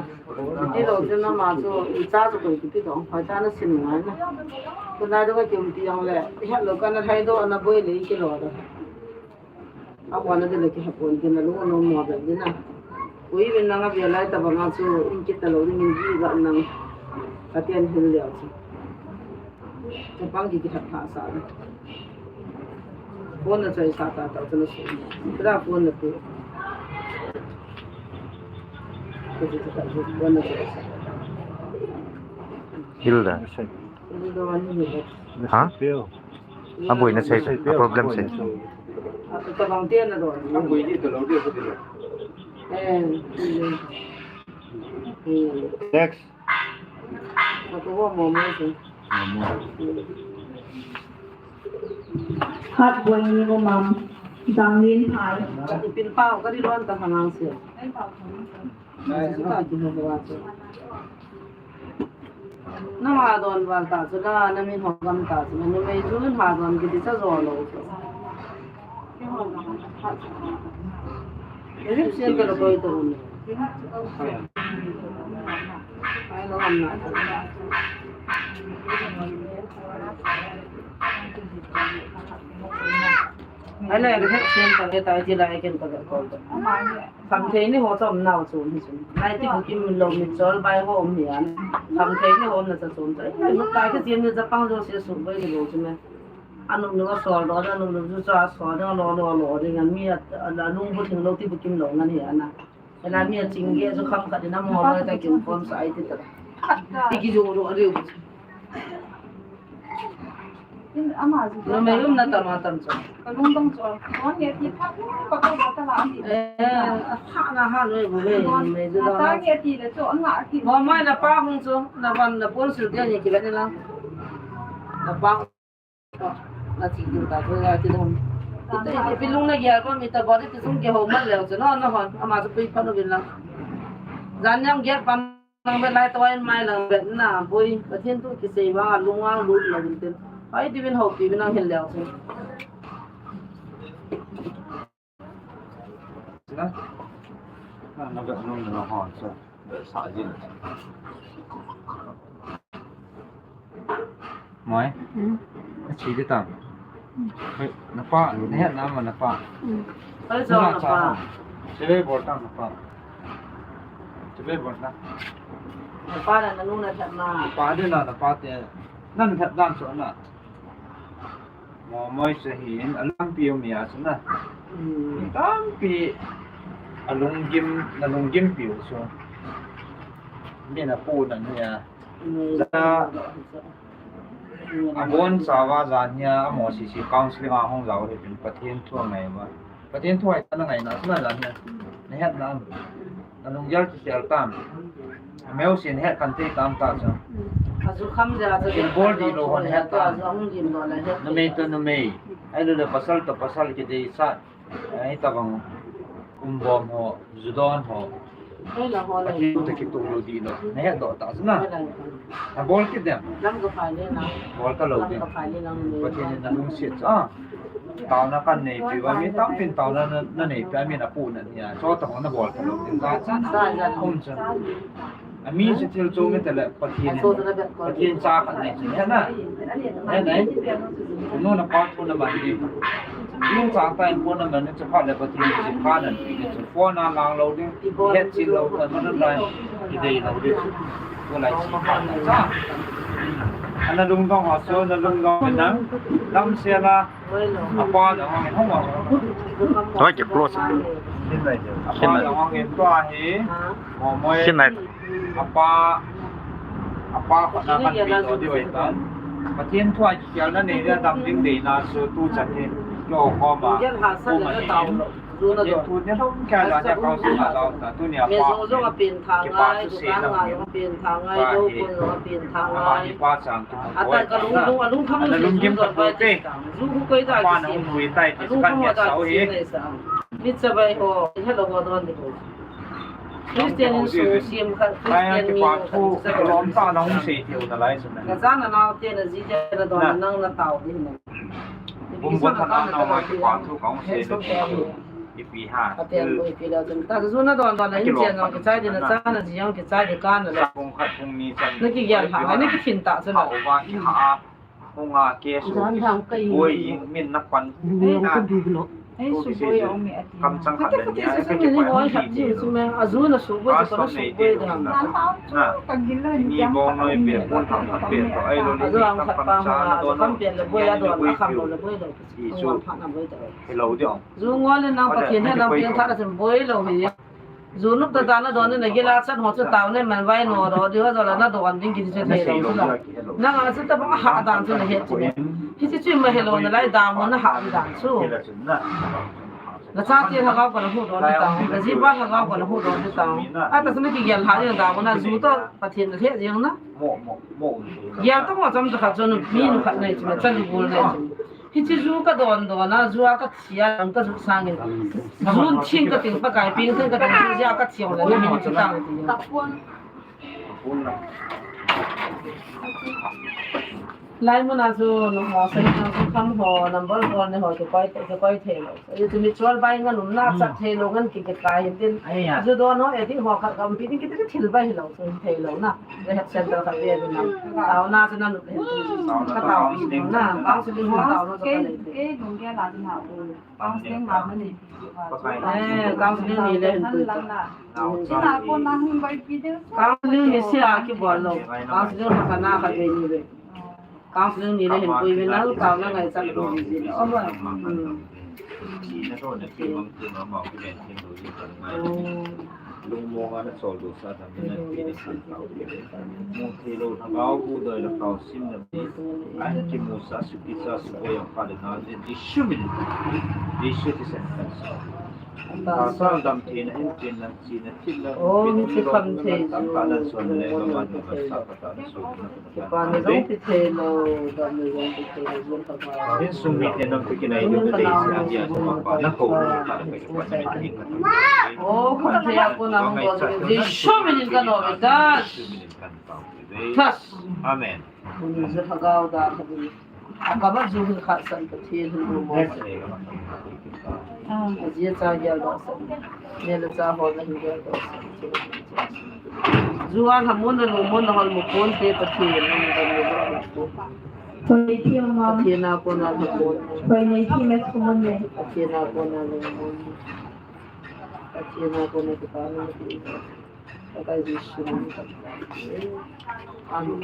Kiti lo chu na ma chu, i cha chu koi kiti dong, hoi cha na sin ngai na. Ko na do ka kim ti dong le, i hat lo ka na thai do na boi le i kilo do. Abon a ding le kihepon ding, nalung anom mo bep ding na. Ui, vin nang a via lai tabang a chu in kit talou ding in ji ga nang. Pathen hil leu chu. Chapang ki kithat pha sa na. Phone na choi sa ta ta chu na su. Kira phone na pu. Phone na choi sa. Hilda. Hilda ni ni. Ha? Aboi na sei, a problem sei. Next. Hat boi ni ko mam. Dang lin phai. Pin pao ka di lon ta hangang se. Nang ha don val ta chu la, na min ho gam ta chu la, numei chu ha don kiti cha jo lou chu. Rip sien ka lo koi to un. Ai lo gam na. Ai le rip sien ka le ta ji la ai ken ka ko. Khamthei ni ho chom nau chom hi chun. Nai ti bukim lo mi chol bai ho um hi an. Khamthei ni ho na cha chom cha. Ai, nu ta ke jiem ni cha pang jo se su bai ni lo chu me. Anung nu a sol do, anung nu chu cha sol do, lo lo lo ding an mi a, a, a lung bu thing lo ti bukim lo ngan hi an a. Ela mi a ching ge chu kham khat in a mo lo ta kim kom sa ai ti ta. Ti ki jo ro a riu. Numei um na tam a tam chu. Ka lungdong chu. Kon nge ti pha, pa ka ba ta la ni. Eh, ha na ha noi bu le, numei chu. Ta nge ti le chu, an la ti. Mo mai na pa hung chu, na van na pon sil dia ni ki le ni la. Na pa. Na chi ju ta chu ya ti dong. Ti, ti, ti lung na gel pa mi ta ba ti sung ke ho ma le chu, no, no hon. Ama chu pui pa no bin la. Jan yang gel pa. Nang be lai toin mai lang be na boi, Pathen thu kisei vang a lung a lut lo in tin. Ai, ti vin ho ti vin ang hil leo sin. Na, na be nung na hon sa, be sa jin. Moi. Hmm. Na chi di tam. Hmm. Hei, na pa, na het na ma na pa. Hmm. Hei, so na pa. Che ve bol tam na pa. Che ve bol na. Na pa na, na nu na het na. Pa de na, na pa te. Na het dan so na. Mo moi se hin, a lampi um ya se na. Hmm. Tampi a lunggim, na lunggim piu so. Mi na pu na ni ya. Abon chauva jan hi a mo sisi counseling a hung jao hi tin Pathen thu a ngai uva. Pathen thu a i ta na ngai na, na jan hi. Na het na am. Na lunggel kisel tam. Meu sin het kan thei tam ta chu. Azu kham ja chu. Kin bol di lo hon het tam. Azu hung jim lo la het. Numei to numei. Ai lo le pasal to pasal kidei sa. Ai, tabang um bom ho, ju don ho. Ai, la ho la. Pathen to kitoh lou di lou. Na het doh ta chu na. Ai, la. Na bol kit dem. Lam ka phai le na. Bol ta lou dem. Lam ka phai le na. Pathen in na lungset chu. Ah. Taona kan neipi uva mi tampin taona na, na neipi a mi na pu na nia. Chu tabang na bol ta lou dem. Za cha na. Za, za. Um cha. Ami chu thil chu mi tele Pathen, Pathen cha khat nei chu, he na? He nei? Chu nu na pa thu na man di. Yung cha ta in ko na man chu pha le Pathen chu pha nan ti chu phone a lang lo ding, het chin lo, ka man dai, ki dei lo ding. Ko lai chi pha na cha. Ana lungdong ha so, na lungdong na. Lam se la. Apa na hong hong. Oi, ke close. Apa na hong in tua hi. Mo mo. Sin nai. Apa, apa khat na kan pi to di wai ta. Pathen thu a kikhel na nei dia dam ding dei na su tu chan hi. Lo ko ma. Ko ma ni. Pathen thu ni lo kya la ja kau su na lo ta tu ni apa. Kipa tu se na ni. Apa ni pa chang tu. Ata ka lung lung a lung kham. Ana lung gim ka tu te. Zu khu koi ta. Apa na hung hui tai ti kan ya sau hi. Ni chabai ho. Hello ho don ni ho. Christian in sung siam khat, Christian mi khat, lom ta na hung sei tiu na lai sun na. Ka cha na nau te na ji te na don na nang na tao di na. Bum bot na na ma kipa thu ka hung sei tiu. Ipi ha. Ka te mo ipi la sun. Ta zu na don don na in chen na ki chai di na cha na ji yang ki chai di ka na la. Kong khat kong ni chan. Na ki gel ha, na ki thin ta sun na. Uva ki ha. Hung a ke su. Boi min na pan. Ei, su boi a umi ati. Kam chang khat le nia, ka ki pan. Azu na su boi, ka na su boi da. Na. Ni bong noi pe, pon thang khat pe, to ai lo ni. Azu ang khat pa ma, azu kam pe le boi a don, a kam lo le boi lo. I su. Hello, di ong. Zu ngol le nang Pathen he nang piang tha na chen boi lo hi. Zu nup ta ta na don na gila chan ho chu tao ne man vai no ro di ho zo la na don ding ki chu thei lo chu la. Na nga chu ta ba ha dan chu na he chu ne. Hi chu chu ma he lo na lai da mo na ha di dan chu. Na cha ti ha ga ko na hu don di ta. Na ji ba ha ga ko na hu don di ta. A ta chu na ki gel ha di da mo na zu ta Pathen na he jeng na. Gel ta mo cham ta kha chu nu mi nu khat nei chu na cha lu bul nei chu. Hiche zu ka don don a, zu a ka thi a, ka zu sangin. Zu thing ka ting, Pakai peng thing ka ting, zu a ka thi a, la ni chu tang ti. Lai mun a chu, no mo sai na chu kham ho, number four ne ho, chu koi, chu koi thei lo. Chu mi chual bai ngan um na, chat thei lo ngan ki, ki kai hin tin. Zu don ho, e ti ho kha kam pi tin ki, ki thil bai hi lo, chu thei lo na. Rehab center kha ve na. Tao na chu na nu. Ka tao pi na, tao chu ding ho tao na chu ka nei. Counseling ma ma nei. Eh, counseling ni le hin pui. Counseling ni sia ki bol lo. Counseling ma ka na kha ve ni ve. Counseling ni le hin pui ve na, tao na ngai chan lo ni ve. Oh, ba. Hmm. Lungmong a na chol do sa dam na pi na san tao. Mu thei lo na gao bu doi la tao sim na pi. An ki mu sa su pi sa su ko yang pa de na de di su min. Di su ti san kan sa. Ta sa dam thei na hin thei na chi na thil la. Oh, ni ti kham thei. Tam ta na suan le ma ma sa pa ta na su. Kipa na jong ti thei lo, dam na jong ti thei lo, jong ka ba. Insung mite nang pi kinai ding ka dei si ati a suma pa na ko na ka kipa na mi thei ka. Oh, ka thei a ko na mo ko. Jesu min in ka no me das. Jesu min in kan tao. Tas. Amen. Ko ni je ka ga da ka ni. A ka ba ju hin kha san ka thei hin mo. Yes. A ji cha gel da san. Ne le cha ho na hin gel da san. Zu a lhamon na lungmon na holmo ponte Pathen in nang damna jal. Koi nei thi ma. Pathen a kona lhamon. Koi nei thi ma, lhamon nei. Pathen a kona lungmon. Pathen a kona kipana. Pakai Jesu min. Amen.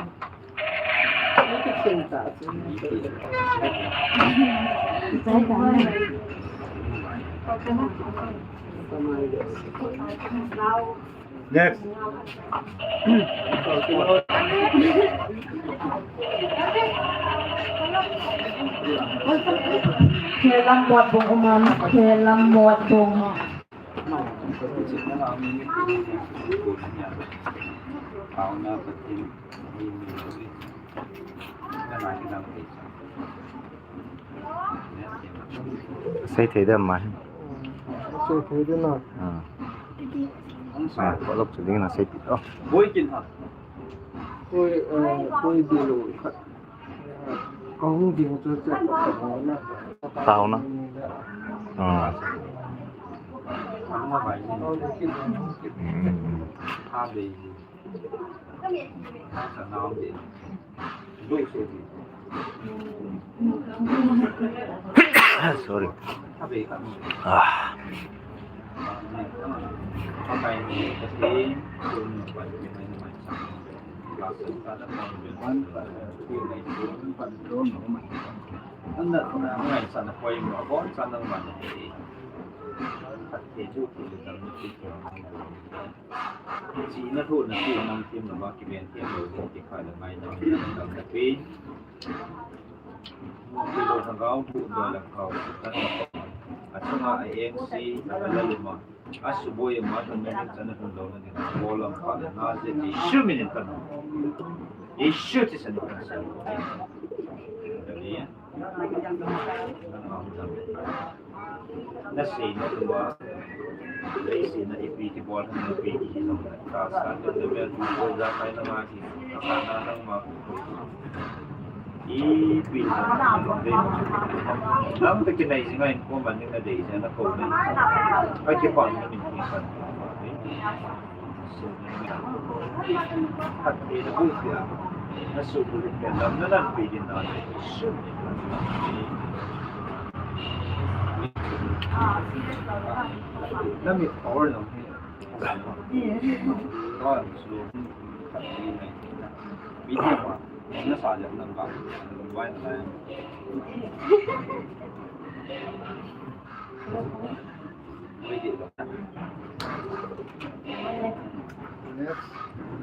Ni kitchen ta. Next. Khelam Motbung, umam, Khelam Motbung. Sei thei dem ma. Sei thei dem na. Ah. Ah, ko lok chu ding na sei pi. Oh. Boi kin ha. Boi, eh, boi bi lo khat. Ka hung ding chu chu ka hung na. Tao na. Ah. Mm, mm, mm. Sorry. Ah. Chihna thohna, chihna themna ba kiven them lou ding ti kha le ngai dam dam na pe. Mo ki lo na gao thu do la khao. Achunga a eng si a la luma. Asuboi ama thon na chana thon lo na ni. Bolam pa na je ti shu minin kan. Isu ti san kan san. Dali ya. Naseina tua, naseina ipi ti bol, ipi ti hi nong ta sa, ta ta bel tu ko ja kai na ma ti, ta na nang ma. Ipi na nong de. Nang ta kinai jinga in ko man ni na de ja na ko na. Ai ki pa na ni ki san.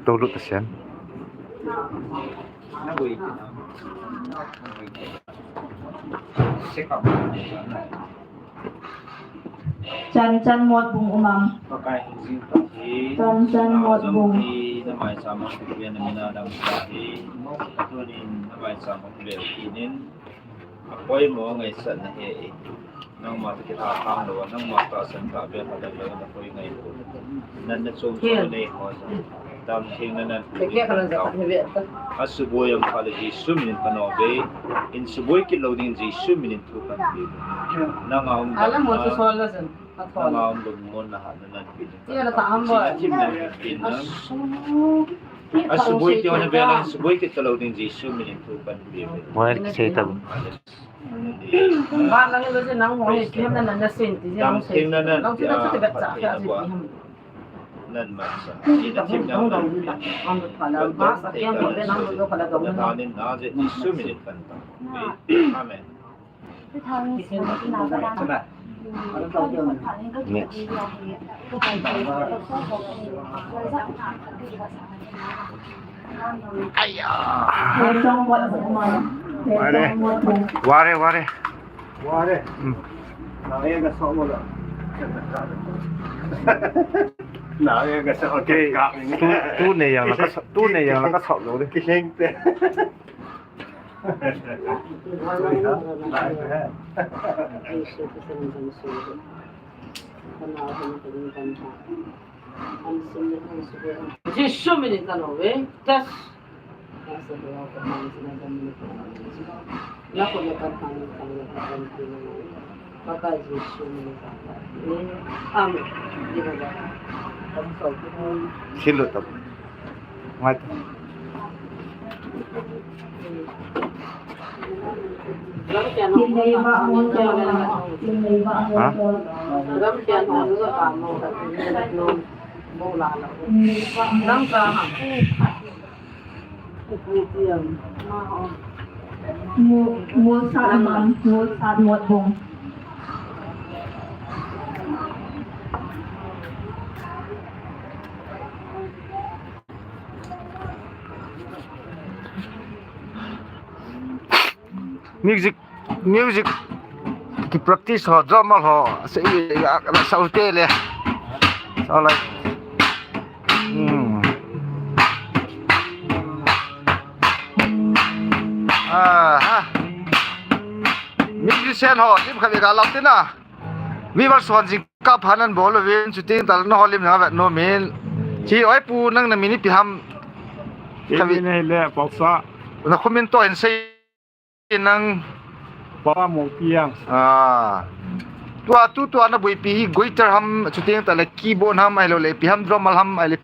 Tolu ta sian. Chan Chan Motbung um am. Chan Chan Motbung. Namai sa ma tu pia na mina dam sa hi. Katunin namai sa ma tu leo kinin. Apoimo ngaisatna he e. Nangma toh kitha kham lou, nangma tahsan tah beh khat lou na koi ngai ko. Nan na chom chom nei ho sa. Damtheng na nan. Asuboi am kha le Jesu minin ka nom e. Insuboi kit lou ding Jesu minin thu kan pe. Nanga um dam na. Nanga um dam mo na ha na nan pe. Chihna themna themna. Asuboi kit na bel insuboi kit lou ding Jesu minin thu kan pe. Mo kisei ta. Ba lang lo je nang mo ni kiam na na sen ti je nang sen. Nang ti na chu ti bet cha cha ji ti ham. Nan ma sa. Ti na themna. Ang phala ba sa kiam mo le nang lo phala dong. Na ta nin na je Jesu minin kan ta. Amen. Next. Aya. Ware. Ware, ware. Ware. Hmm. Okay. Tu, tu ne yang la ka sa, tu ne yang la ka sa lo de. Kising te. Jesu minin ka nom e. Amen. Silu tap. Ngai. Ha? Mu-, Musat Mam, Musat Motbung. Music, music ki practice ho, drummer ho, se ya la sau te le. Sau lai. Hmm. Aha. Musician ho, team khat ga lau te na. Viewers hon jingkah pha nan bol uvin, chuting tah le na holim na vet nom in. Chi oi pu nang na min ipi ham. Kei min ahile Paoksa. Na khumin toh hin sei nang. Paoksa Mongpiang. Ah. Tua tu tua na boipi hi guitar ham, chuting tah le keyboard ham, ahilou le ipi ham, drummer ham, ahile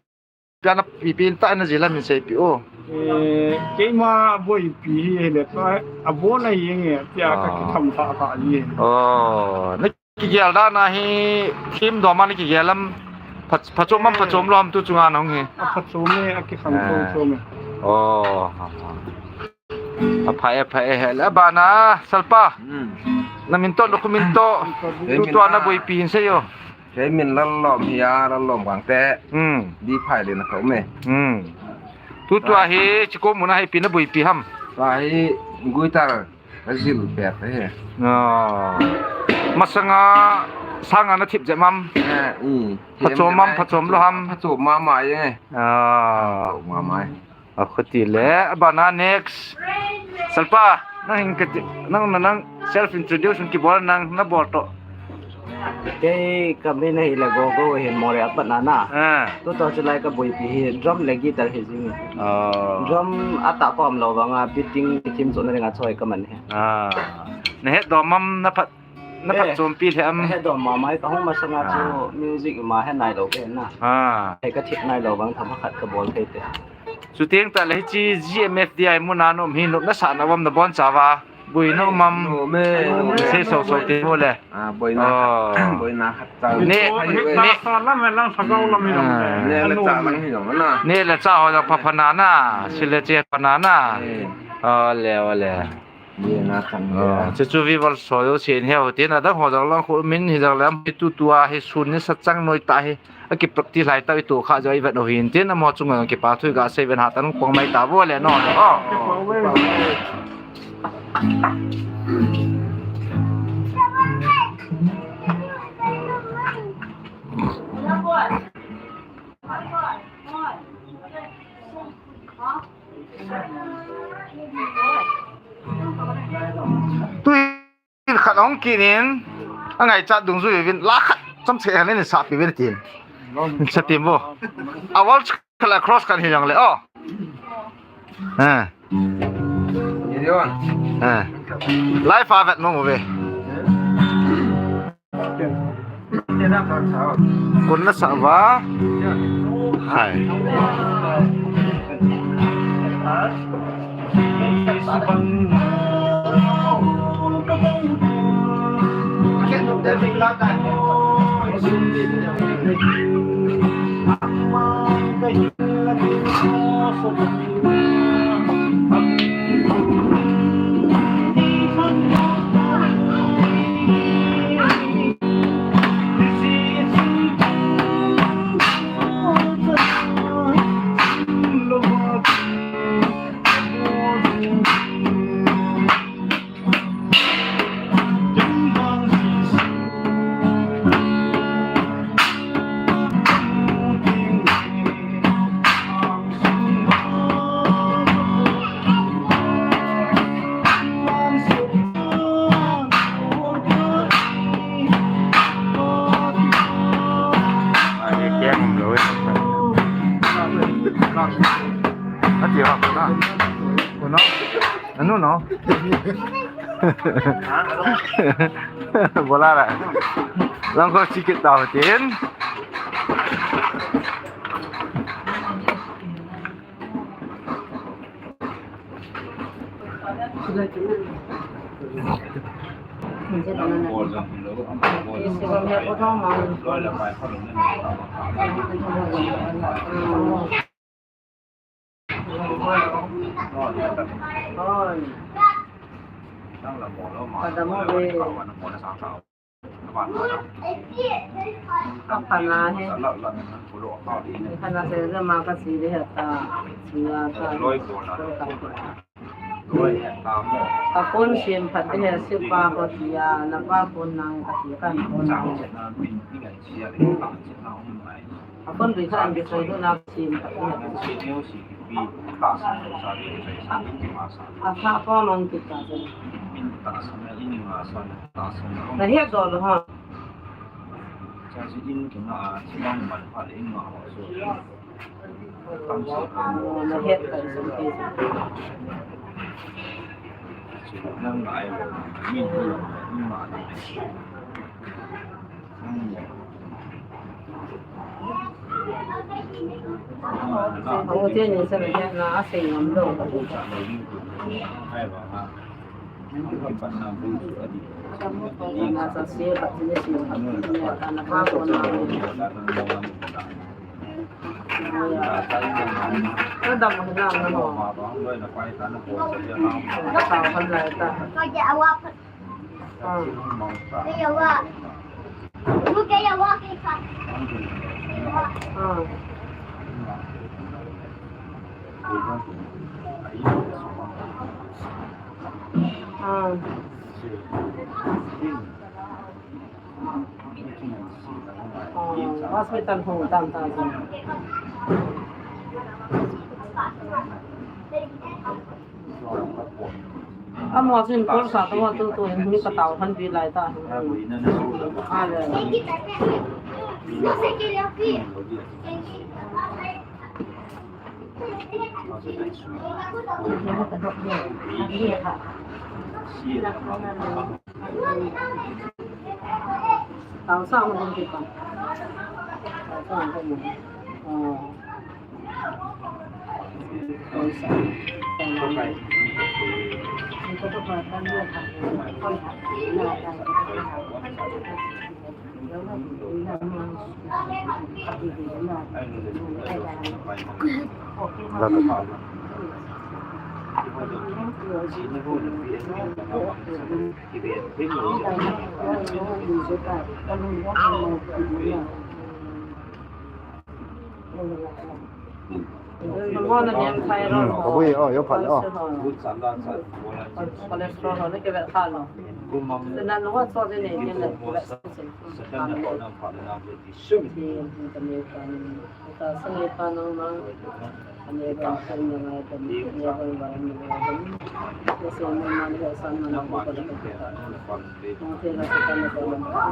Pian a pipi in ta na jila min seipi o. Eh, keima boipi hi le ka abon a yeng e, tia ka Ah. kitham kha kha ji. Oh, na kigel dan a hi, thim dom a na kigel lam, pha-, phachom am phachom lou ham tu chunga na hung hi. A phachom e, a kikhang Ah. chom chom e. Oh, ha, ha. Apha e, apha e, he le abana, Salpa. Hmm. Na min to, na khu min to. Kei Tu min tua na na. boipi hin seiyo. Kei min Lallom hi a, Lallom Gangte. Hmm. Di phai le na ka um e. Hmm. Tu tua Right. hi, chiko muna hi pi na boipi ham. Tua hi, guitar, ka jil pet hi. Ah. Masanga, sanga na thip je mam. Eh, i. Phachom mam, phachom lou ham. Phachom mama ye. Ah. Phachom mama ye. A khuti le, abana next. Salpa, nang hin kati, nang, nang, nang self introduction kibol nang, na bol to. Kei ka min hi le Gogo hin Moreh a pat na na. Ah. Tu to chu lai ka boipi hi drum le guitar hi jing. Oh. Drum a ta pom lou vang a beating thim chu na ring a choi ka man hi. Ah. Na het dom am na phat Na Eh, phatchompi lheh am? He dom mama e, ka hung masanga chu Ah. music ima he nailou ka hin na. Ah. He ka thip nailou vang themkhat ka bol thei te. Chuteng tah le hiche G M F D I muna na um hi nopna sahna um am na boncha uva. Boina um am? Nom e, nom e. Sei so so ti mo le. Ah, boina. Oh. Boina khat chang. Ne, He ne. ta sa lam e lang sa gau lam hi nom Ah. e. Ne le Anu cha me. lang hi nom na. Ne le cha ho jong pha pha na na. Hmm. Sil le che pha na na. Hmm. Ole, ole. Ye na chan Oh, le. chu chu viewers ho jouse in he ho tin adang ho jong lang khu min hi jong lam hi tu tua hi sun ni sa chang noi ta hi. A ki practice lai ta i tu kha jo i vet ho hin tin amaho chunga jong kipa thu i ga sei ven ha tan pong mai ta vo le no. Oh. Tui khat hung kit in, angaichat dungjui uvin, la khat chomcha hel in sapi uvin tin. Sa tim vo. A wall khat la cross khat hi jong le, oh. Eh. Ye yo. Eh. Live a vet nom uve. Kun na sa uva. Hai. Ati ho, na. Kuno. Anu no. Bola ra. Lang ko sikit tau tin. Aphana he. Aphana se ma ka si le ta. Si ya ta. A phone sim phat te he si pa ko ti ya, na pa phone nang ka ti kan phone nang. A phone ri khan kisai du na sim phat te he. A pha pa mang kita. Na he do lo ha. Hung che ni sa le na a sei ngam lou. Na sa se pa ni si. Ni ta na pa ko na. Ka dam na na ho. Ka ta han lai ta. Hospital ho tam ta. Amo sin kol sa to tu tu hin ni ka tao han bi lai ta. Ale. Tao sa mo kong kipa. Tao sa mo kong. Oh. Ka bui, oh, yo phat le, oh. Cholesterol ho le ke vet kha lo. Tena lo wa cho de ne ke le.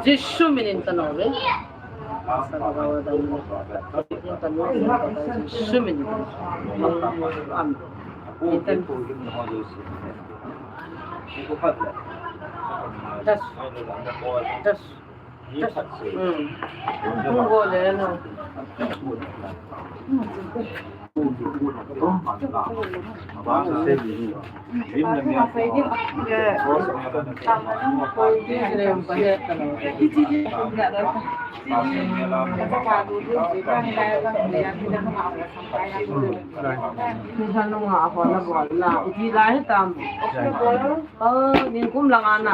Jisu minin tano ve. Jisu minin. Amen. Yes. Yes. Mm. Kung go le, no. Iti lai tam. Oh, ningkum lang ana.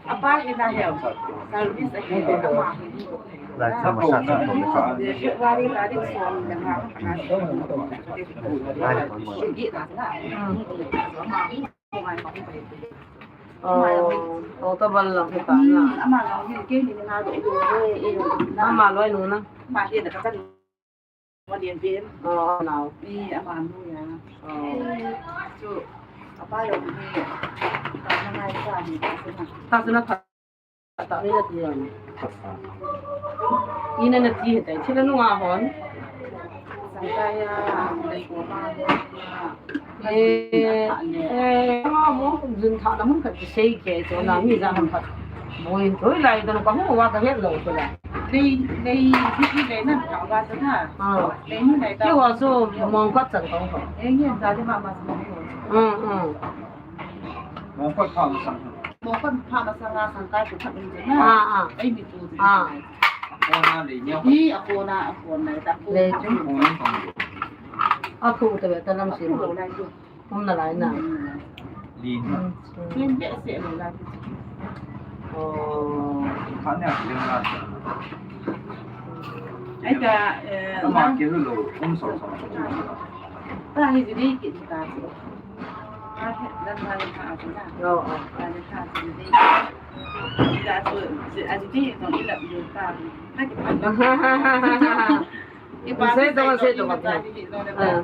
Apa ina hiam? Service ahi ama. Lai sama sa sa to le ka. February tarik som le nga. Lai sama. Oh, oh, ta bal lang kita na. Ama lang hi ke ni na do do. Ama loi nu na. Ma hi na ka. Madian pen. Oh, nau. Ni ama nu ya. Oh. Chu, apa yo ni. Ta na ngai sa ni ta sina. Ta sina ta. Ta ni na ti ya. Ina na ti ta. Chila nu nga hon. Sangkaya, dai ko ma. Eh, eh, ma mo, jun tha na mun khat kisei ke, cho na mi ja ham khat. Boin thoi lai, don ka hu wa ka het lo ko la. Nei, nei, hi, hi, nei nan ka wa sa na. Ah. Nei, ni nei ta. Ki wa so, mong khat chan kong ko. Eh, ni ta di ma ma sa. Mm, mm. Mong khat pha ma sa. Mong khat pha ma sa na, sang kai ko khat ni na. Ah, ah. Ai, mi tu. Ah. Ko na le ni. Ni, a ko na, a ko na, ta ko. Le. Ko na. A ko ta be ta lam si. Ko na lai tu. Um na lai na. Lin. Lin behseh lou lai. Oh. Khat nia lin na. Ai ta, eh, ama na. Keu lou, um sau sau. Ta hi ji dei kit ta chu. A he, dan lai ta a chu na. Oh, oh. Dan lai ta chu dei. Ta chu, ji a ji dei tong i lap lou ta. Ha ki pan. Sei to, sei to. Ah.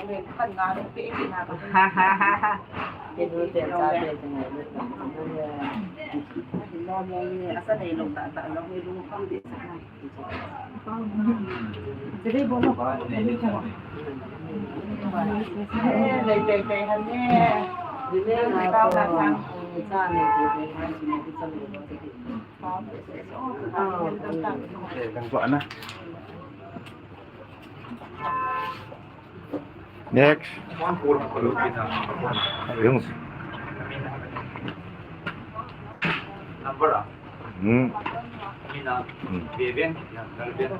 Kan nga pe pe na ka. Ha ha ha ha. Ke du te cha te te ne. Lo mo ni asa nei lo ta ta lo ni lu kham de sa. Next. Yung. Number ah. Hmm. Mina. Hmm. Beben, ya, Galben.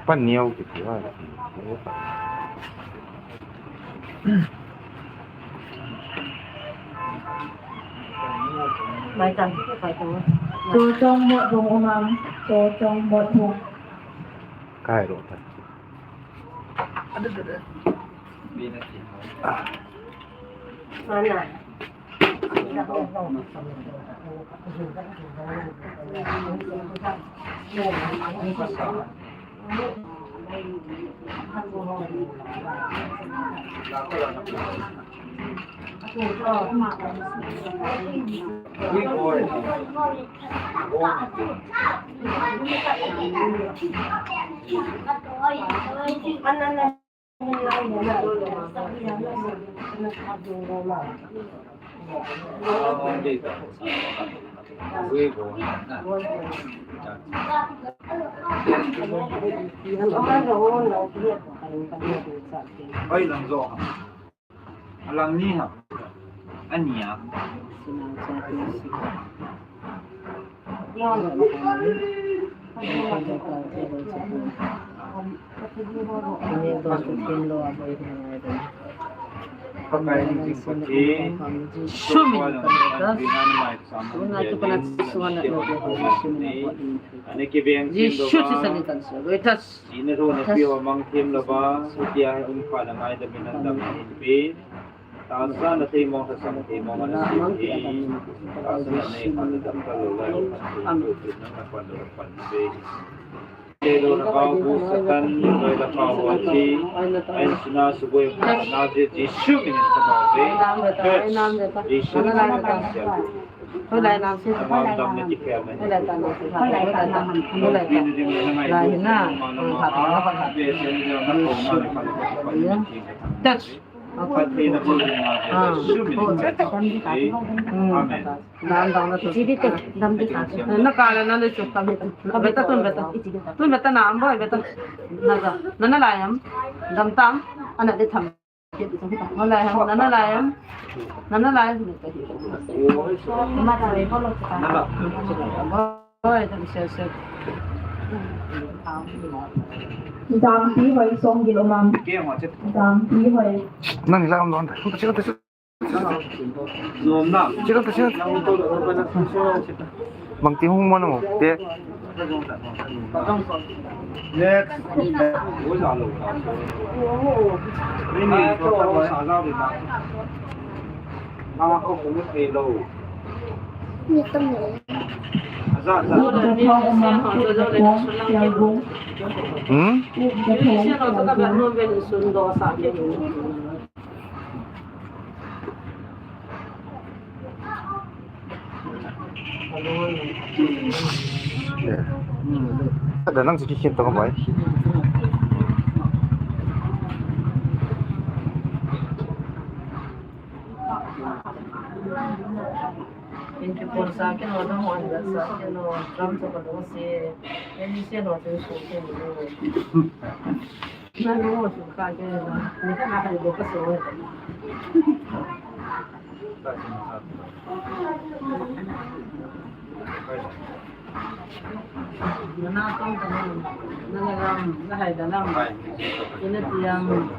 Pan niau kiti ha. Mai tang, mai tang. Cho chong mot bung umang, cho chong mot bung. Kai ro ta. Mana? Oi, go na. Oi, lang zo ha. Alang ni ha. Ani a. Sumi. Jisu Christ in kan so. Wait us. Sina ro na pi ho mang thim lou va, sutia he um pha na ngai da min an dam na hin pi. Ta sa na thei mong, ta sa na thei mong, na si hi. Ta sa na nei pha na dam ka lou la, na pan lou pan be. Te lou na kau bu Satan, lou la kau ho chi. Ai na sina su boi na je Jisu min ka ma be. Jisu min ka ma be. Touch. Amen. Na kala na le chuk kami. Beta tun beta. Tun beta na ambo beta. Na na la yam. Dam tam. Ana de tham. Nana lai ham, nana lai ham. Nana lai ham. Oi, tam sia sia. Dam pi hoi song gilo mam. Dam pi hoi. Nani la am don. Chika ta, chika ta. Bang ti hung mo na mo. Te. Next. Hmm? Ada nang sikit kita kembai. Twenty-four sa kilo, dang one hundred sa kilo, gram sa kilo si, yan si no tu su kilo. Na no su ka kilo, ni ka na ka do ka su. Na na tong ka na, na na ram, na hai da ram. Ina tiang.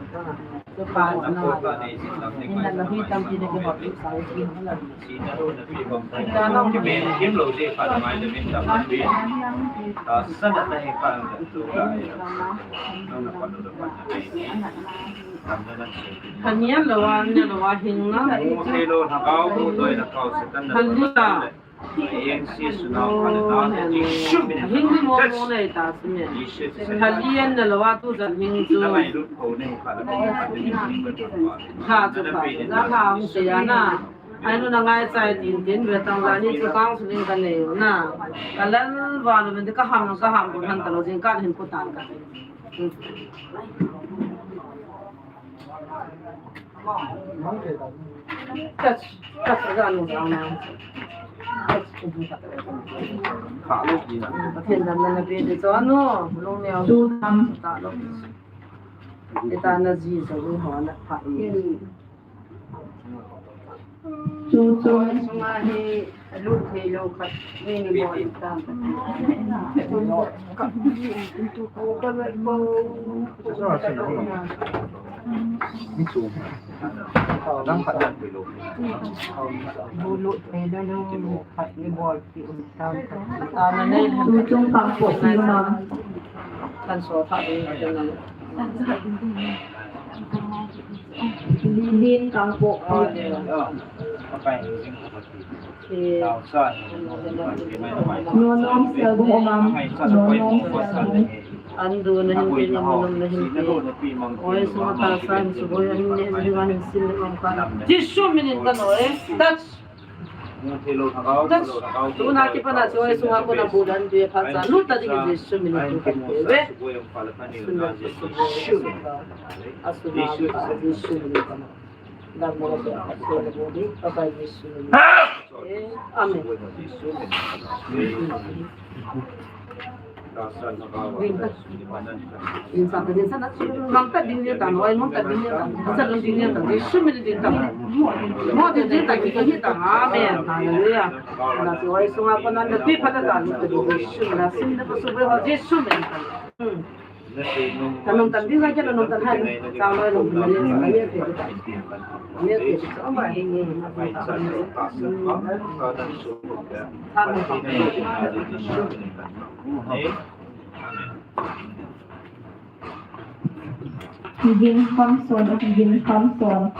Hanian lou a, hanian lou a, hing na. Hanian. Hing ni mo mo nei ta si me. Halian na lou a tu jan hing chu. Ha chu pa. Na ha hung se ya na. Ai nu na ngai chai tin tin ve tang la ni chu counseling ka nei u na. Ka lal va lo men ka ham ka ham ko han ta lo jing ka hin ko tan ka. Touch, touch, touch, ano, ano. Touch, touch, touch. Pathen dam na na pe de cho, ano, long neo. Tu tam. Ta lo. Ita na ji so, ni ho na pha. Chu chu. Sunga hi lut thei lou khat, ni ni bol tam. Bu lut thei lou lou khat ni bol pi um tam. Ana nei. Chu chung pang po pi ma. Kan so pha ding. Lilin kang po. Nonom sel bung omam. Nonom sel. Andu na hin pini, nonom na hin pini. Oi, suma ta san, suboi hin ne, hin diwan hin sil, hin om ka. Jisu minin ka noi. Touch. Tuna kipat a chu oi sunga kona budan tu e phat cha. Lut ta ding in Jesu min tu khat ve. Suna Jesu. Asuna Jesu min. Amen. Din sa, din sa, na, mangta din niya tan, oi, mangta din niya tan, sa din niya tan, Jesu min din tan. Mo din din tan, kita niya tan. Amen. Hallelujah. Na si oi sunga ko na na pi pa ta tan, Jesu na sin na ko su ho Jesu min tan. Hmm. Tanong tan din sa kya, tanong tan han. Sa ma nong tan. Amen. Gin Kham Son, Gin Kham Son.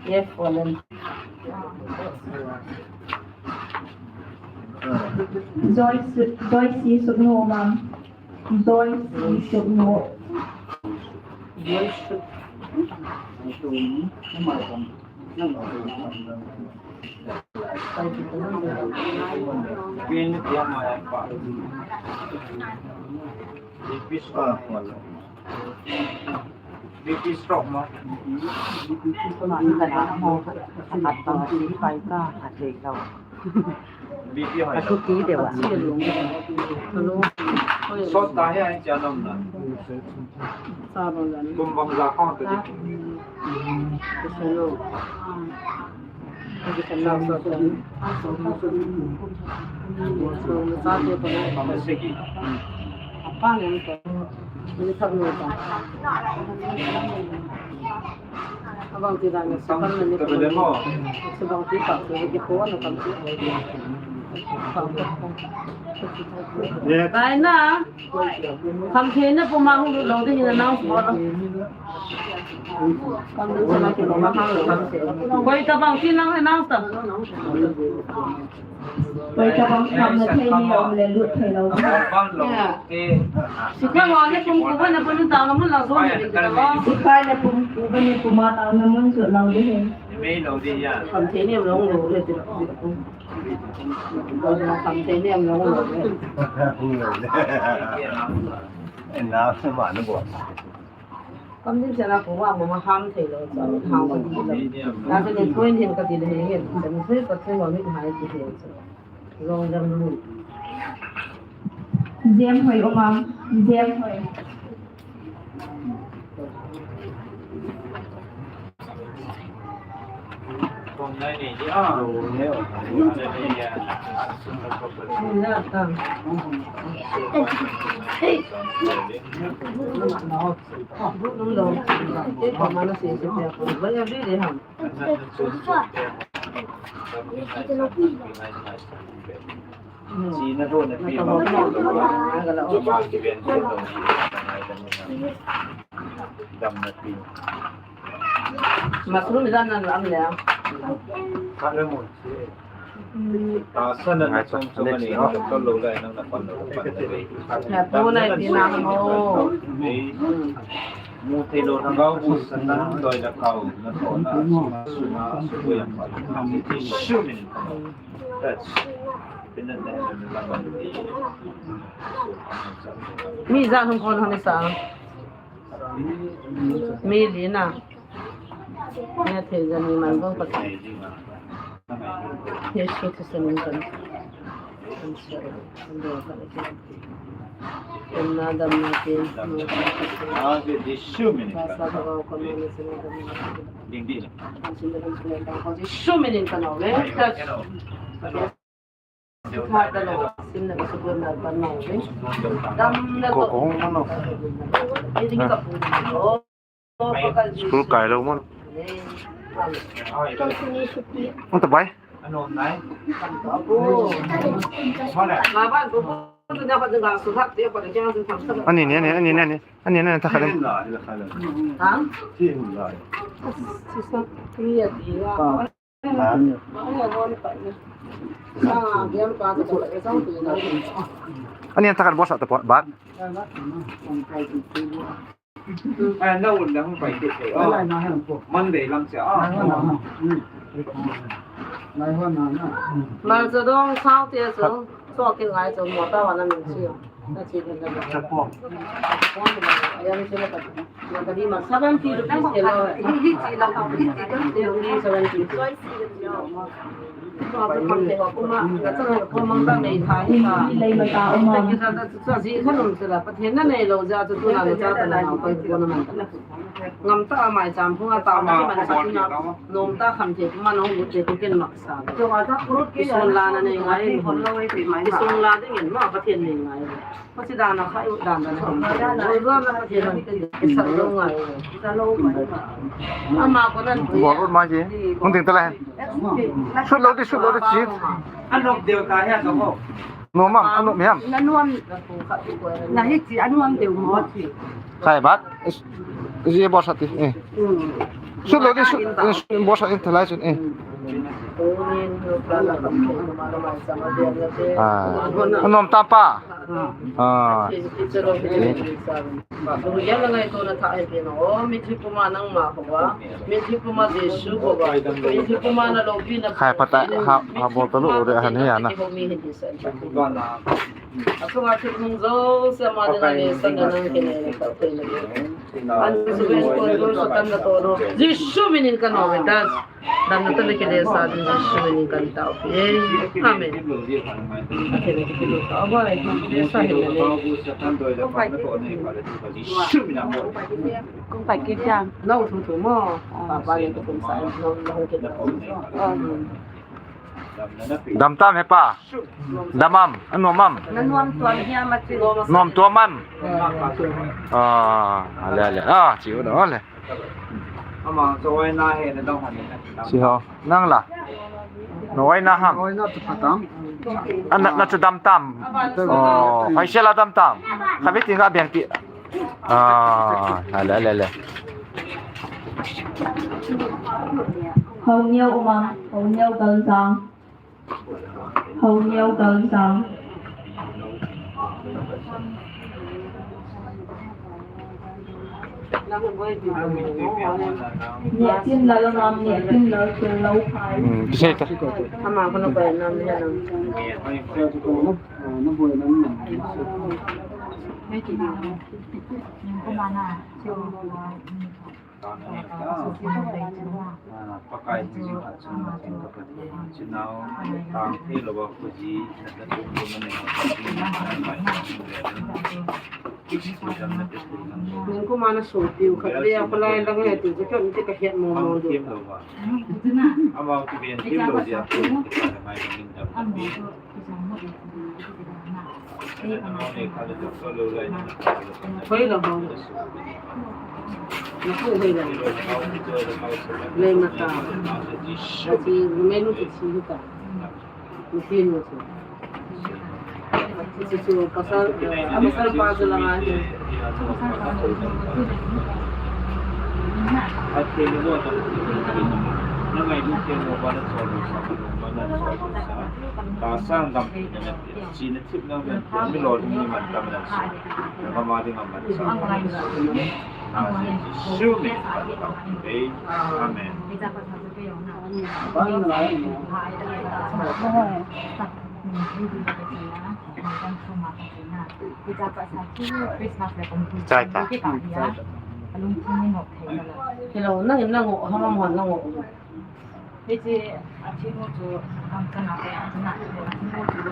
Yes, Colin. Joyce, Joyce Sukno, ma'am. Joyce Sukno. Joyce Sukno. Pin dia mai pa. Ipis pa. B P stroke ma. B P hoi. Ka chuti deu a. Sot ta he ai cha nom na. Kum bang za khong ta di. Abang ti dan sa kan ni ko. Sa bang ti pa ko ki ko na kan ti. Dai na. Kham thei na puma hung lut lou ding in announce bol o. Kham thei na puma hung lut lou ding. Koi tabang ti nang announce ta. Koi tabang kham na thei ni um le lut thei lou. Sipai ho ne pum ku ba ne pum ta na mun la zo ne ding ta ba. Sipai ne pum ku ba ne puma ta na mun zo lou ding. Mei lou ding ya. Kham thei ni um lou lou le ti. Kham thei ni um lou lou le. Ena se ma ne bo. Kam din chana ko wa ma ham thei lou, cha ham ko di lou. Na ka ni point hin ka di le hin, cha ni se ka thei wa mi hai ki he cha. Long jam lu. Jem hoi o ma, jem hoi. Mushroom jan nan am le. Ka le mo. Ta sa na na chong chong ni, doctor lo lai nang na pan lo pan na ve. Na tu na ti na mo. Mu te lo na ga bu sa na doi la kau na to na su na su ya pa. Su min. That's. Mi jan hung kon hung sa. Mi li na. Ina thei jan ni man bou ka. Jesu Christa min kan. Damna, damna te. Jesu min kan. Jesu min kan. Ko, ko, mano. School kai lou mano. Anta bai. Ani ni, ani, ani ni, ani. Ani ni, ta kha. Ha? Ani an takan boss at the pot, but. Ai, na un lang pai ke. Monday lang siya. Mal sa dong sao tia so. So kin ngai so mo ta wa na min siya. Seventy rupees kilo. Seventy. Lei mata uma. Pathen na neilou jeh a chu tuna nacha tana nao pai pona man ta. Ngam tah a maicham phunga tao na kiman sah na. Nom tah a khamthei puma nahung lut thei chu ken mak sa. Kisun la na nei ngai. Kisun la dingin ma Pathen nei ngai. Bol ut mai ji. Hung ding ta le. Sut lou di, sut lou di, chi. Anop deu ta hia ka mo. Nuam am, anop mi am. Na nuam. Na hi chi, anuam deu mo chi. Khai bat. Is, is ye bol sat ti. Eh. Sut lou di, sut, eh, sut, bol sat in thalai sut, eh. Ah. Anuam tam pa. Ah. Mithi puma nangma kouva, mithi puma Jesu kouva, mithi puma naloupina. Khai phat a, ha, ha bol talou re, ha ni ya na. Asunga thil hung jouse ama dinga neisan na nang kinei na khat thei na. An su ben kon jouse kan na to no. Jesu minin kan no ve ta. Damna tah le kile sa ding Jesu minin kan tao pi e. Amen. Kong pai kit jam. Nau thu thu mo. Papa le kong sa nau nau kit. Dam tam he pa. Dam am, anuam am. Na nuam tuam hiam a chi. Nuam tuam am. Ah, ale ale. Ah, chi u no le. Ama, so wai na he na dong han na. Si ho, nang la. No wai na ham. Wai na tu patam. An na, na chu dam tam. Oh, hai sia la dam tam. Khavi ting ka biang ti. Ah, ale ale ale. Hau niau uma, hau niau gal sang. Hau niau gal sang. Neh tin lal ngam, neh tin lal thil lo phai. Hmm, kisei ta. Ama ko na ko nam ne nam. Ko mana. Pakai hi jing khat chun Pathen ka Pathen, chinau tang thei louva khuji na ta tum tum na nei. Ning kuma na so tiu khat le a palai lang he tu je ka mi te ka het mo mo du. Ama ki ben thei lou jia tu na mai min da. Hoi lo ho. Napu hoi lo. Lei mata. Ati menu ti chi ta. Mesti nu tu. Ati tu pasal, pasal pa tu lama tu. Ati nu tu. Nangai lu ke mo ba na so lu sa, ba na so lu sa. Ta sang dam. Chi na thip na men, mi lo ni man tam na. Na ma ding man sa. Na Jesu min. Amen. Chai ta. Hello, nang, nang, hong hong, nang. Hiche, a thinu chu, ang kana pe, ang kana, a thinu chu,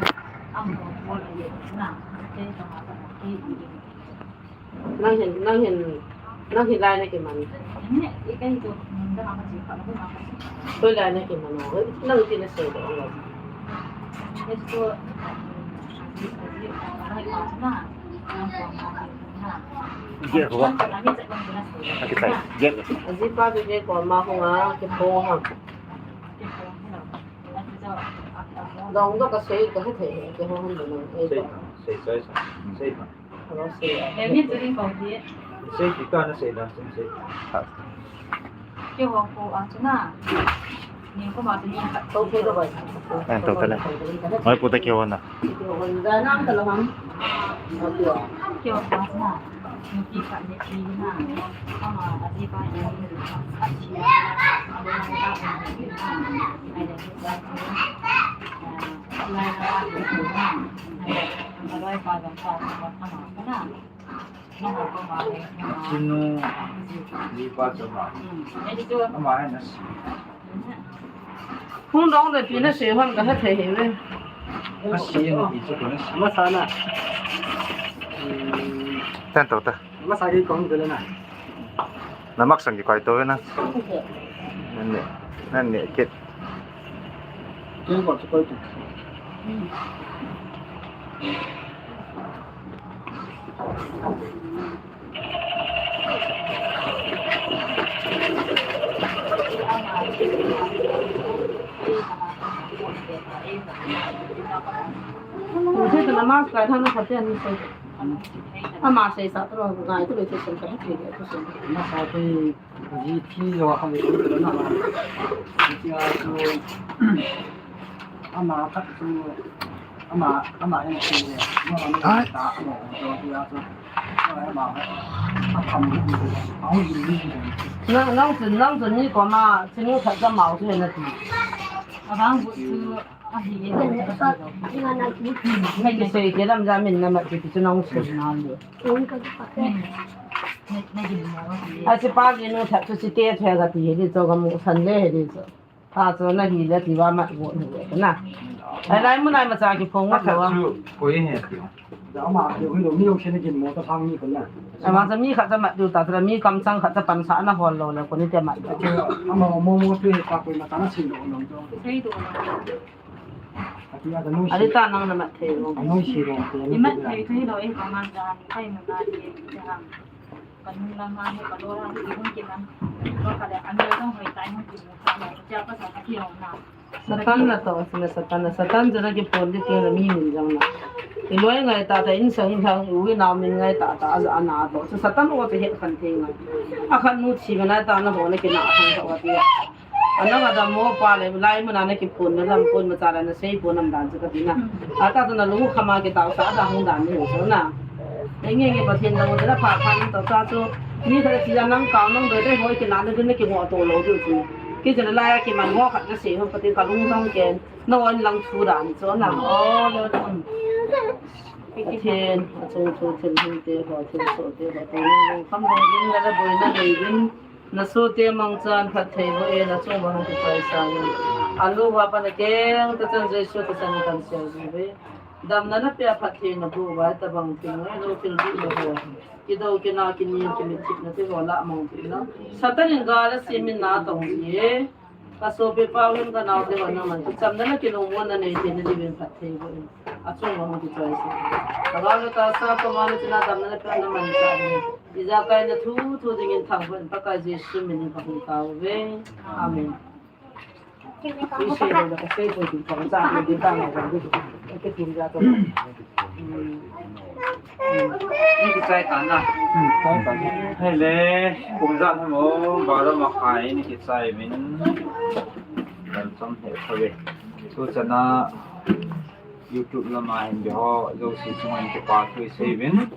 ang ko ko le ye, na, ke ka ma ka, ke i. Nang hin, nang hin, nang hin lai na kiman. Ni, i kai chu, nang ka ma chi ka, na ka. Koi lai na kiman o, nang ti na se do. Ni chu, a ji, a ji, a ji, na, nang ko ma. Gel ko ba? Aki tai, gel ko. Aji pa bi gel ko ma ko nga, ke po ha. Dong do ka sei ka he thei, ke ho han do nang. Sei, sei, sei, sei. Hello, sei. Ni tu ni ko di. Sei ki ka na sei da, sei, sei. Ke ho ko a chu na. Ni ko ma tu ni ka. Ko ke do ba. Ang to ka na. Mai ko ta ke ho na. Chinu, ni pa chama. Ama hai na si. Hung dong de pi na se hon ka ha thei he ve. Na si na pi chu ko na si. Masa na. Tan to ta. Masa ke kong de na. Na mak sang ki koi to ve na. Nan ne, nan ne kit. Ken ko chu koi to. Use tu namaz kai thana khatia ni se. Ama sei sa tro ngai tu le tu sen ka thei le tu sen. Masa tu ji thi lo ha le tu na. Ji a tu ama khat tu ama ama en thi le. Ama ta ama to tu a tu. Ama a tham ni. Au ji ni. Nang nang tu nang tu ni ko ma, sini khat ka mau tu na ti. Abang bu tu. Nei kisei ke lam ja min na mat ti chu nong sei na le. A si pa ki nu that chu si te the ga ti he di chu ga mu san le he di chu. Pa chu na hi le ti va mat vo ni le na. Ai lai mu nai ma cha ki phong mat lo. Chu ko ye he ti. Da ma de wi lo mi lo se na kin mo ta thang ni ko na. Ai ma cha mi khat cha mat du ta tra mi kam chang khat cha pan sa na hol lo le ko ni te mat. Ama mo mo tu he pa ko ma ta na si lo lo. Sei do. Ati ta nang na mat thei lo. Anoi si lo. I mat thei thei lo, i ka man dan, kai man dan ye, i te ham. Ka nu la ma he, ka lo la he, i hung kin nam. Lo ka le, ami lo dong hoi tai hung kin nam, ka le, ja pa sa ka ti lo na. Satan la to, sina Satan la, Satan jana ki pon di ti la mi min jang na. I loi ngai ta ta in sa in thang, i ui nau min ngai ta ta, a ja na to. Sa Satan o te he kan thei ngai. A kan nu chi ma na ta na ho na ki na hang ta wa ti. Ana ma dam mo pa le, lai mun a na kiphun na lam pun ma cha la na sei pun nam dan chu ka ti na. Ata chu na lu kha ma ki tau sa da hung dan ni chu na. Nei nge nge Pathen dang mo na pha pha ni to sa chu. Ni ka ti ya nang kau nang doi doi hoi ki na na din na ki ngo to lo diu chu. Ki chu na lai a ki man ngo khat na sei ho Pathen ka lung dang ken. Na wan lang thu dan chu na. O lo. Pathen, a chung thu thil hing te ho, thil so te ho, te nang lung kham lung din na la boi na nei din. Na sote mangchan phatthei boh in, achung uva hung kichai sangin. Alu uva pat akeng tah chan Jesu tah chan kahin sel jiuve. Damna napeh a phattheina boh uva, hitobang thil ngailu thil dihna ho. Kidou, kina, kinin, kimitthipna te ho lah mang peh in lang. Satan in gal asemin na atong ji e. Ka sopi pau hin ka naote ho nangman kichamna le kilungmonna nei theina diuvin phatthei boh in. Achung uva hung kichai sangin. Ka gal le ka sa, ka ma le china damna napeh a namanchah in. Ijakai na thu thu dingin thangvah in Pakai Jesu min in kahung tao uve. Amen. Ise lo la kasei ko din pang cha ko din ta ma ko din. Ke tin ja to. Ni kichai tan na. Hei le, kum ja na mo, baro makhai ni kichai min. Kan chom he kho ve. Tu chana YouTube lama hin be ho, jouse chunga hin kipa thu isei uvin.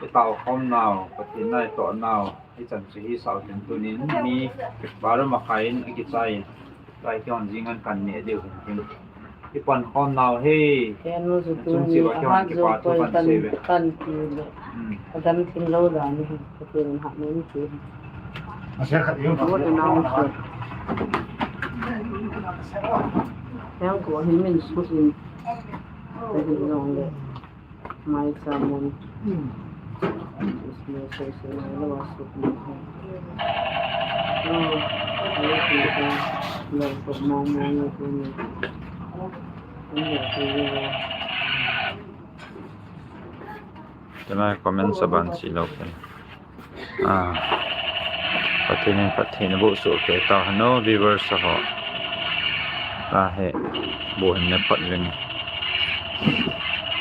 Itao khom nau, Pathen na itoh nau, ichan chu hi sao tin tunin mi baro makhai in akichai in. Lai kion jing an kan ne diu hin tin. Ipan khom nau he. Ken nu chu chung tuni chi ba kion aha kipa thu kan sei ve. Kan ti le. Hmm. Adam thim lo da ni. Pathen in ha ni ti. Ase khat yo. Mo de nau chu. Yang ko hin min su in. Pathen in long le. Mai cha mun. Isme se se mai lo wa suk ni. Lo, lo ti ka, lo ko mo mo ni ko ni. Ni ko ni. Tena comment sa ban si lo ken. Ah, Pathen in phatthei naboh soh kei tau hen o, viewers ho. Tahe, boh hin naphot uvin.